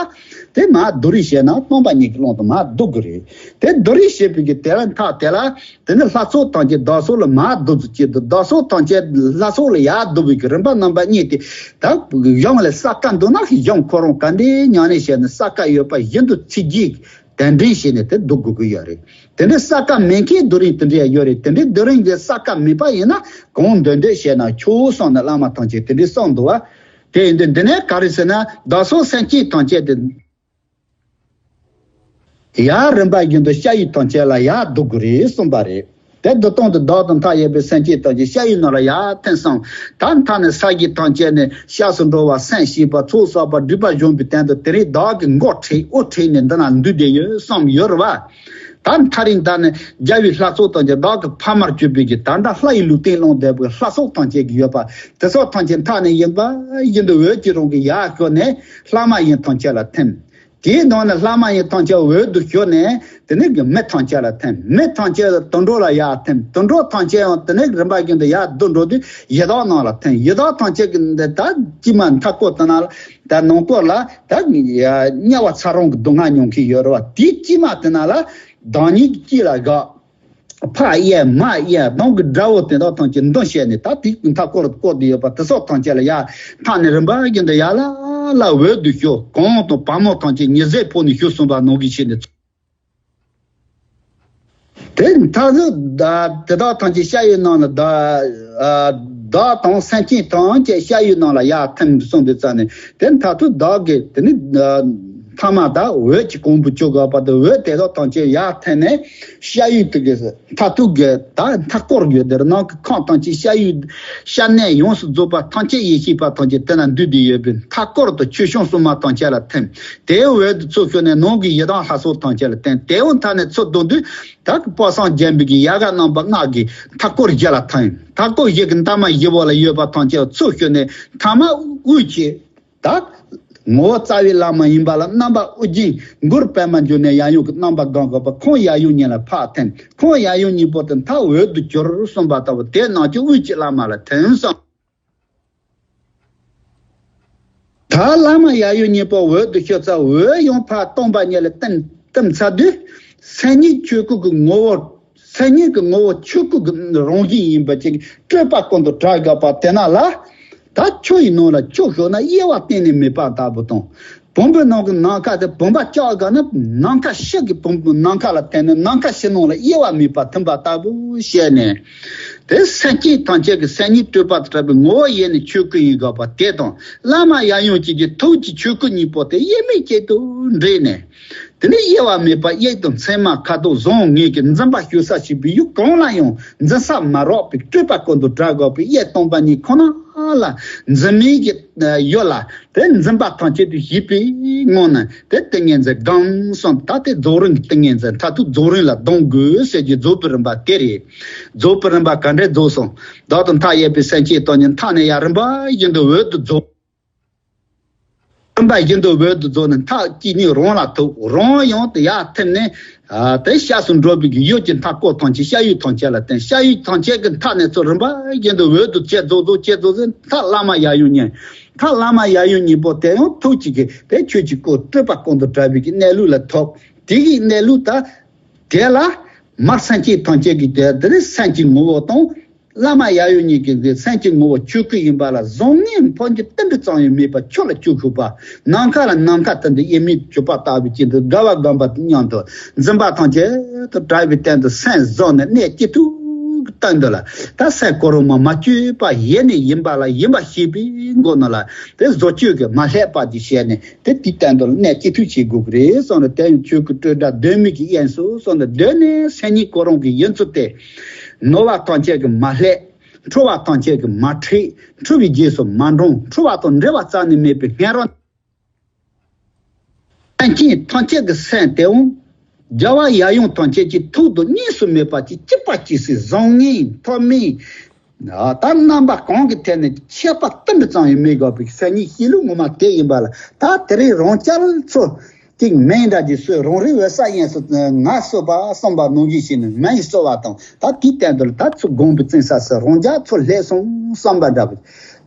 དེ་མར་སྡུག་རུས་བྱས་ན་སྟོང་པ་ཉིད་ཀྱི་ཀློང་དུ་མར་ལྡོག་གི་རེད། དེ་སྡུག་རུས་བྱེད་པའི་གི་དེ་ལ་མཐའ་དེ་ལ། དེ་ནི་ལྷ་ཚོགས་ཐམས་ཅད་བདག་སོགས་ལ་མར་སྡུག་ཚུལ་གྱིས་སྡུག་བདག་སོགས་ཐམས་ཅད་ལྷ་ཚོགས་ལ་ཡར་སྡུག་པའི་གི་རིམ་པ་རྣམ་པ་གཉིས་ཏེ། ད་གཞུང་ལ་བསགས་ཀ་འདུག་ན་གཞུང་ཁོ་རང་ག་འདྲའི་ཉམས་ལེན་བྱས་ནས་བསགས་ཀ་ཡོད་པ་བཞིན་དུ་ཚིག་རྗེས། དེ་འདྲའི་བྱས་ནས་དེ་སྡུག་དགོས་ཀྱི་ཡོད་རེད། དེ་འདྲའི་བསགས་ཀ་མེད་མཁན་སྡུག་རུས་དེ་འདྲའི་ཡོད་རེད། དེ་འདྲའི་སྡུག་རུས་འདི་བསགས་ཀ་མེད་པ་ཡིན་ན་གང་འདོད་འདོད་བྱས་ན་ཆོག་གསུངས་ནས་བླ་མ་ཐམས་ཅད་དེ་འདྲའི་གསུངས་འདུག་བ། དེ་ཡིན་དུས་འདི་ནས་ག་རེ་ཟེར་ན་བདག་སོགས་སེམས་ཅན་ཐམས་ཅད་དེ། ཡར་རིམ་པ་བཞིན་དུ་ཤ་ཡུལ་ཐམས་ཅད་ལ་ཡར་ལྡོག་དགོས་རེད་གསུངས་པ་རེད། དེ་འདི་སྟོང་དུ་བདག་དང་མཐའ་ཡས་པའི་སེམས་ཅན་ཐམས་ཅད་ཤ་ཡུལ་རྣམས་ལ་ཡར་འཐིམ་གསུངས། ད་མཐའ་ནས་ས་གཞི་ཐམས་ཅད་ནས་སྐྱབས་སུ་འགྲོ་བ་སེམས་བསྐྱེད་པ་ཚོགས་བསགས་པ་སྒྲིབ་པ་སྦྱོང་བའི་དོན་དུ་དེ་རིང་བདག་གིས་མགོ་ཁྲིད་དབུ་ཁྲིད་ནས་འདི་ན་འདུས་བསྡད་ཡོད་བསམ་ཡོད་རེད་བ། ད་མཐའ་རིང་ད་ནི་རྒྱལ་བའི་ལྷ་ཚོགས་ཐམས་ཅད་བདག་གི་ཕ་མར་གྱུར་པའི་གི་ད་ལྟ་ལྷ་ཡི་ལུས་རྟེན་བླངས་བསྡད་པའི་ལྷ་ཚོགས་ཐམས་ཅད་ཀྱི་ཡོད་པ་དེ་ཚོ་ཐམས་ཅད་མཐའ་ནས་ཡིན་པ་བཞིན་དུ་འོད་ཀྱི་རང་གི་ཡར་ཤོར་ནས་ལྷ་མ་ཡིན་ཐམས་ཅད་ལ་ཐིམ། དེའི་ནང་ནས་ལྷ་མ་ཡིན་ཐམས་ཅད་འོད་དུ་ཤོར་ནས་དེ་ནས་གི་མི་ཐམས་ཅད་ལ་ཐིམ། མི་ཐམས་ཅད་དུད་འགྲོ་ལ་ཡར་ཐིམ། དུད་འགྲོ་ཐམས་ཅད་ཡང་དེ་ནས་རིམ་པ་བཞིན་དུ་ཡར་བསྡུ་འགྲོ་དུས་ཡི་དྭགས་རྣམས་ལ་ཐིམ། ཡི་དྭགས་ཐམས་ཅད་ཀྱི་འདི་ད་དཀྱིལ་མ་མཐའ་སྐོར་དེ་ན་ལ་ད་ནང་སྐོར་ལ་ད་དམྱལ་བ་ཚ་གྲང་གི་སྡུག་བསྔལ་མྱོང་མཁན་ཡོད་རེད་བ། དེའི་དཀྱིལ་མ་དེ་ན་ལ་བདག་ཉིད་ཀྱི་དཀྱིལ་ལ་བཞག་ཕ་གཡས་མ་གཡས་གདོང་གི་དགྲ་བོ་དེ་དག་ཐམས་ཅད་འདུ་བྱས་ནས་ད་དེ་མཐའ་སྐོར་བསྐོར་ཏེ་ཡོད་པ་དེ་སོགས་ཐམས་ཅད་ལ་ཡར་མཐའ་ནས་རིམ་པ་བཞིན་དུ་ཡར་ལ་ལ་འོད་དུ་ཤོར། གོང་དང་བར་མོ་ཐམས་ཅད་ཉི་ཟེར་ཕོག་ནས་ཞུགས་སོང་བ་ནང་གི་ཕྱིར་ནས། དེ་མཐའ་དུ་དེ་དག་ཐམས་ཅད་ཤ་ཡི་ནང་ལ་བདག་དང་སེམས་ཅན་ཐམས་ཅད་ཤ་ཡི་ནང་ལ་ཡར་ཐིམ་སོང་དུས་ཙ་ནས་དེ་མཐའ་དུ་བདག་གི་དེ་ནི། མཐའ་མ་དག་འོད་ཀྱི་གོང་བུ་བཅུ་དགོས་པ་དང་འོད་དེ་དག་ཐམས་ཅད་ཡར་འཐེན་ནས་ཤ་ཡུལ་དུ་གི་མཐའ་ཐུག་གི་ད་མཐའ་སྐོར་ཡོད་དེར་ནང་གི་ཁམས་ཐམས་ཅད་ཤ་ཡུལ་ཤ་གནས་ཡོངས་སུ་རྫོགས་པ་ཐམས་ཅད་ཡེ་ཤེས་པ་ཐམས་ཅད་དེ་ན་འདུས་ཏེ་ཡོད་པའི་མཐའ་སྐོར་དུ་ཆོས་སྐྱོང་སྲུང་མ་ཐམས་ཅད་ལ་ཐིམ། དེའི་འོད་དུ་ཚུར་ཤོར་ནས་ནང་གི་ཡི་དྭགས་ལྷ་ཚོགས་ཐམས་ཅད་ལ་ཐིམ། དེའི་མཐའ་ནས་ཚུར་བསྡུ་དུས་ད་གི་དཔག་བསམ་བརྒྱན་པའི་གི་ཡལ་ག་རྣམ་པ་ལྔ་གི་མཐའ་སྐོར་བཞི་ལ་ཐིམ། མཐའ་སྐོར་བཞི་གི་མཐའ་མ་བཞི་པོ་ལ་ཡོད་པ་ཐམས་ཅད་ཚུར་ཤོར་ནས་མཐའ་མ་དབུས་ཀྱི་ད་ངོ་བོ་རྩ་བའི་ལམ་མ་ཡིན་པ་ལ་རྣམ་པ་དབུ་རྒྱན་མགུར་པདྨ་འབྱུང་གནས་ཡབ་ཡུམ་གྱི་རྣམ་པ་གང་དགོས་པ་ཁོང་ཡབ་ཡུམ་གཉིས་ལ་ཕར་ཐིམ། ཁོང་ཡབ་ཡུམ་གཉིས་པོ་དེ་མཐའ་འོད་དུ་གྱུར་གསུངས་པ་ལྟ་བུ་དེ་ནང་གི་དབུས་ཀྱི་ལམ་ལ་ཐིམ་སོང་། ད་བླ་མ་ཡབ་ཡུམ་གཉིས་པོ་འོད་དུ་ཤོར་ཚར། འོད་ཡང་ཕར་སྟོང་པ་ཉིད་ལ་ཐིམ་ཐིམ་ཚར་དུས་སེམས་ཉིད་ཆོས་སྐུ་གི་ངོ་བོ། སེམས་ཉིད་ཀྱི་ངོ་བོ་ཆོས་སྐུ་གི་རང་བཞིན་ཡིན་པ་ཅིག་སྤྲོས་པ་ཀུན་ཏུ་བྲལ་དགོས་པ་དེ་ན་ལ། ད་ཆུ་ཡི་ནང་ལ་ཆུ་ཤོར་ན་གཡེར་བ་གཏན་ནས་མེད་པ་ལྟ་བུ་དང་། བུམ་པའི་ནང་གི་ནམ་མཁའ་དེ་བུམ་པ་བཅག་དགོས་ན་ནམ་མཁའ་ཕྱི་གི་བུམ་ནམ་མཁའ་ལ་བརྟེན་ནས་ནམ་མཁའ་ཕྱི་ནང་ལ་གཡེར་བ་མེད་པ་ཐིམ་པ་ལྟ་བུ་བཤད་ནས། དེ་སེམས་ཅན་ཐམས་ཅད་ཀྱི་སེམས་ཉིད་སྤྲོས་པ་དང་བྲལ་བའི་ངོ་བོ་ཡེ་ནས་ཆོས་སྐུ་ཡིན་དགོས་པ་དེ་དང་། བླ་མ་ཡབ་ཡུམ་གཅིག་གི་ཐུགས་ཀྱི་ཆོས་སྐུ་གཉིས་པོ་དེ་དབྱེར་མེད་གཅིག་ཏུ་འདྲེས་ནས། དེ་ནས་དབྱེ་བ་མེད་པ་དབྱིག་དང་མཚན་མ་ཁ་དོག་གཟུགས་ངེས་ཀྱི་འཛིན་པ་ཞུགས་ས་ཞིག་པའི་ཡུལ་གང་ལ་ཡང་འཛིན་ས་མ་རག་པའི་སྤྲོས་པ་ཀུན་ཏུ་བྲལ་དགོས་པའི་དབྱིག་སྟོང་པ་ཉིད་ཁོ་ན་ལ་འཛིན་མེད་ཀྱི་ཡུལ་ལ་དེ་འཛིན་པ་ཐམས་ཅད་དུ་ཞིག་པའི་ངང་ནས་དེ་ཏིང་ངེ་འཛིན་སྒོམ་གསུངས། ད་དེ་རྫོགས་རིམ་གྱི་ཏིང་ངེ་འཛིན་མཐར་ཐུག་རྫོགས་རིམ་ལ་ལྡང་དགོས་ཟེར་གྱི་རྫོགས་པའི་རིམ་པ་དེ་རེད། རྫོགས་པའི་རིམ་པ་ག་འདྲས་རྫོགས་སོང་། བདག་དང་མཐའ་ཡས་པའི་སེམས་ཅན་སྟོང་ཉིད་མཐའ་ནས་ཡར་རིམ་པ་བཞིན་དུ་འོད་དུ་རྫོགས། རིམ་པ་བཞིན་དུ་འོད་དུ་རྫོགས་ནས་མཐའ་གཅིག་ཉིད་རང་ལ་ཐུག་རང་ཡང་དེ་ཡར་ཐིམ་ནས། ཨ་དེ་ཤར་སུ་འགྲོ་བའི་གི་ཡུལ་གྱི་མཐའ་སྐོར་ཐམས་ཅད་ཤར་ཡུལ་ཐམས་ཅད་ལ་བརྟེན། ཤར་ཡུལ་ཐམས་ཅད་ཀྱི་མཐའ་ནས་ཚུར་རིམ་པ་བཞིན་དུ་འོད་དུ་བྱས་རྫོགས་རྫོགས་བྱས་རྫོགས་ཟེར། མཐའ་བླ་མ་ཡབ་ཡུམ་གཉིས། མཐའ་བླ་མ་ཡབ་ཡུམ་གཉིས་པོ་དེ་ཡང་ཐུགས་གཅིག་གིས་དེ་ཆོས་ཀྱི་སྐུ་སྤྲུལ་པ་ཀུན་ཏུ་གྲགས་པའི་གི་གནས་ལུགས་ལ་ཐུག་དེ་གི་གནས་ལུགས་ད། དེ་ལ་མར་སེམས་ཅན་ཐམས་ཅད་ཀྱི་དེ་དེ་ནི་སེམས་ཀྱི་ངོ་བོ་དང་། བླ་མ་ཡབ་ཡུམ་གཉིས་ཀྱི་དེ་སེམས་ཀྱི་ངོ་བོ་ཆོས་སྐུ་ཡིན་པ་ལ་བཟང་ངན་ཕོ་མོ་ཏིལ་འབྲུ་ཙམ་ཡང་མེད་པར་ཆོས་ལ་སྤྱོད་ཤུགས་པ། ནམ་མཁའ་ལ་ནམ་མཁའ་ལྟར་དུ་དབྱེར་མེད་གྱུར་པ་ལྟ་བུ་ཅན་དུ་དགའ་བ་སྒོམ་པ་མཉམ་དུ་འཛིན་པ་ཐམས་ཅད་དུ་བྲལ་བའི་སྟེང་དུ་སེམས་བཟུང་ནས་གནས་སྐྱེ་ཐུབ་ཀྱི་སྟེང་དུ་ལ། ད་སེམས་ཀོ་རུ་མ་མ་བཅོས་པ་ཡེ་ནས་ཡིན་པ་ལ་ཡིན་པ་ཤེས་པའི་སྒོ་ནས་ལ། དེ་བཟོ་བཅོས་ཀྱི་མ་བསླད་པ་ཅིག་བྱས་ནས། དེ་དེའི་སྟེང་དུ་གནས་སྐྱེ་ཐུབ་བྱེད་དགོས་ཀྱི་རེད་གསུངས་ནས། དེ་ཡང་ཆོས་སྐུ་སྤྲོས་བྲལ་གདོད་མའི་གི་དབྱིངས་སུ་གསུངས་ནས། གདོད་ནས་སེམས་ཉིད་ཀོ་རུ་གི་ཡུལ་ཚུལ་ཏེ། ནོར་བ་ཐམས་ཅད་ཀྱིས་མ་བསླད། འཁྲུལ་བ་ཐམས་ཅད་ཀྱིས་མ་འཁྲུལ། འཁྲུལ་བའི་རྗེས་སུ་མ་འབྲང་། འཁྲུལ་བ་དང་འབྲེལ་བ་རྩ་ནས་མེད་པའི་ངན་རང་སེམས་ཅན་ཐམས་ཅད་ཀྱི་སེམས་དེའང་རྒྱལ་བ་ཡབ་ཡུམ་ཐམས་ཅད་ཀྱི་ཐུགས་དང་གཉིས་སུ་མེད་པ་ཅིག་གཅིག་པ་གཅིག་སེ་བཟང་ངན་མཐོ་དམན། ད་རྣམ་པ་གང་གི་ཐད་ནས་ཁྱད་པར་ཏིལ་འབྲུ་ཙམ་ཡང་མེད་དགོས་པའི་སེམས་ཉིད་གཤིས་ལུགས་ངོ་མ་དེ་ཡིན་པ་ལ། ད་དེ་རིང་རང་རྐྱ་ཚོ་གཅིག་མིང་འདྲ་ཅིག་གསོལ། རང་རེའི་འོད་གསལ་དབྱིངས་སུ་ང་གསོལ་བ་གསུངས་པ་ནང་བཞིན་བྱས་ནས་མིང་གསོལ་བ་དང་། ད་དེའི་སྟེང་དུ་ལ་ད་ཚུར་དགོངས་པའི་བཙན་ས་སུ་རང་རྐྱ་ཚོ་ལྷས་སོང་བསམ་པ་འདྲ་བོ།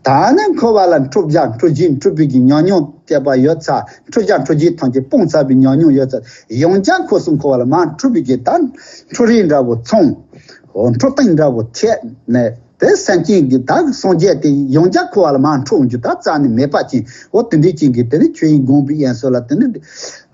ད་ནི་འཁོར་བ་ལ་འཁྲུལ་བྱ་འཁྲུལ་རྗེས་འཁྲུལ་པའི་གི་ཉམས་མྱོང་སྐྱེས་པ་ཡོད་ཚ། འཁྲུལ་བྱ་འཁྲུལ་རྗེས་ཐམས་ཅད་སྤངས་ཚར་བའི་ཉམས་མྱོང་ཡོད་ཚ། ཡང་བསྐྱར་འཁོར་གསུམ་འཁོར་བ་ལ་མར་འཁྲུལ་པའི་གི་ད་འཁྲུལ་རིས་འདྲ་བོ་ཚང་། འོ་འཁྲུལ་སྟངས་འདྲ་བོ་ཐེབས་ནས། དེ་སེམས་ཅན་གྱི་ད་སངས་རྒྱས་དེ་ཡང་བསྐྱར་འཁོར་བ་ལ་མར་འཁྲུལ་འོང་རྒྱུ་ད་རྩ་ནས་མེད་པ་ཅན། འོ་དེ་འདྲའི་ཅན་གྱི་དེ་ནི་ཆོས་དབྱིངས་དགོངས་པའི་དབྱིངས་སུ་ལ་དེ་ནི།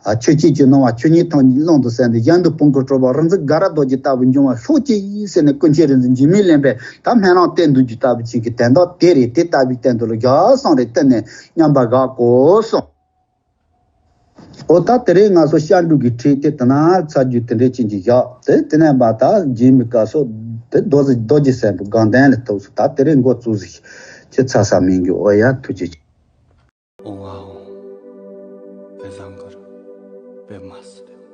ཨ་ཆོས་ཀྱི་སྣང་བ་ཆོས་ཉིད་ཐོབ་ཀློང་དུ་གསལ་འདི་གཞན་དུ་ཕུང་ཁུ་སྤྲོ་བ་རིག་འཛིན་དགའ་རབ་རྡོ་རྗེ་ལྟ་བུ་འབྱུང་བ་ཤོག་ཅིག་ཟེར་ནས་ཀུན་མཁྱེན་རིག་འཛིན་འཇིགས་མེད་གླིང་པས་ད་སྨོན་ལམ་བཏབ་འདུག་རྒྱུ་ལྟ་བུ་ཅན་གྱི་དོན་དག་དེ་རེད། དེ་ལྟ་བུའི་སྟེང་དུ་ལ་རྒྱ་སང་རེ་བསྟན་ནས་མཉམ་པ་དགའ་གོ་སོང་། འོ་ད་དེ་རིང་ང་ཚོ་སྐྱབས་འགྲོ་གི་ཁྲིད་དེ་དེ་ན་ཚར་རྒྱུ་དེ་འདྲའི་ཅན་གྱི་བཞག་དེ་དེ་ནས་མ་ད་རྗེས་མའི་སྐབས་སུ་དེ་རྡོ་རྗེ་རྡོ་རྗེ་སེམས་དཔའི་དགའ་ལྡན་ལ་ཐུགས་སུ་ད་དེ་རིང་འགོ་བཙུགས་ཟིག་ཅི་ཚ་ས་མིན་གྱི། འོ་ཡ་ཐུགས་རྗེ་ཆེ། ཨོང་ཨ་ཨོང་། བེ་བཟང་གར་བེ་མ་སི་རེ།